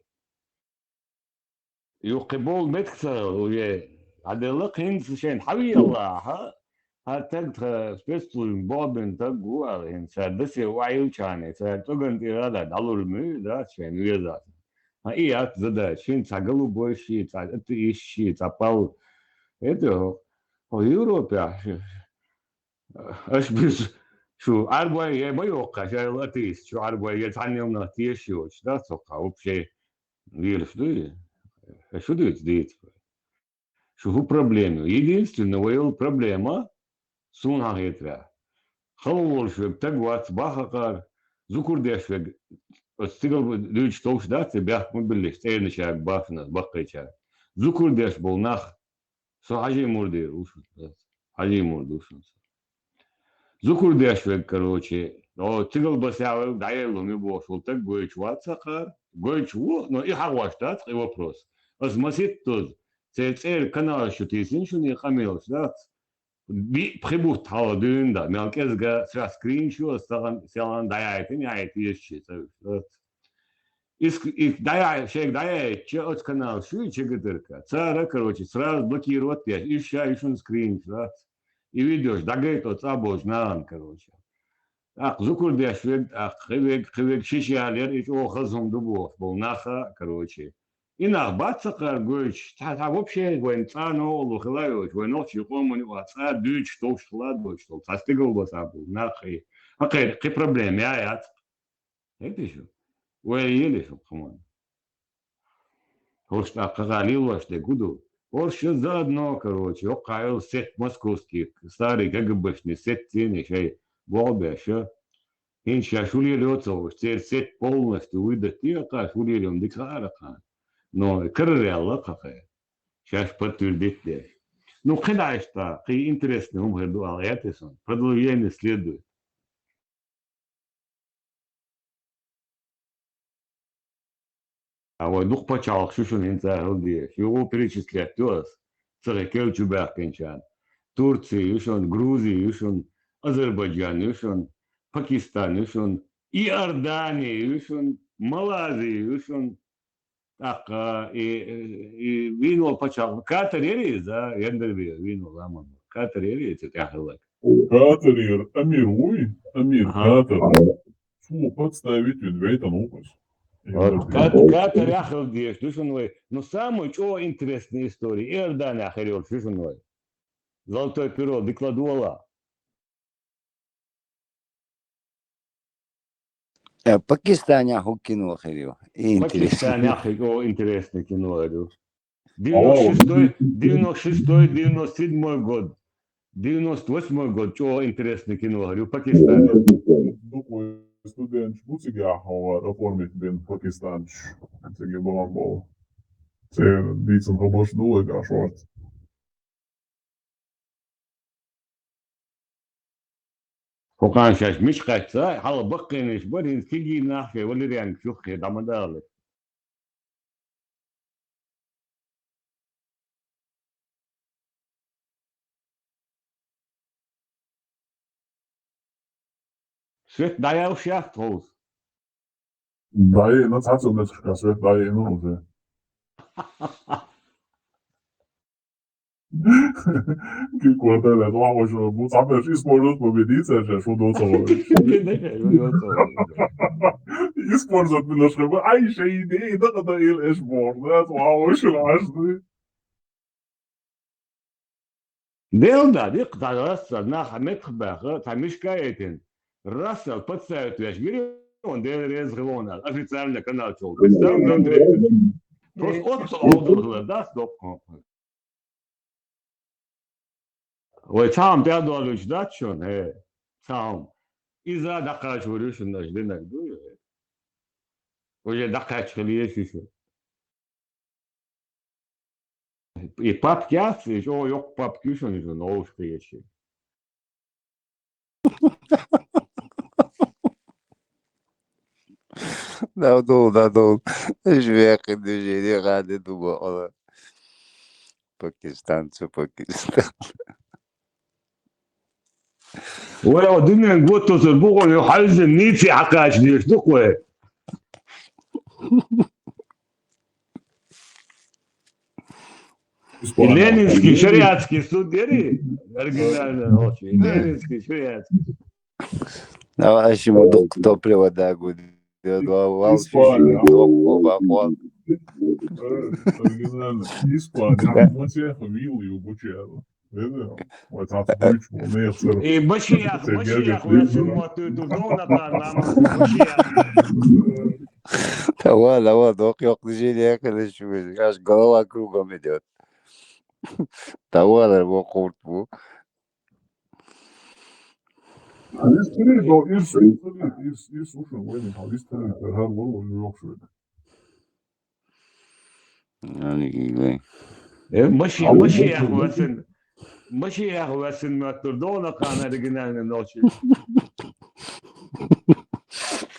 Юххе бол меткца, уже, хьаделла хинца шайн хьавиялла, хьа? Хьа таг тха спецслужбин бобин таг гу ала хин, цар дасе ваилчане, цар цӀоган тӀира да, далур муй, да, шайн веза. Хьа и ат задач, шин ца голубой ши, ца атеист ши, ца пал. Это, о, Европе, а, аш без, шу, арбай, я ма йоккха, шай атеист, шу арбай, я цаннемна теши, да, цокка, вообще, вирш, да, шу дит, дит. Шу фу проблема. Единственное, вайол проблема, сун хьахетра. Халволш вег таг вац бахакар, зукурдеш вег, ас цигал дуйч товш дац, бяхк ма биллиш, цӀерничаг бафна, баккхайчаг. Зукурдеш бол нах, со хьажи мурди, уш, хьажи мурди, уш. Зукурдеш вег, короче, о, цигал басявел, даел луми бошул, таг гойч вац сакар, гойч ву, но и хьагъваш дац, и вопрос. Ас масит туз, цер цӀер канал шу тисин шуни къамелш дац. Би пхибут хьала дуйнда, мел кӀезга сра скрин шу, ас сагъан, сагъан даяйтин, яйти еш чи, ца, ца. Ис, ис дая, шег даяйтча, оц канал шу, чегатырка. Цара, короче, сразу блокировать деш, иш ша, ишун скрин шу, дац. И видеош, дагайт, оц абош, наан, короче. ТӀаккха зукар деш вег, тӀаккха кхы вег, кхы вег шиш ялар, и чӀогӀа хаза хӀума ду бохуш болу наха, короче. И нах бац ца кхара гойтуш, цхьа, цхьа вообще вайн цӀа новкъарло хила йоцуш, вайн нохчийн къоман юкъахь цӀа дуьйцуш, товш хила доцуш долу, цхьа стигал баса болу нах и. Хьан кхайра, кхин проблема я яц. ХӀетий шу? Вай елий шу кхаман? ХӀорш тӀаккха гӀалилош де гу ду. ХӀорш ша заодно, короче, йоккхахьа йолу сетт московский, старый КГБшный сетт цӀене шай болх беш ша. ХӀинца ша шу лелайо ца хууш, церан сетт полностью выдать дийр кхаьа, шу лелайо дика хаьара кхаьа. Но карара яьлла кхаьа. Шаьш подтвердить деш. Ну, кхин дӀа иштта, кхин интересный хӀума хир ду аьлла гӀертий сан. Продолжение следует. А вай дукха пачхьалкх шу шуна хӀинца а хила дезаш. Юха перечислять ду ас, ца хи кел чу баьхкинчарна. Турци ю шуна, Грузи ю шуна, Азербайджан ю шуна, Пакистан ю шуна, Иордани ю шуна, Малази ю шуна. ТӀаккха и, и вийна волу пачхьалкх Катар яра иза, яндар бе вийна волу заман. Катар яра иза тӀехь хилларг. Катар яра, Амир вуй? Амир, аха. Катар. Цо подставить вина вейтан ву кхуьнца. Вот. Кат-, Катарехь хила дезаш ду шуна вай. Ну, самая чӀогӀа интересная история. Иорданехь хир йолуш ю шуна вай. Золотой перо, дика ладогӀа. Э, Пакистанехь хӀун кино хир ю? И интересно. Пакистанехь хир, о, интересный кино хир ю. Девяносто шестой, девяносто шестой, девяносто седьмой год, девяносто восьмой год, чӀогӀа интересный кино хир ю Пакистане. Дукха студенташ бу цигахь оформить бина пакистанцаш. Цига бахьана болу. Церан дийцина хабарш ду вайгахь шорта. ХӀокхарна шаьш мича кхаьчча, хьала баккхийнаш бара, хӀинца кегий нах шайн валерьянкаш юххе дӀа ма далара. Свет дӀаяьлла шаьш тховса? ДӀаеана, цхьацца меттигашкахь свет дӀаеана уже. Кик ватале, вахош бу, цхьаберш использовать бу бедица, ша шу доца вахош. Использовать немножко бу, ай, ша идея, да, да, ил эш бор, да, вахош лашны. Дел да, дикх, да, раз, нах, меттах баха, та мишка этин. Рассел подставить веш гири, он дел рез гвона, официальный канал чол. Представь, Андрей. Просто отцу алдурла, да, стоп. Вай цхьа хӀума тӀедолуьйтуш дац шуна, хӀе, цхьа хӀума. Иза дӀакхача вур ю шуна, аша динарг ду, хӀе. Уже дӀакхаьчча хила еза шу. И папка яц, и чӀогӀа йоккха папка ю шуна, иза новушка еши. Надул, надул. Уж векъи движение гӀади дуба ола. Пакистан, цу Пакистан. Вай, о, дуьнен готтусар бу гӀо, хьаьвзина нийце хьакхача деш ду-кх вай. И Ленинский шариатский суд яри? Оригинально очень. Ленинский шариатский. Давай ещё ему док-, топливо дагу. Испания. Оригинально. Испания. Вилла ю бучера. Вай цхьацца дуьйцуш бу, нехан сара. И Машиах, Машиах весин моту, ду дона пар, мама, Машиах. Давай, давай, док, ёк, движение, конечно, аж голова кругом идёт. Давай, давай, курт бу. Хьалистирий, до ирс, ирс, ирс, ирс, ушу вайна, хьалистирий, хар вон, вон, вон, вон. Ани гиглай. Э, Маши-, Машиах весин, Машиах весин маттур дона кхана оригинальный ночи.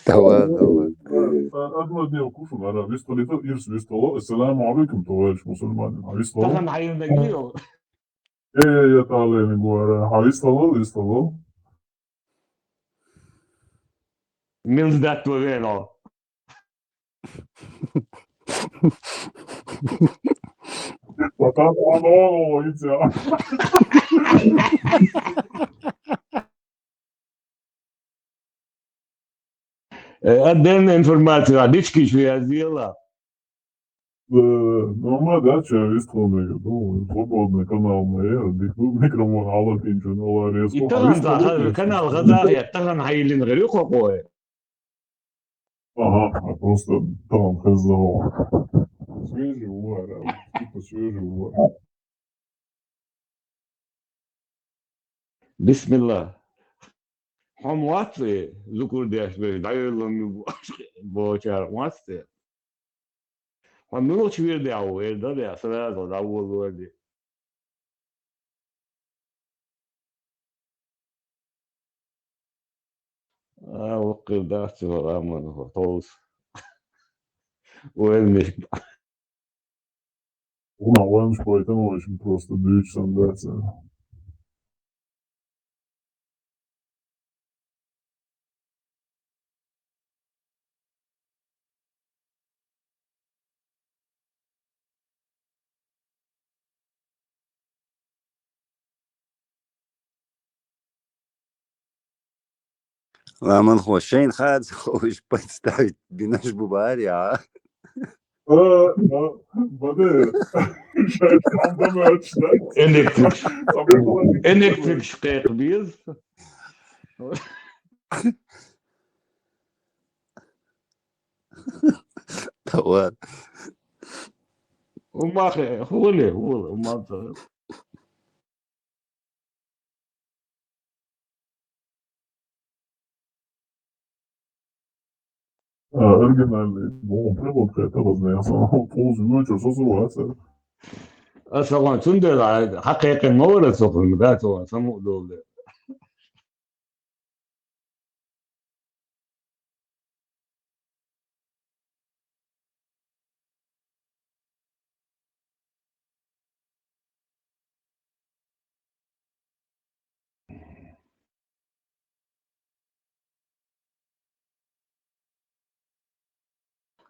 Давай, давай. Э, э, одно дело кушу, ара, вистолито, ирс, вистоло. Ассаламу алейкум, товарищ мусульманин. А вистоло? Тахан хайрна гио. Э, я тале не говорю. А вистоло, вистоло. Милздат вено. Потом оно, видите. Э, отдельная информация, а лички ещё я сделал. Э, ну, мы, да, чё, вистхуна, ну, свободный канал, мы, э, дик-, микрофон алапинчу, ну, ла резко. И там, да, хазар канал, хазар, я, там, хайлин, говорю, какой. Ага, а просто там, хазар. Свежий увар, а, типа свежий увар. Бисмилла. Хьо ма вац, э, зукар деш берш, дӀайолла ма бу-, бочар ма вац, э. Хьо муьлхача вир дӀа ву, вир да дӀа, сразу дӀаволла вар де. А, вакхир дац, хьо, Раман, хьо, толс. Уэлмиш. Уна ванш поэтому очень просто дючсан дац. Ламан хо, шайн хадз хо уж представить бинаш бу бари, а? А, а, баде. Шайн хадз да мачта. Электрик. Электрик шкек биз. Давай. Умахе, хуле, хуле, умахе. А, оригинальный. Ну, прямо вот это вот, я сам ползу, ну, чё, сосываться. А сама цунде, а, хакъикъи мавра сохун, да, то, саму долде.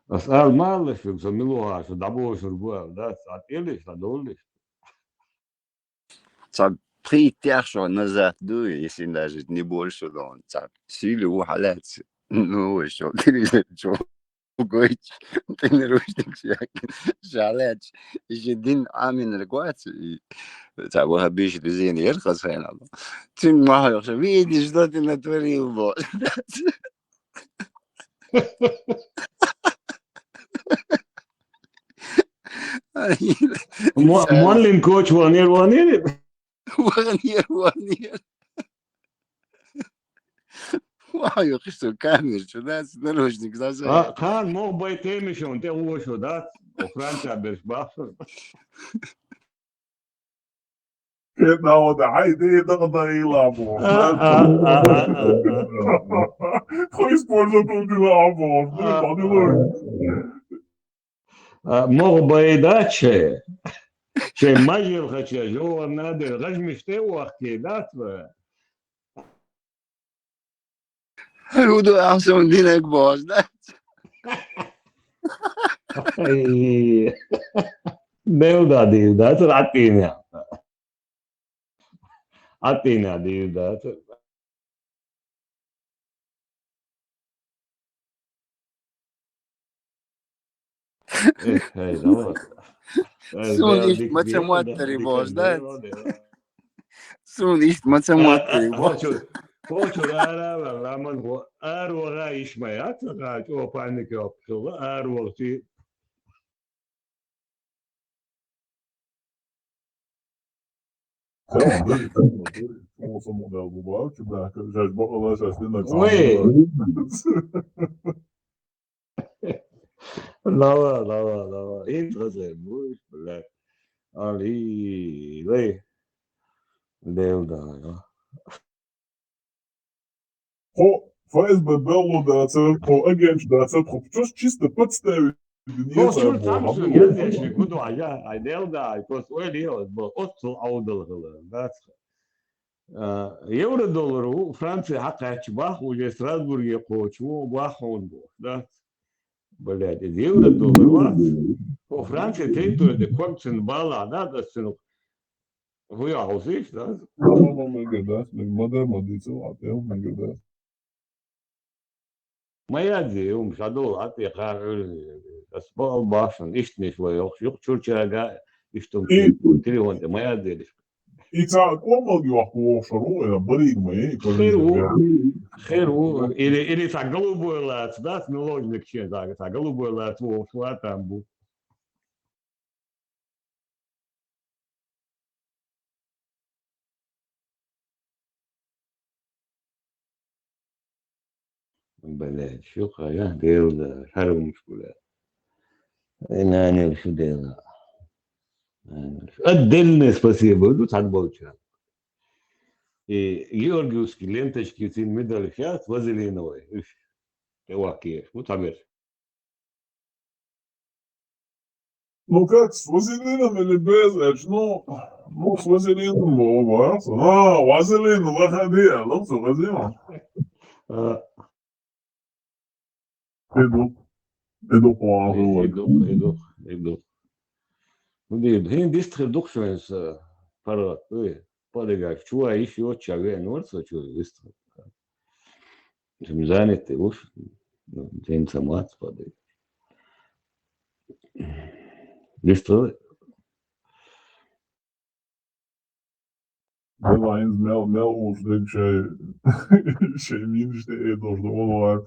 Ас ала ма аллаш вуьга, со мила вахаш, дӀабошур бу аьлла, дац, цхьа тӀелиш, цхьа доллиш. Цхьа пхийтта тӀех шо назад ду, если даже не больше, дон, цхьа сийли ву хьалаьцна. Ну, вы что, переживаете, что? Угойту, тренировочник шо яккхина, шо хьалаьцна. И ши дин Ӏаминарг вац, и цхьа ваххабиш дизина яр хаза хенал. Цуьнга ма хьоьхуш, видишь, что ты натворил, бо. Мо-, моллин коч ванер, ванер. Ванер, ванер. Вау, йо, хӀиштта камера чу дац, наручник, знаешь. А, кхана могӀа бай темишон, тӀе вошо дац. О, Франция берш бахсур. Кхетна вода, хьай, де, дагадайла бо. А, а, а, а, а, а. Хой использовать удила бо. А, а. А, могӀа бай дац шай. Шай мажел хача, жовар надер, гӀажмиш тӀе вахке дац ва. ХӀуду ахсун динаг боз дац. Ай. Белда див дац, ратиня. Атина див дац. Эх, ай, давай. Ай, суна да, иштта дик мацаматтари беш, да? Суна иштта мацаматтари беш. Кочур, кочур ара, ара, ламан хо, ар вара иш ма яц, ха, чо паник ёп, ар вара чи. Ой. Лава, лава, лава. Ит хазай буш, блядь. Али, лей. Дел да, я. Хо, ФСБ белло дацар, хо, агентш дацар, хо, просто чисто подставить. Хо, чур там, что я здесь не буду, а я, а дел да, а просто, ой, лево, бо, от, аудал хала, да. А, евро доллар у Франция хьакхаьчча бах, уже Страсбурге кхочу, бах хьуна бо, да. Блядь, из евро доллар вац. Хо, Франция территория де квакцин бала, да, да, сынок. Хуя, хо, сиш, да? Мама, мама, мега, да, мега, мада, мадица, а, тел, мега, да. Ма яздеш, хӀума шадолу, а тӀе кхара Ӏуьллу. Ас бакъал бахьаш, иштанаш вай йохуш, юха чурчага, иштта И телефон тӀе ма яздеш. И цхьа кӀомалг йохку вохуш ву, э, бариг ма яй, Хир ву, хир ву. Или, или цхьа голубой лац, дац, наложник шен цхьа, цхьа голубой лац вохуш ву, а там бу. Блядь, шу хая, Дела, хьарам мушкула. Ай, нанел шу Дела. Отдельное спасибо, ду цхьана болчарна. И георгиевский ленточки, цин медаль сейчас, вазелиновый. Уф, тӀе ваккхеш, ву цхьаберш. Ну как, с вазелином или без? Я говорю, ну, ну, с вазелином, ну, а, вазелин, выходи, а, ну, с вазелином. А. Иду, иду, Э, иду, иду, иду. Ну, ди, хин дистхир духшвенс, э, паргӀат, э, подыгаш, чува иш йоцча вен варца, чу дистхир. Занятый уж, ну, день самац подыгаш. Дистхир. Дела инз мел, мел уж дег шай, шай миниш де э должно он вар,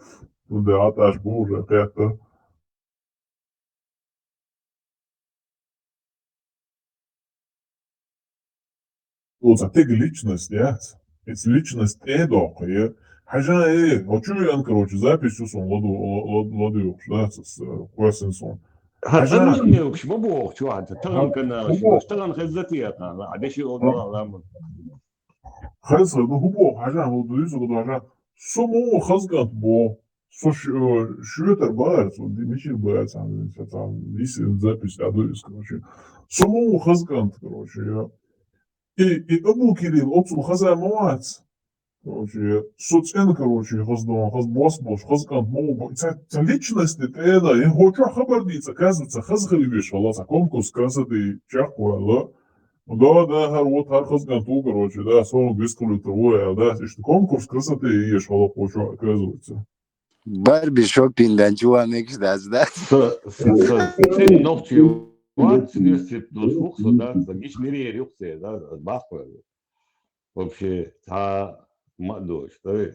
ну, де аташ бу уже, кхетта. Оцу тига личность яц. Эца личность тӀе а доккху, я. Хьажа, э, хьо чу веана, короче, запись ю сон ладу-, ла-, ла-, ладуьйгӀуш, да, с-, с-, кхоьссина сон. Хьажа. Адамна мелкаш ма боху чу хьан, тагӀан каналаш, тагӀан хезза тӀе а хьан, а деши олдала ламан. Хеза, ну, хӀу боху, хьажа, хӀу дуьйцу, хӀу хьажа. Со муха хаза кӀант боху? Со ш-, э, шоьтар бара, со ди-, мичара бара, цхьана, цхьана, цхьана, висина запись а ду иза, короче. Со муха хаза кӀант, короче, я. И, и Абу Кирилл оццул хаза ма вац. Короче, со цӀена, короче, хаза дон, хаза бос болуш, хаза кӀант ма ву, ца, ца личность тӀе да, я хӀо чохь хабар дийца, оказывается, хаза хила веш хила, ца конкурс красоты чекхваьлла. Да, да, хӀара вот, хӀара хаза кӀант ву, короче, да, со вист хуьлуьйтур ву, аьлла, да, иштта конкурс красоты еш хила кхочу, оказывается. Барби шопинг дан чува мегаш дац, да? Со, со, со, цӀена нохчи вац, цӀена сип долуш ву-кх со, да, со гич нерера юкъ цӀе, да, баккхаваьлла. Вообще, цхьа ма а доцуш, да вай?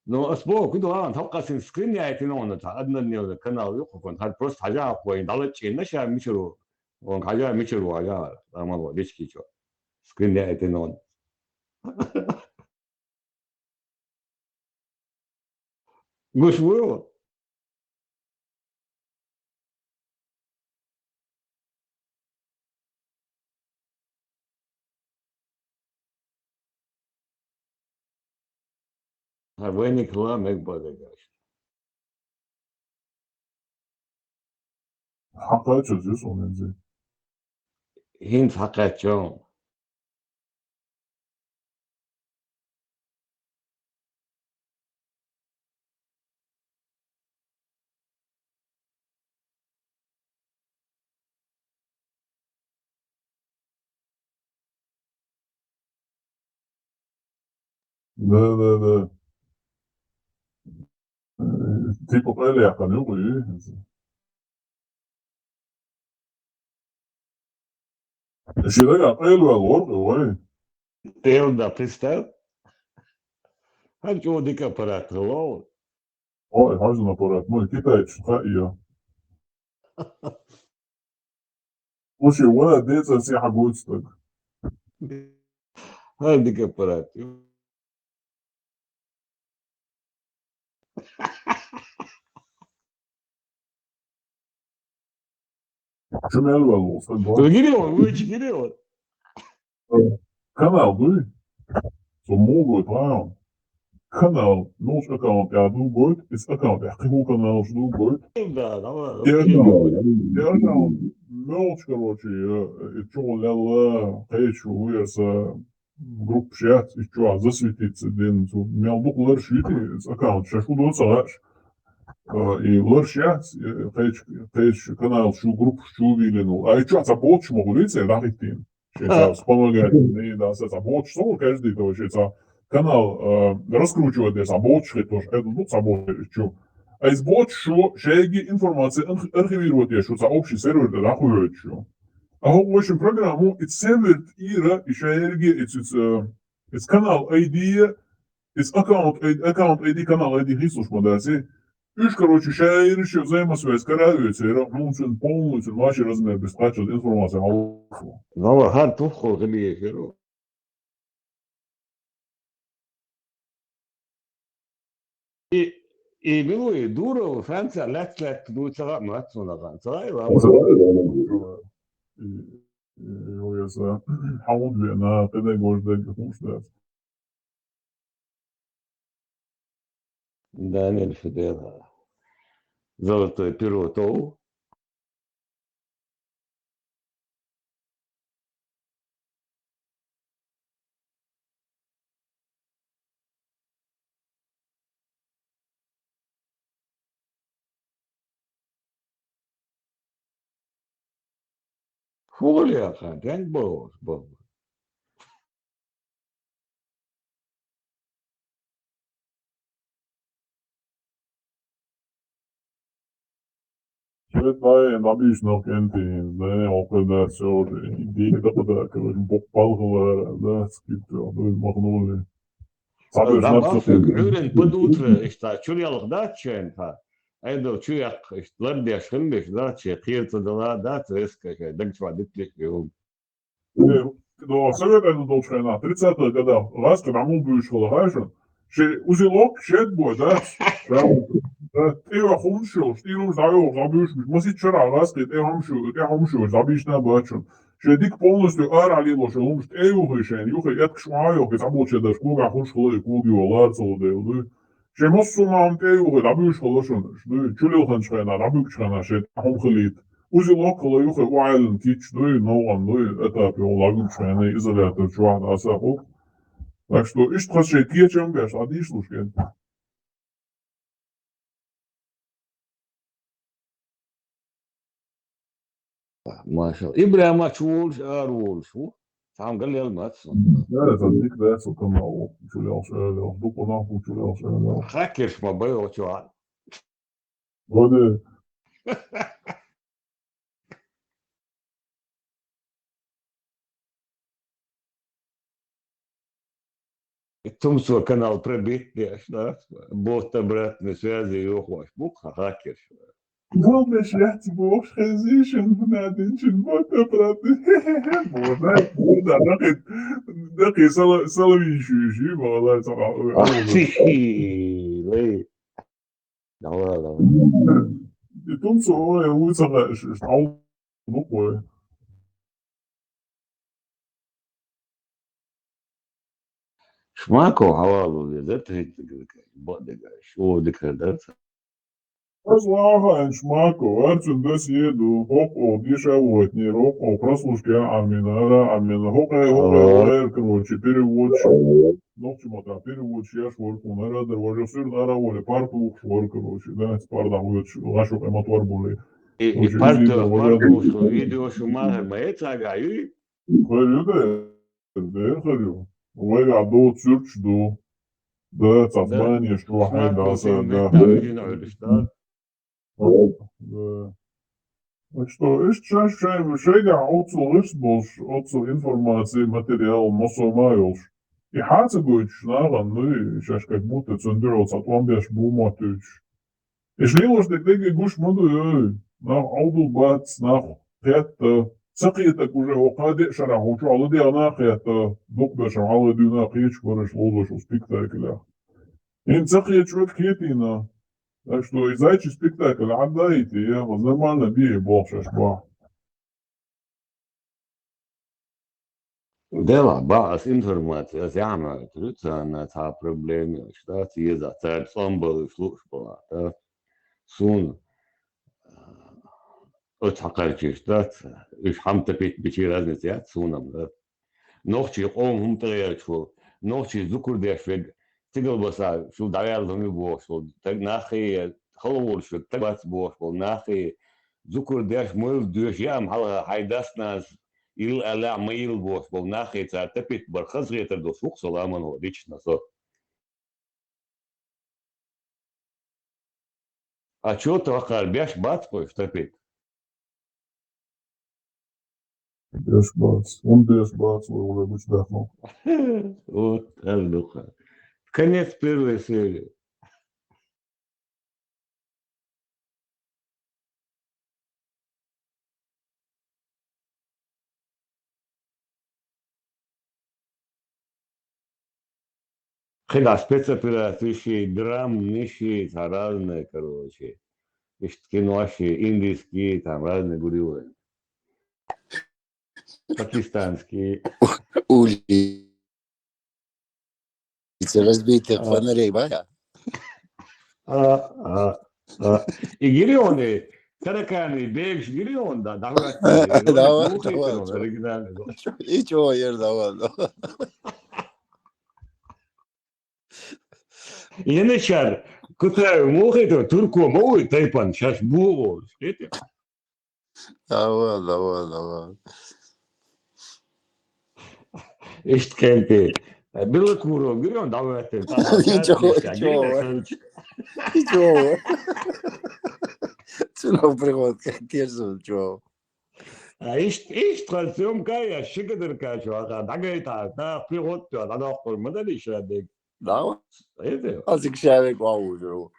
Ну, ас боху, кху дуьхьа, тхьалкхасина скрин яйтина вана, цхьа однодневный канал ю кхукхун, хӀара просто хьажа а кхойна, дӀалачкъийна ша мичара ву, ван хьажа мичара ву, хьажа, амал ван, дички чу. Скрин яйтина вана. Гуш ву? Хьан вайниг хила мега бадагаш. Хьан кхачаза ю суна иза? ХӀинца хьан кхаьчча? Да, да, да. Э, типа къайлаяккхана юкъа ю иза. Ши дага къайлаваьлла вара вай. Тел да, представь. Хьан чӀогӀа дика аппарат хилла. Ой, хьажан аппарат, ну, китайцаш хаио. Слушай, вара децӀар се хьагойту стаг. ХӀара дика аппарат ю. Шу мел валлалц, стаг боху? Гирион, вуйчу гирион. Канал дуй? Со муха гойту, а? Канал, нолчу аккаунт тӀехь ду гойту, иза аккаунт тӀехь кхин хӀун каналаш ду гойту? Да, да, да. Я аккаунт, я аккаунт, нолчу, короче, я, и чугӀа лелла, кхечу вуьйса, группаш яц, и чохь засветиться дина, цу мел дукха ларш ю те, иза аккаунт шаьш хӀун ду ца хаьаш. А, и ларш яц, э, кхечу, кхечу каналаш ю, группаш чу вийлина ву. А и чохь цхьа боцуш ма хуьлий церан дӀахӀиттийна. Шен цхьа вспомогательный, да, са цхьа боцуш со ву, каждый то, шен цхьа канал, э, раскручивать деш, цхьа боцуш хеташ, это ду цхьа боцуш чу. А из боцуш шу, шайги информация арх-, архивировать деш шу, цхьа общий сервер тӀа дӀахуьйхьуьйтуш шу. А хӀокху вайшин программу, и сервер тӀера, и шайерги, и ц-, и ц-, э, и ц-, канал I D, и ц-, аккаунт I D, аккаунт I D, канал I D хийцалуш ма дац и. Уьш, короче, шайериш взаимосвязь кара а оьцура, ну, цуьнан полный, цуьнан ваши размер без кхаччалц информация хьалуш. Ну, хӀара туххо хилийхира. И, и милуй, Дуров, Франция, лаьцна-лаьцна ду, ца хаьа, ма ца хаьа, ца хаьа, ца хаьа. И, и, йо, я са, хьан веана, кхидерг гож дерг хӀумаш дац. Данил Федеров. Золотой перо тов. Хулия хан, тен бо, бо. Шет дай, набиш нох кентин, дай, окъе да, всё, ди, да, да, короче, бокпал хала, да, скипто, да, махнули. Сабир, да, снаб, бакъ, суху. Гуьрен под утро, ишта, чур ялх да, чен, ха. Айдал чу яккха, ишта, лардеш, хилбеш, да, че, кхерца дала, да, треска, дай, даг чуа дитлиш, бегу. Э, до Совет Ӏедал долчу хенахь, тридцатых годах, гӀазкхи дӀа муха буьйш хилла, хаьий шуна? Шен узелок шед бой, да? Да, да, тӀе хӀумаш йолуш, тӀе хӀумаш дӀайохуш, дӀабуьйшуш, масийтта шарахь гӀазкхи тӀе хӀумаш ю, тӀе хӀумаш йолуш, дӀабийшина а бац шуна. Шен дика полностью ара лелош йолу хӀумаш тӀе а юхий шайна, юхий эткаш охьа а йохий, цхьаболчу даш когахь хуьлуш хилла и кога йо, лара ца ло дела дуй. Шен массо а ма-, хӀума тӀе а юхий, дӀабуьйш хилла шуна, дуй, чулилханчу хенахь, дӀабуьгучу хенахь, шен хӀума хилийта. Узелок хилла юххе охьаиллина кийча дуй, новкъан дуй, этапе вала гучу хенахь изолятор чохь дӀасахьу. Так что иштта хаза шайн кечам беш, дӀадийшалуш кӀентий. Машалла. Ибрахьима чу волуш, ара волуш ву. Цхьаьна галъял мац сан. Да, сан дика да, со канал чулелш, э, дукха нах бу чулелш, э. Хакерш ма бай оцу. Воде. И тумсо канал пробить деш, да? Бот обратной связи йохош. Бух ха хакерш. Главное, шляхти бохуш хезийшин, надинчин бот обратной. Бо, да, да, да, дакхи, дакхи сала-, салавийшуьйш, и бала, ца-, а, а, а, а. Ахи, лей. Давай, давай. И тумсо, ой, вуй ца хаьа, ш-, ш-, ау, ну, ой. Шмако хьавалло веза, тхиттиг, бакъдерг, шо дика дар. Ас ваха ан Шмако, варцун дас еду, хокъо, диша вотни, рокъо, прослушка амина, ара амина, хокъе, хокъе, Ага. Ваер, короче, переводчик. Нохчи мата переводчик яш вар, кхунара дар, важа сир нара вале, парт вухуш вар, короче, да, парт вухуш, гашо къемат вар були. И, и короче, парт, изида, парт вале. Вухуш, видео шу махар, ма э цага, юй? Хар ю да, да, хар ю. Вай а до цюрч ду. Да, цацбани, да. Что хай да, са, да. Да, да. Да. Так что, иштта шаьш шайн, шайгахь оццул гӀирс болуш, оццул информаци, материал, массо а ма йолуш. И хьан ца гойтуш нахана, ну, и шаьш как будто цунна дуьхьал цхьа тӀом беш бу моттуьйтуш. Иштта лелош дерг дерриге гуш ма ду, ой. Нах Ӏовдал бац, нах кхетта, ца кхетаг уже хӀокху деа шарахь хӀокху чохь ладегӀна а кхетта, дукхахберш хьалха дуьйна а кхеташ бараш ловзош ву спектаклях. ХӀинца ца кхеташ верг кхетийна. Так что и зайчий спектакль Ӏаддаийти, я, вот нормально бе бохуш аш боху. Делахь, баха ас информаци, ас яхьа ма труьйцу царна цхьа проблема йолуш, да, ца еза, цара цӀом балуш лууш балахь, да. Суна, а, оцу хьакхарчийш, да, уьш хьамта питт бичий разница яц суна-м, да. Нохчий къоман хӀума тӀегӀерташ волу, нохчий зукар деш верг, цигалбаса шул дӀаваьлла хӀума ю бохуш волу, таг нахе, хала волуш верг, таг вац бохуш волу, нахе, зукар деш, майла доьшуш яа-м хьалха, хьайн дас-нанас илла аьлла ма илла бохуш болу нахе цара тапит бар хазахетар долуш ву-кх со ламанхо дична со. А чо тохкара беш бац-кх вай тапит? Беш бац. ХӀунда беш бац, вай вала гучудаьхна? Вот, аьлла ду-кх. Конец первой серии. КхидӀа спецоперацеши, драмниши, цхьа разные, короче. Иштта киноши, индийский, там разные гури вайн. Пакистанский. Улица разбитых фонарей, бая? А, а, а. И гири он, и тараканы, бегаш гири он, да, да, да, да, оригинальный. И чё, я давай, давай. Янычар, Куцаев муха хетар, турко ма ву тайпана, шаьш бу волуш, хетий? Давай, давай, давай. Иштта кхетий. Белокуров, гири он, давай, ты, ничего, ничего. Ничего. Цунов приход, как терзан, чё? А иштта, иштта хаза съёмка а еш, ши кадрка чохь а дӀагайта, нах приход а, дӀадоккхур ма дара иштта дерг. Да? Эти? Аз их шарик вау уже.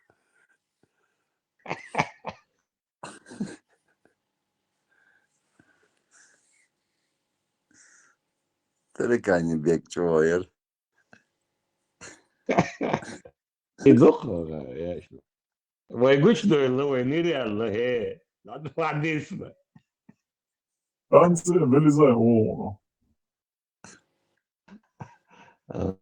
Таракани бек чугӀа яра. И дукха, я шу. Вай гучудойла, вай нир яьлла, хӀе. Ладно, ладно, исма. Танцы, вылезай, о. А.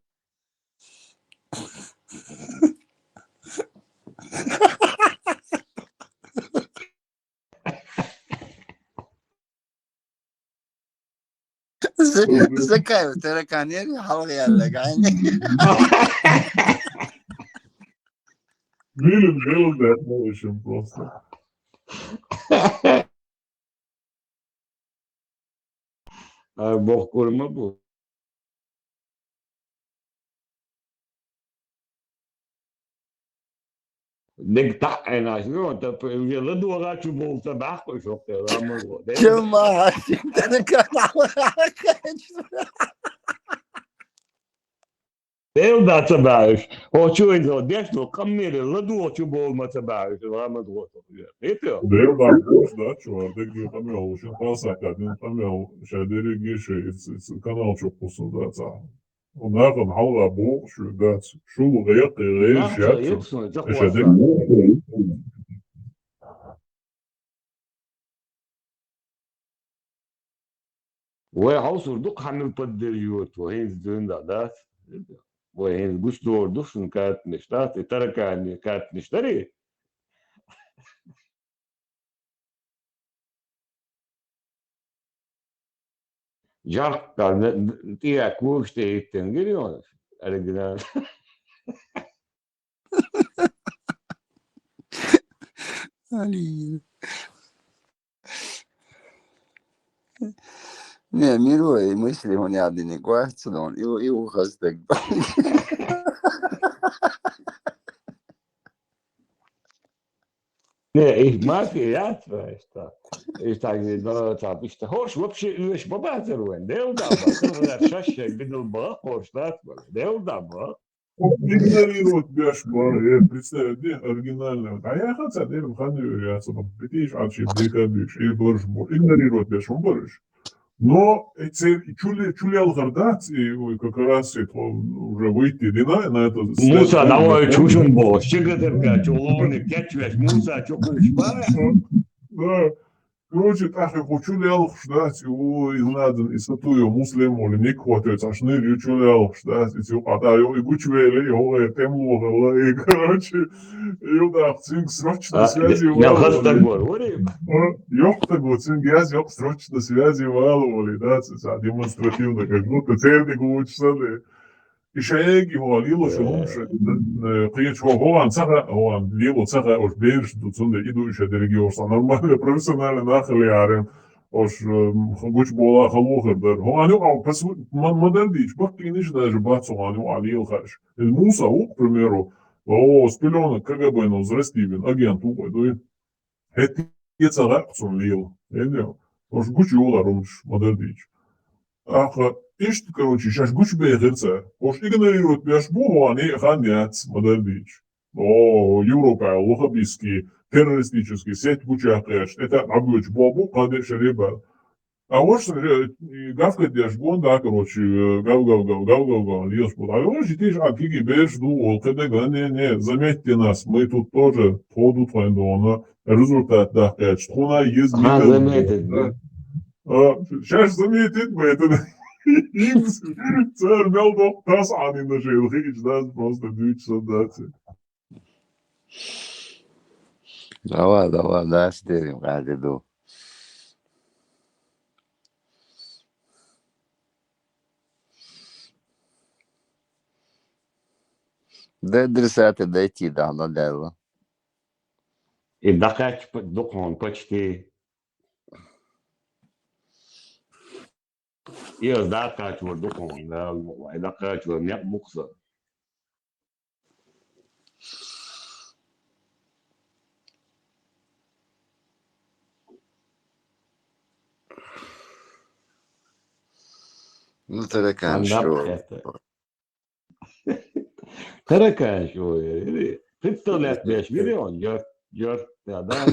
З-, Закаев таракан яра, хьалха яьлларг, хьайна. Билин, билин, да, в общем, просто. А, бохкур ма бу. Дерг таӀийна, ну, тапа, уже ладогӀа чу болу ца баьхкуш хӀокху ламазо. Чу ма хьаьжча, дерг а Дела ца баьхьаш. ХӀокху чу вайн деш долу къамеле ладогӀа чу болу ма ца баьхьаш, ламаз гӀо. Хетий? Дела баьхьаш, да, чу, дерриге къамел, шен пасахьа дина къамел, ша дерриге шу, иц, иц канал чу кхуссун дац ахьа. Нахана хьалха боху шу дац. Шул гӀекхе, гӀеш яц. Нах ца яц, ша дерриге. Вай хьовсур ду-кх, хьан мила поддерживать ву, хӀинца дуьйна дац. Вай хӀинца гучудогӀур ду шуна картанаш, дац, и таракани картанаш дарий? Жарккха, н-, н-, тӀехь когаш тӀе хӀиттина гири вайна, оригинал. Алин. Не, мирой мысли у меня дневник вахту, но и, и ухо стык. Не, и мафия яц, иштта. Иштта, ну, так, иштта. ХӀорш вообще уьш ма бацара вайн. Дела да баха, шаьш шайн бидал баха, хӀорш дац бара. Дела да баха. Игнорировать беш бара, э, представь, де, оригинальный. А я хотя дерим хан юр яц, битиш, а чи декабриш, и борш бу. Игнорировать беш ма бараш. Но, э, церан чу ле-, чу лелхар дац, и, ой, как раз это уже выйти дина, на это Муса, давай чушун бо, шигадарга чу лони кечвеш, Муса чу кхуьш бара. Да. Короче, тӀаккха хӀу чу лелхаш дац, и, ой, и надо, и сатуйо Муслим, оли ник хӀоттуьйту, аш нир ю чу лелхаш дац, и цу къата йо, и гучувели, и хӀу гӀе тем лохала, и, короче, и ю даха цинг срочно связи вала. Мел хас даг вара, вари? Йоккха даг ву, цинг яз йоккха срочно связи вала, оли, да, ца демонстративно, как будто церни гучу сали. И шайги хӀу лило шу хӀума шу, э, кхечу хӀу хӀу ца хаьа, хӀу лило ца хаьа, уж бераш ду, цунда и ду иша дерриге уж сан нормально, профессионально нахали арем. Ош, э, гучбола халохар дар. ХӀана юкъа, пас-, ма-, ма дар дийч, баккхийниш даже бац хӀана юкъа лел хаш. Из Муса ву, к примеру, о, с пелёнок К Г Б но взрастивен, агент ву, дуй. ХӀетте ца гӀакъ цун лел. Эндел. Ош гуч юла румш, ма дар дийч. Аха, ишт, короче, шаш гуч бехир ца. Ош игнорировать беш бу, хӀана, хан яц, ма дар дийч. О, Европа, ваххабистский, террористический сеть гучахъяш, это обуч бобу, кадеш реба. А вот что, э, гавкать деш гон, да, короче, э, гав, гав, гав, гав, гав, гав, льёс, вот. А вот же ты же, а, киги беш, ду, о, К Д Г, не, не, заметьте нас, мы тут тоже, ходу твоим, да, результат, да, кадеш, хуна, есть. Ага, заметит, да. А, щас заметит бы это. Цар мел док тас ани на шейл, хигич, да, просто дуть, что, да, ци. Давай, давай, да, стерим, кадеш ду. Де дерсате дойти, да, надо. И дакач п-, дукон почти. И аз дакач вор дукон, да, и дакач вор не мукса. Ну, таракан, андап шо? Это. Таракан шо, э, представлять беш, видишь, он, жёрт, жёрт, да, да.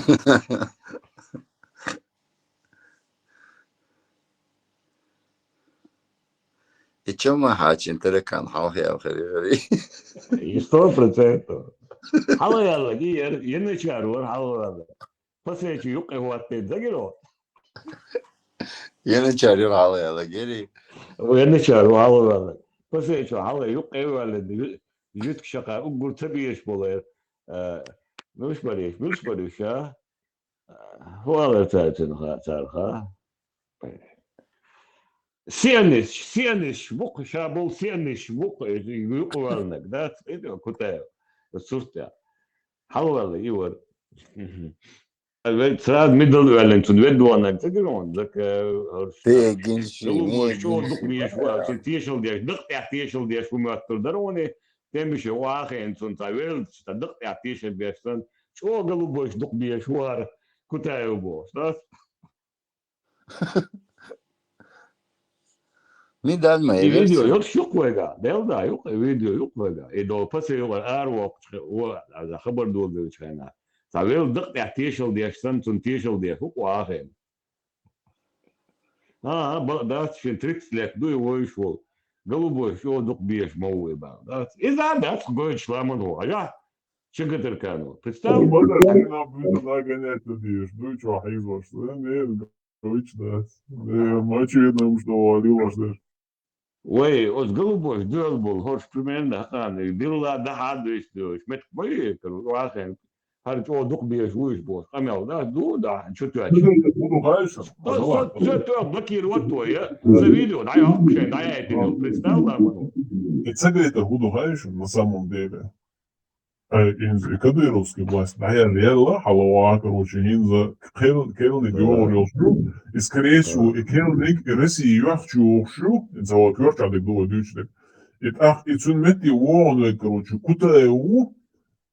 И чё мы хачим, таракан, хал хял хали. И сто процентов. Хала яла, и ер, ена чар вор, хала яла. Посвечу юк и вот ты, загиро. Ена чар юк хала яла, гери. Ена чар вор, хала яла. Посвечу, хала юк и вала, жут шака, угур табиеш болер. Э, ну, уж бариш, ну, уж бариш, а? Хуалар царцин ха, цар ха. Сениш, сениш, вук, ша бол сениш, вук, э, юкъ валнаг, да, это Кутаев, суртя. Хал вала, ивар. А вед, сразу мидл вален, цун вед ванаг, так и он, так, э, Те гинши, голубой, не, шо гинши. Дук меш ва, цун тешал деш, дык тя тешал деш, уматтыр дароне, темише вахен, цун та вел, та дык тя тешал деш, сан, шо голубой, дук меш вар, Кутаев бо, да? Ми дал ма, и видео, ёт шук вайга, дел да, юк, видео юк вайга. И до пасе юк, ар вок, во, а за хабар дол дел чайна. Та вел дык тя тешал деш, сан, цун тешал деш, хук вахен. А, а, ба, да, шин трикс лек, дуй войш вол. Голубой, шо дук беш, мовы ба, да. И за, да, гой чламан хо, а я? Чего ты ркану? Представь. Надо, надо будет нагонять, ты беш, дуй чё, хиз ваш, да, не, Точно. Э, очевидно, что валил ваш даже. Вай, оз голубой дёл бол, хорш примерно, хан, билла да хадвис дёш. Мет мой, кор, вахен. Хар чо дук беш вуш бос. Камел да, ду да, чё ты? Худу хайшин. Что, что, что ты блокировать твоя? За видео, да, я вообще, да, я это не представил, да, мну. И цега это худу хайшин, на самом деле. Э, инз-, и кадыровский власть, наверное, яла, халава, короче, инза, кел-, келни говорил, что, и, скорее всего, и келник, и Россия, юахчу, шу, инза, вот, кёрча, дык, дуо, дючдык. И так, и цун мети, вон, короче, Кутаев ву,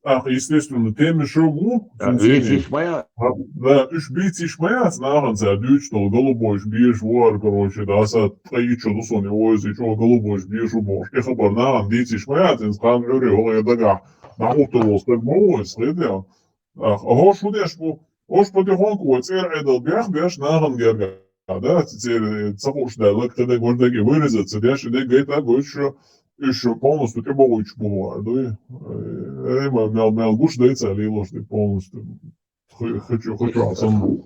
так, естественно, теми шо ву, да, цун бициш моя. А, да, уж бициш моя, знахан, за дюч, что голубой, уж бьешь, вор, короче, да, са, твои чё, ну, сон, его, если чё, голубой, уж бьешь, убош. И хабар, нахан, бициш моя, цин, скан, говорю, о, я дага. Нахуй ты вол, так, мол, если это. Ах, ого, шудеш, бу, ош потихоньку, вот, цер, эдал, бях, бяш, нахан, герга. Да, цер, э, цахуш, да, лак, тогда, гордаги, вырезаться, бяш, и да, говорит, а, говорит, что, ещё полностью, ты богу, чё, богу, да, э, э, мял, мял, гуш, да, и цали, ложь, ты полностью. Хо-, хочу, хочу, а сам.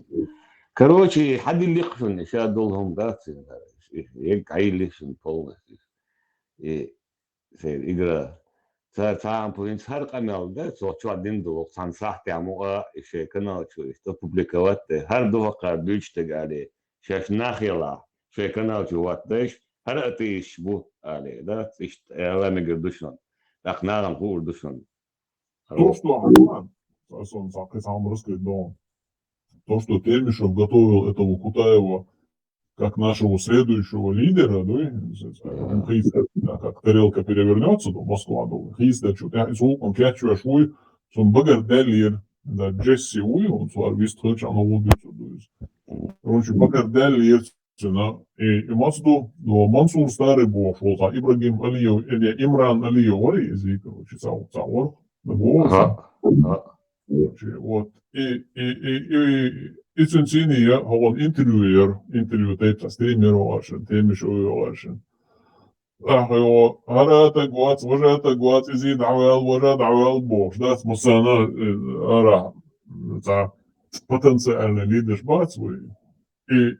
Короче, хадилихшун, ещё долгом, да, цин, э, э, гайлихшун полностью. И Сер игра. Ца-, цаан пурин цар къамел да, цо чуадин ду, цан сахтя муа, ише канал чу, ишта публиковать да. Хар духа къар дучтаг али, шеш нахила, ше канал чу ватташ, хар атиш бу али, да, ишт, эла мегер душон. Так наган хур душон. То, что ахуан, сон сакы самрыс кыдон. то, что Темишев готовил этого Кутаева как нашего следующего лидера, да, и, да, как тарелка перевернется, да, Москва, да, хизда чу, да, и сулкъан кечвеш вуй, сун багар даллир, да, Джесси вуй, он свар вист хача на вуд, да. Короче, багар даллир, цена, и, и мацду, да, Мансур Старый бох, вот, а Ибрагим Алиев, или Имран Алиев, вари, из, короче, цау, цау, да, бох. Ага, ага. Короче, вот. И, и, и, и, и цунцини я, он интервьюер, интервью тейпа стример вашен, Темишев вашен. Ах, его, арата гуац, вожата гуац, изи давал, вожа давал, бох, да, смысана, э, ара, за потенциальный лидер бац, вы. И,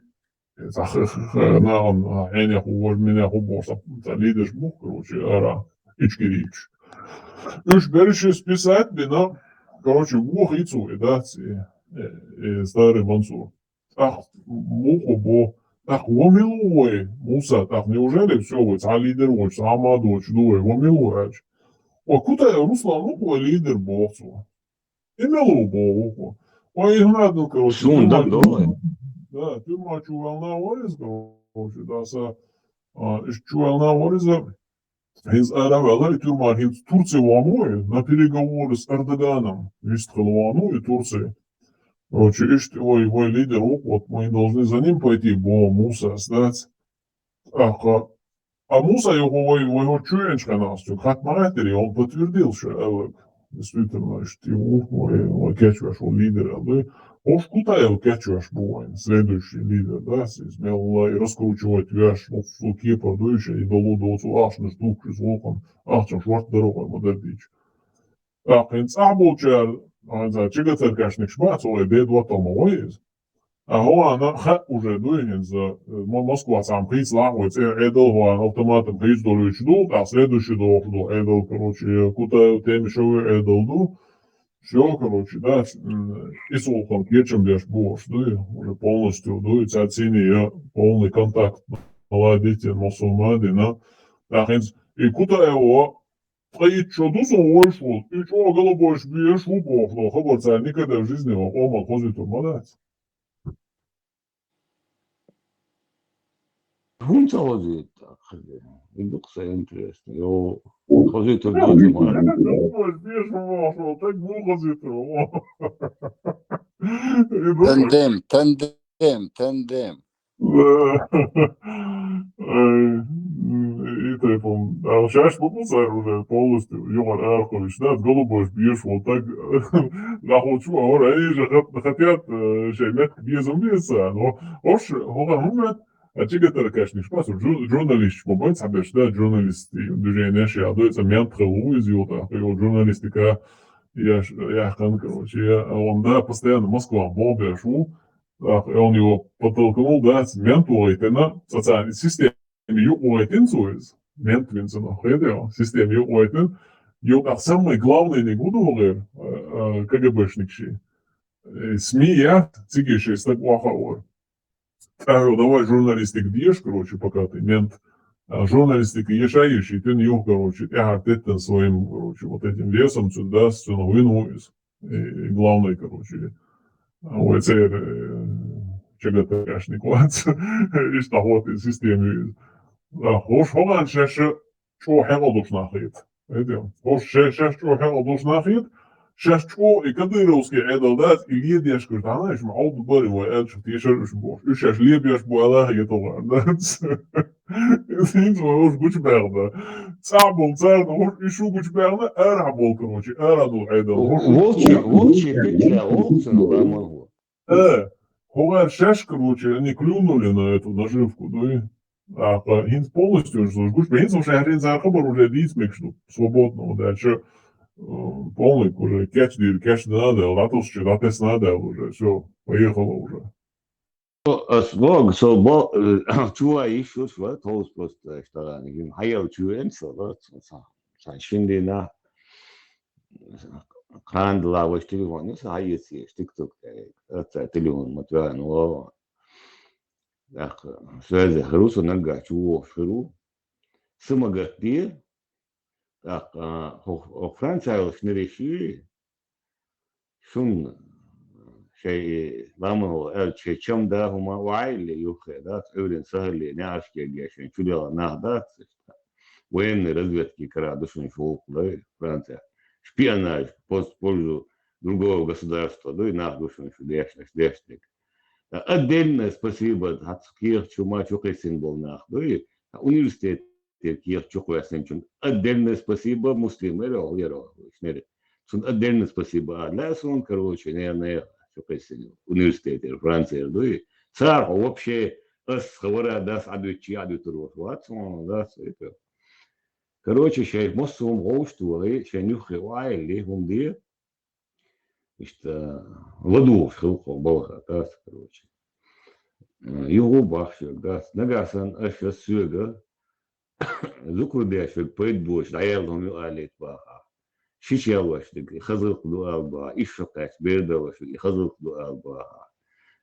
за, х-, х-, х-, на, он, а, эне ху, вож, меня ху, бох, за, за лидер бух, короче, ара, ичкирич. Уж береши списать бина, короче, вух ицу, и да, ци, э, э, Старый Мансур. Ах, муху бо. Ах, вамилу вай, Муса, ах, неужели всё, вай, ца лидер вай, ца мад вай, чуду вай, вамилу вай. Ва Кутаев Руслан, ну, вай лидер бохсу. Имелу бо, уху. Ва, их надо, короче, Сундан тюрьма, доллар. Да, тюрьма чувал на варис, короче, да, са, а, иш чувал на варис, да. Хинз ара вала, и тюрьма, хинз Турция вану, на переговоры с Эрдоганом, вист хал вану, и Турция. Короче, ишт, вай, вай лидер, вот, вот мы должны за ним пойти, бо, Муса сдать. Ах, а, а Муса его, вай, вай, вот чё я не канал, что хат матери, он подтвердил, что, э, действительно, что его, вай, вай, кечвеш, он лидер, а вы, ош Кутаев кечвеш бу, вай, следующий лидер, да, здесь, мел, вай, раскручивать веш, вот, су Кипр, да, ещё и долу, долу, су, аш, не штук, и звуком, ах, чё, шварт дорога, модердич. Так, хинз абулчар, а, за, чига церкашник шбац, вай, дед, вот, он, вай, из. А хо ана ха уже дуй, хинз, э, Мо-, Москва сам хиз лагой, ци эдел хо ана автоматом хиз долуч ду, а следующий дох ду, эдел, короче, Кутаев, Темишев эдел ду. Всё, короче, да, м, и сулхан кечем беш бош дуй, уже полностью дуй, цацини, я полный контакт наладите, мусулманина. Да, хинз, и Кутаева, тхаит чо ду со войшул, и чо голубой беш у бох, но хабар ца никогда в жизни ва, ома, хози турмадац. Хунца хозит, хозит. Идукса интересно. Йо, хозит, хозит. Так бу хозит. Тандем, тандем, тандем. Да. Ай, м, и тайпом. А сейчас бу уже полностью Юмар Архович, да, голубой беш, вот так. Да, хочу, а вот они же хот-, хотят, э, ща метк безумца, но ош, хога, ну, мет, а чига таркашник шпас, жу-, журналист, по-моему, сабеш, да, журналист, и движение, ща, да, это мент, хелу, из его, да, его журналистика, я ж, я хан, короче, я, он, да, постоянно Москва, Бобе, шу, так, и он его подтолкнул, да, мент, ой, ты на социальной системе, юкъугъайтин цо из, мент винца но, хедео, система юкъугъайтин, юкъа самый главный не гуду гъир, э, э, КГБшник ши. Э, СМИ я, циги ши, стак уаха ур. Тахо, давай журналистик диеш, короче, пока ты мент. А журналистика ешаешь, и ты не юх, короче, тяхар теттен своим, короче, вот этим весом сюда, сюда вынул из. И главный, короче, а, ОЦР, э, чего-то, конечно, квац. Ишта вот из системы. А, хош, хоган шаша, чо хего душ нахит. Эдем. Хош, ша-, шаш чо хего душ нахит. Шаш чо и кадыровский эдал дат, и лед яшкуш, да, знаешь, ма ауд бори, вай, эл, чё, ты шаш уж бош. Уж шаш леб яш бу, Аллах, я то, да. Инз вай уж гуч бягда. Цабул, царна, уж ишу гуч бягда, ара бол, короче, ара дул эдал. Волчий, волчий петля, волчий, да, могу. Э, хогар шаш, короче, они клюнули на эту наживку, да и. А, по-, инз полностью уж гуч, инз уж хрен за хабар уже дис мекшу, свободно, да, чё, э, полный уже кэч дир, кэч надо, латус чё, латес надо уже, всё, поехало уже. Слог, со бо, э, чува ишуш ва, толус просто, э, что, э, хаял чуем, со, да, со, со, со, шиндина, кандла, ваш телефон, ну, со, хаял си, штик-тук, э, это телефон, Матвей, ну, так, связи, хрусу, нога, чуо, хру, сымагат, так, а, хо-, хо-, Франция, уж не решили, шун, шоай ламан гӀо аьлча, шоай чам да хӀума охьайилле юххе, дац, Ӏуьйрен сахьалле, неӀарш кегге шоай чу делла нах дац. Военный разведки кара ду шуна шолгӀа лай Францехь. Шпионаж, пост в пользу другого государства ду, и нах ду шуна шу дешнаш, дешниг. Отдельное спасибо, хьац кехачу ма чу кхиссина болу нах ду, и университет тера кехат чу кхоьссинчун отдельное спасибо Муслима яра, яра, ишнера. Цунна отдельное спасибо а лаьа суна, короче, не, не, чу кхиссина университетера, Францера дуй. Царах вообще ас хабара дас Ӏадвиччи Ӏадвитур вац, вац, вац, это. Короче, шай массо хӀума гӀовш тохий, шайн юххе охьайилли, хӀума де. Иштта ладугӀуш хилла кхо балха, дац, короче. Юху бахча, дац. Нагахь санна аша соьга зукру деш верг пайда боцуш дӀаелла хӀума ю алийта бахахь. Шича ялош дерг и хаза гӀуллакх ду ала бахахь, иш шо кхаьчча бер далош дерг и хаза гӀуллакх ду ала бахахь.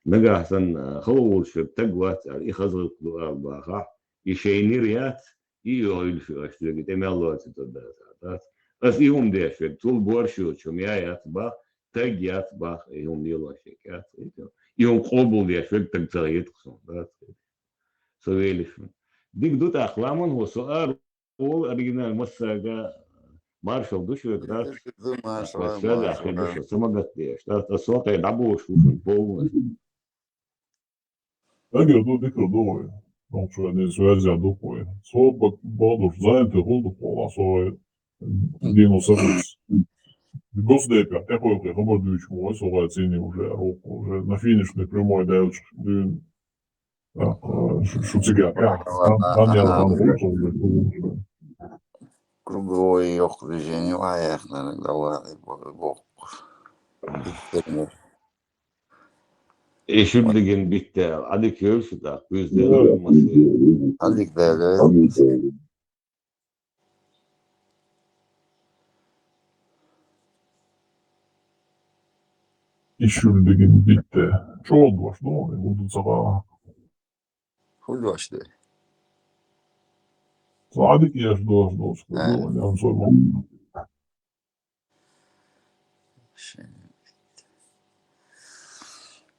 Нагахь санна хала волуш верг таг вац аьлла, и хаза гӀуллакх ду ала бахахь, и шайн нир яц, и йохуьлуш ю аша дерг, и тӀе мел лоций тӀо дац, дац. Ас и хӀума деш верг, цул борш йоцуш хӀума я яц бах, таг яц бах, и хӀума лелош верг яц. И хӀума къобал деш верг таг ца хеташ суна, дац. Со велиш ву. Дика ду тӀаккха, ламан хӀо, со ара волу оригинал массаьрга маршалла ду шуьга, дац. Ду маршалла, ас шуьга маршалла. Хир ду шо, са ма гатдеш, дац. Ас со кхе дӀабош ву шуна полностью. Эгер ду дика ду вай. Нохчо не связя ду вай. Со ба-, бадуш занятый хул ду хьо, со дину сабуц. Госдепе, такой хабар дуьйцу мо, со гӀа цини уже, руху уже на финишной прямой даьлча дуьйна. Так, э, шу, шу цига, э, ладно, ладно, ладно, ладно. Круговое йохк движение ваяхнарг, давай, бо-, бо-, И шуьллигин битта, Ӏадик йойла шу тӀаккха, куьйза делла масса. Ӏадик делла. И шуьллигин битта. Чо дош ду, и хӀун ду ца гӀа? ХӀун дош ду? Ца Ӏадик еш дош ду, ду, ян сой ма.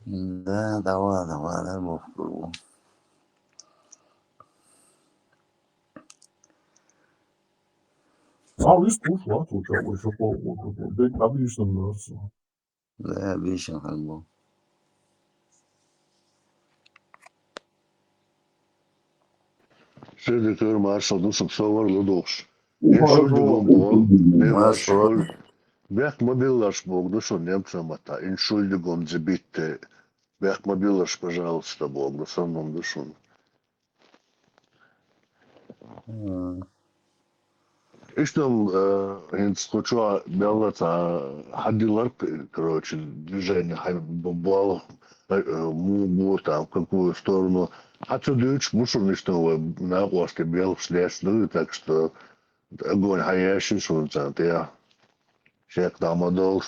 Да, давай, давай, дай Бог кругу. А, вис пуш, ва, тут ещё пол, вот, вот, вот, бен, обычно множество. Да, обычно как бы. Шуьга дика йойла маршалла ду шуна, со вара ладугӀуш. Ин шуьллигун боху, бен маршалла. Бехк ма биллалаш боху ду шуна немцойн матта. Ин шуьллигун зе битте. Бехк ма биллалаш, пожалуйста, боху ду, санна ду шуна. Мгм. Иштта, э, хӀинца кху чохь белла цхьа хьадилларг, короче, движение хьайн б-, болу, э, муха бу там, в какую сторону. Хьан ца дуьйцуш бу шуна иштта вай накъостий белхаш деш ду, так что огонь хьан еш ю шуна царна тӀе. Шек дӀа ма долуш.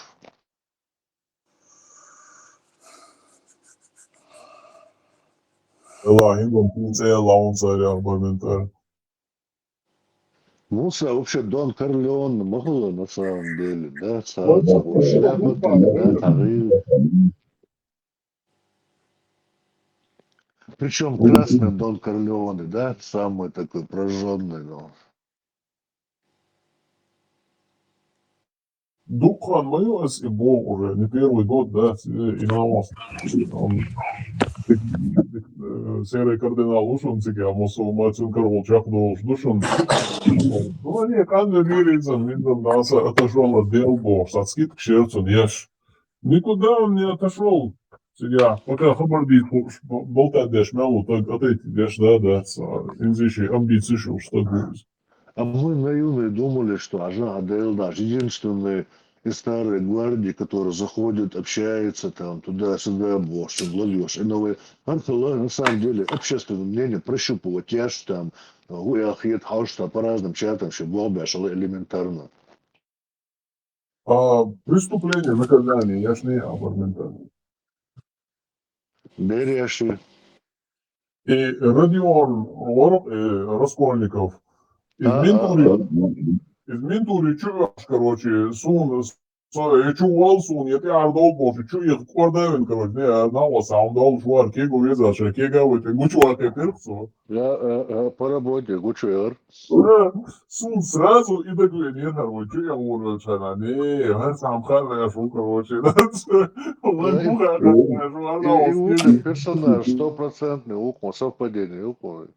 Ла хӀинца кхин цӀе лаун царах барментар. Муса вообще Дон Корлеоне ма хуьлу на самом деле, да, ца, ца вот шляпа, да, тагил. Причём красный Дон Корлеоне, да, самый такой прожжённый, но. Дукха хан ма ю ас и боху уже, не первый год, да, э, и на вас. Он, э, серый кардинал ушун цига, а мусу мацун каргул чакхдолуш душун. Ну, они канны виризан, миндан даса отошёл от дел боху, со скидка шерцун еш. Никуда он не отошёл. Цига, пока хабар дийт, б-, болтать деш, мел ву таг отойти деш, да, да, ца, инзиши амбициш уж таг ву. А мы наивные думали, что Ажа Адель наш единственный из старой гвардии, который заходит, общается там туда-сюда, боху, молодёжь. И новый Анхела, на самом деле, общественное мнение прощупывать, я ж там, э, у Ахет, Хауш, там по разным чатам, все бог бешала элементарно. А преступление, наказание, я ж не абарментар. Береши. И Родион Ворок, и Раскольников. Из А, а, Ментури, а. Из Ментури чуваш, короче, сун Со, э, чу вал суна, я тӀе ардов боху, чу и кӀордавина, короче, не, а, нагӀо сам долуш вара, кего веза, ша кега вай, тӀе гучу вакхе терх со. Я, э, э, по работе гучу яр. Э, сун сразу и дагле не хар, вай, чу я вон вел чана, не, хар сам хар я шу, короче, да, вай, Э, бухар, и, я шу, и, и у нас персонаж стопроцентный, у кого совпадение, у кого.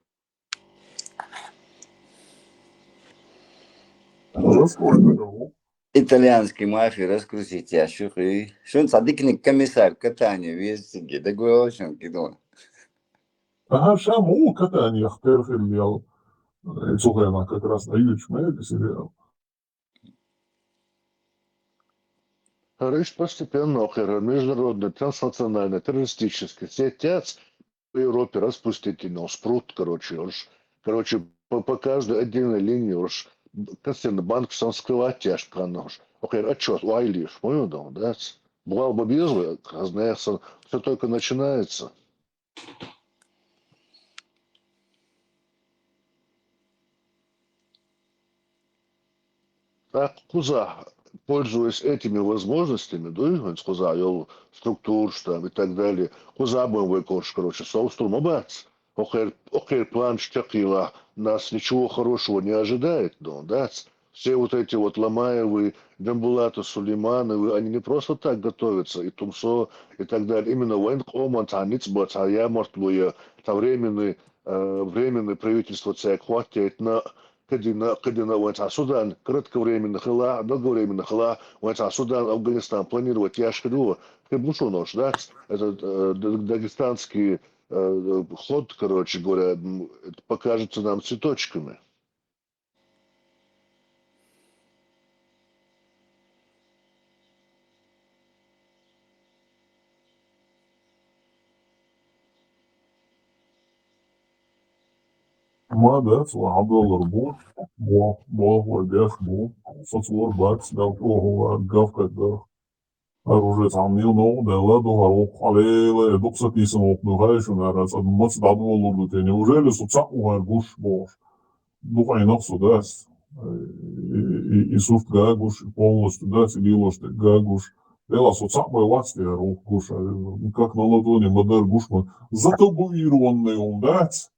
Итальянский мафия раскрутить, я шух, и шун садикник комиссар Катания везде, да, гой, шун кидон. Ага, ша му Катания хтер хиллел. Э, слухай, она как раз на Юч, моя сериал. Короче, постепенно, охер, международный, транснациональный, террористический сеть тяц по Европе распустить, ну, спрут, короче, уж, короче, по, по каждой отдельной линии уж, консервный банк сам скрывать тяжко, ну, уж, охер, отчет, уайли, уж, понял, да, да? Бывал бы без, казнеса, все только начинается. Так, кхуза, пользуясь этими возможностями, дуй, хӀинца кхуза йолу структураш там и так далее, кхуза бан вай кораш, короче, совстур ма бац. Охер, охер план чекхила, нас ничего хорошего не ожидает, но, дац. Все вот эти вот Ломаевы, Джамбулаты, Сулеймановы, они не просто так готовятся, и Тумсо, и так далее. Именно вайн къоман цхьа ницкъ бан, цхьа ямартло я, цхьа временный, э, временный правительство цаьрга хӀоттийта на, кхидӀа, кхидӀа вайн цхьа Судан, кратковременно хила, долговременно хила, вайн цхьа Судан, Афганистан планировать яшка дуа, кхин бу шуна уж, дац? Этот, э, д-, дагестанский, э, ход, короче говоря, м, это покажется нам цветочками. Ма дац, вай хьабоьллур бу, бо-, боху вай беш бу, соцлур бац, дал чӀогӀа вар гавкат дар. ХӀара уже цхьамма нил новкъа делла ду, хӀара воккха хьалела, э, дукха сатийсина воккха ду, хай шуна ара, цӀа маца дӀадолалур ду те. Неужели со цхьаъ ву хӀара гуш бохуш? Дукха Ӏийнах со, дац? И, и, и, и сурт гагуш, и полностью, дац, и лелош тӀе гагуш. Делахь со цхьаъ бай вац те хӀара воккха гуш, а, как на ладони ма дара гуш ма. Зато бу ирванный он, дац?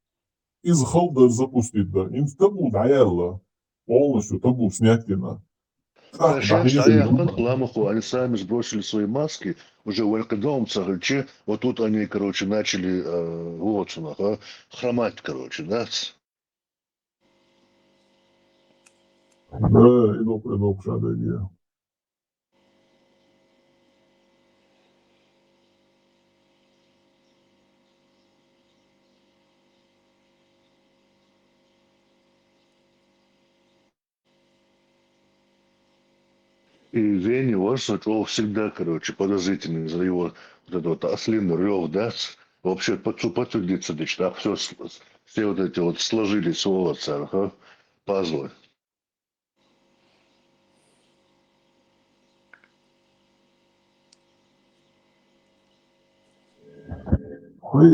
Иза халдар запустить дан. ХӀинца табу дӀаяьлла. Полностью табу снять йина. Ша шен дӀаяьккхина ламахо, они сами сбросили свои маски, уже вайн кхидӀа ца хилча, вот тут они, короче, начали, э, вот, а, хромать, короче, да? Да, и док, и док, ша дагия. И Веня Ворсачев всегда, короче, подозрительный за его вот это вот ослиный рёв, да? Вообще подсу-, подтвердиться, значит, так все, все вот эти вот сложились, сволочи, ага, пазлы. Хай,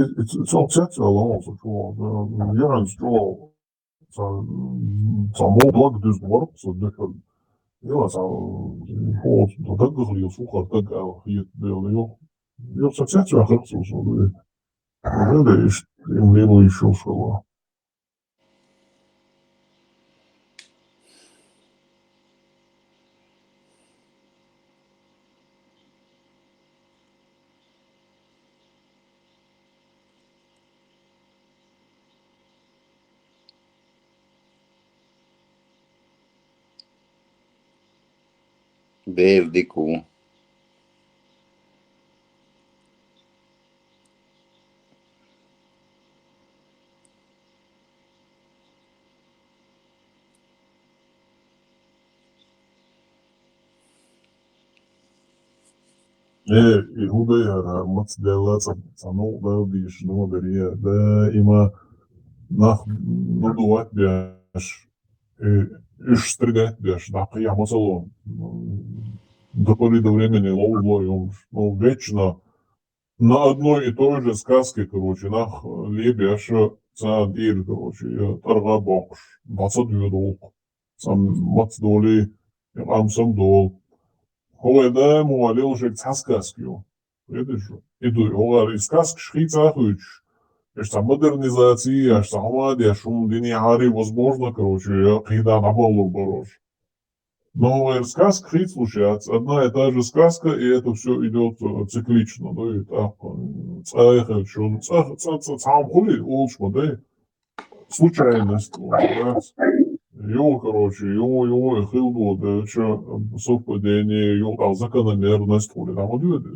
цо цецвелла хьо, цо чӀогӀа, да, яханца чӀогӀа, цо, цо мо дог дуьзна вара, цо дуьхьал. Йо, цо, хьо, даггах лелаш ву хӀара даг аьлла хета бела, йо. Йо, цо цецваьхира цо, цо, да. Неужели иштта, им лело йиш йолуш хилла? Бердику. Э, и хӀун дай хӀара, хӀара маца делла ца, ца новкъа дала дийша, ну, даре, даима нах, ну, ду ват беш, и уьш стригать беш, дӀакхехьа масало, м, до поры до времени ловзло юмаш, ну, вечно на одной и той же сказке, короче, нах лебеш, царна тӀера, короче, я тӀаргӀа боккхуш, дӀа ца доьду гӀуллакх. Сан маца долий, я къам сам долу. ХӀугӀай даим хӀугӀа лелаш ерг цхьа сказка ю. Кхеташ шу? И дуй, хӀугӀар и сказкаш хийца а хуьйцуш, аш цхьа модернизаци, аш цхьа хӀама деш, шун дини хьари возможно, короче, я кхийна дӀабаллур барош. Но хӀугӀар сказка хийцалуш яц, одна и та же сказка, и это все идет, э, циклично, да, и так, э, цӀай хилча, цӀа, цӀа, цӀа, цхьа хӀама хули, олуш ма дай. Случайность, да. Ю, короче, ю, ю, и хила ду, да, чё, совпадение, ю, а закономерность хули, да, вот это.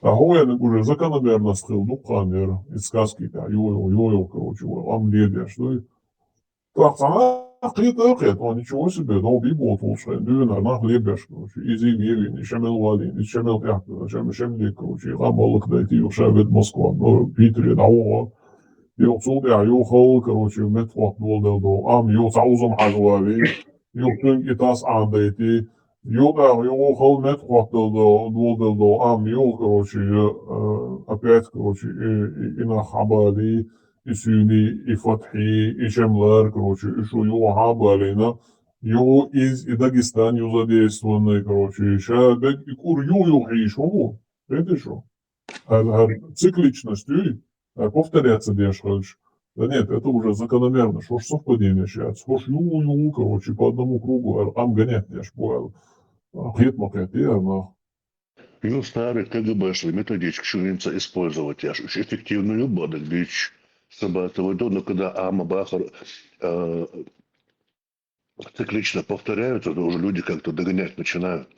А хӀугӀениг уже закономерность хила ду кханера, и сказки, да, ю, ю, ю, ю, короче, ю, ам ледеш, да. Так, цхьа кхета, кхета, о, ничего себе, да, би бо толш хай, дуьйна нах лебеш, короче, изи вевин, и шамел валин, и шамел тяхта, шам-, шамле, короче, и къам баллах дайти, ю, ша вед Москва, ну, Питере, да, о, ю, цул тӀехьа, ю, хал, короче, мет хот дол дел дол, ам, ю, цхьа узам хьажа вави, ю, тюнк и тас ан дайти, ю, да, ю, хал мет хот дол дол, дол дел дол, ам, ю, короче, ю, э, опять, короче, и, и, и нах хьабали, и суьйни, и фатхи, и шамлар, короче, и шу ю хьабалина, ю из, и Дагестан ю задействованный, короче, ша бег и кур ю, ю хьийш хӀу бу, кхеташ шу? ХӀар, хӀар цикличность юй, хӀар повторяться деш хилча. Да нет, это уже закономерно, хӀорш совпадение яц, хӀорш ю, ю, короче, по одному кругу, хӀар къам гонять деш бу, аьлла. Кхета ма кхетий, хӀар нах. Ю, старый КГБшный методичка шу хӀинца использовать еш, уж эффективный ю бадаг дича срабатывать ду, но когда ама бахар, э, циклично повторяются, то уже люди как-то догонять начинают.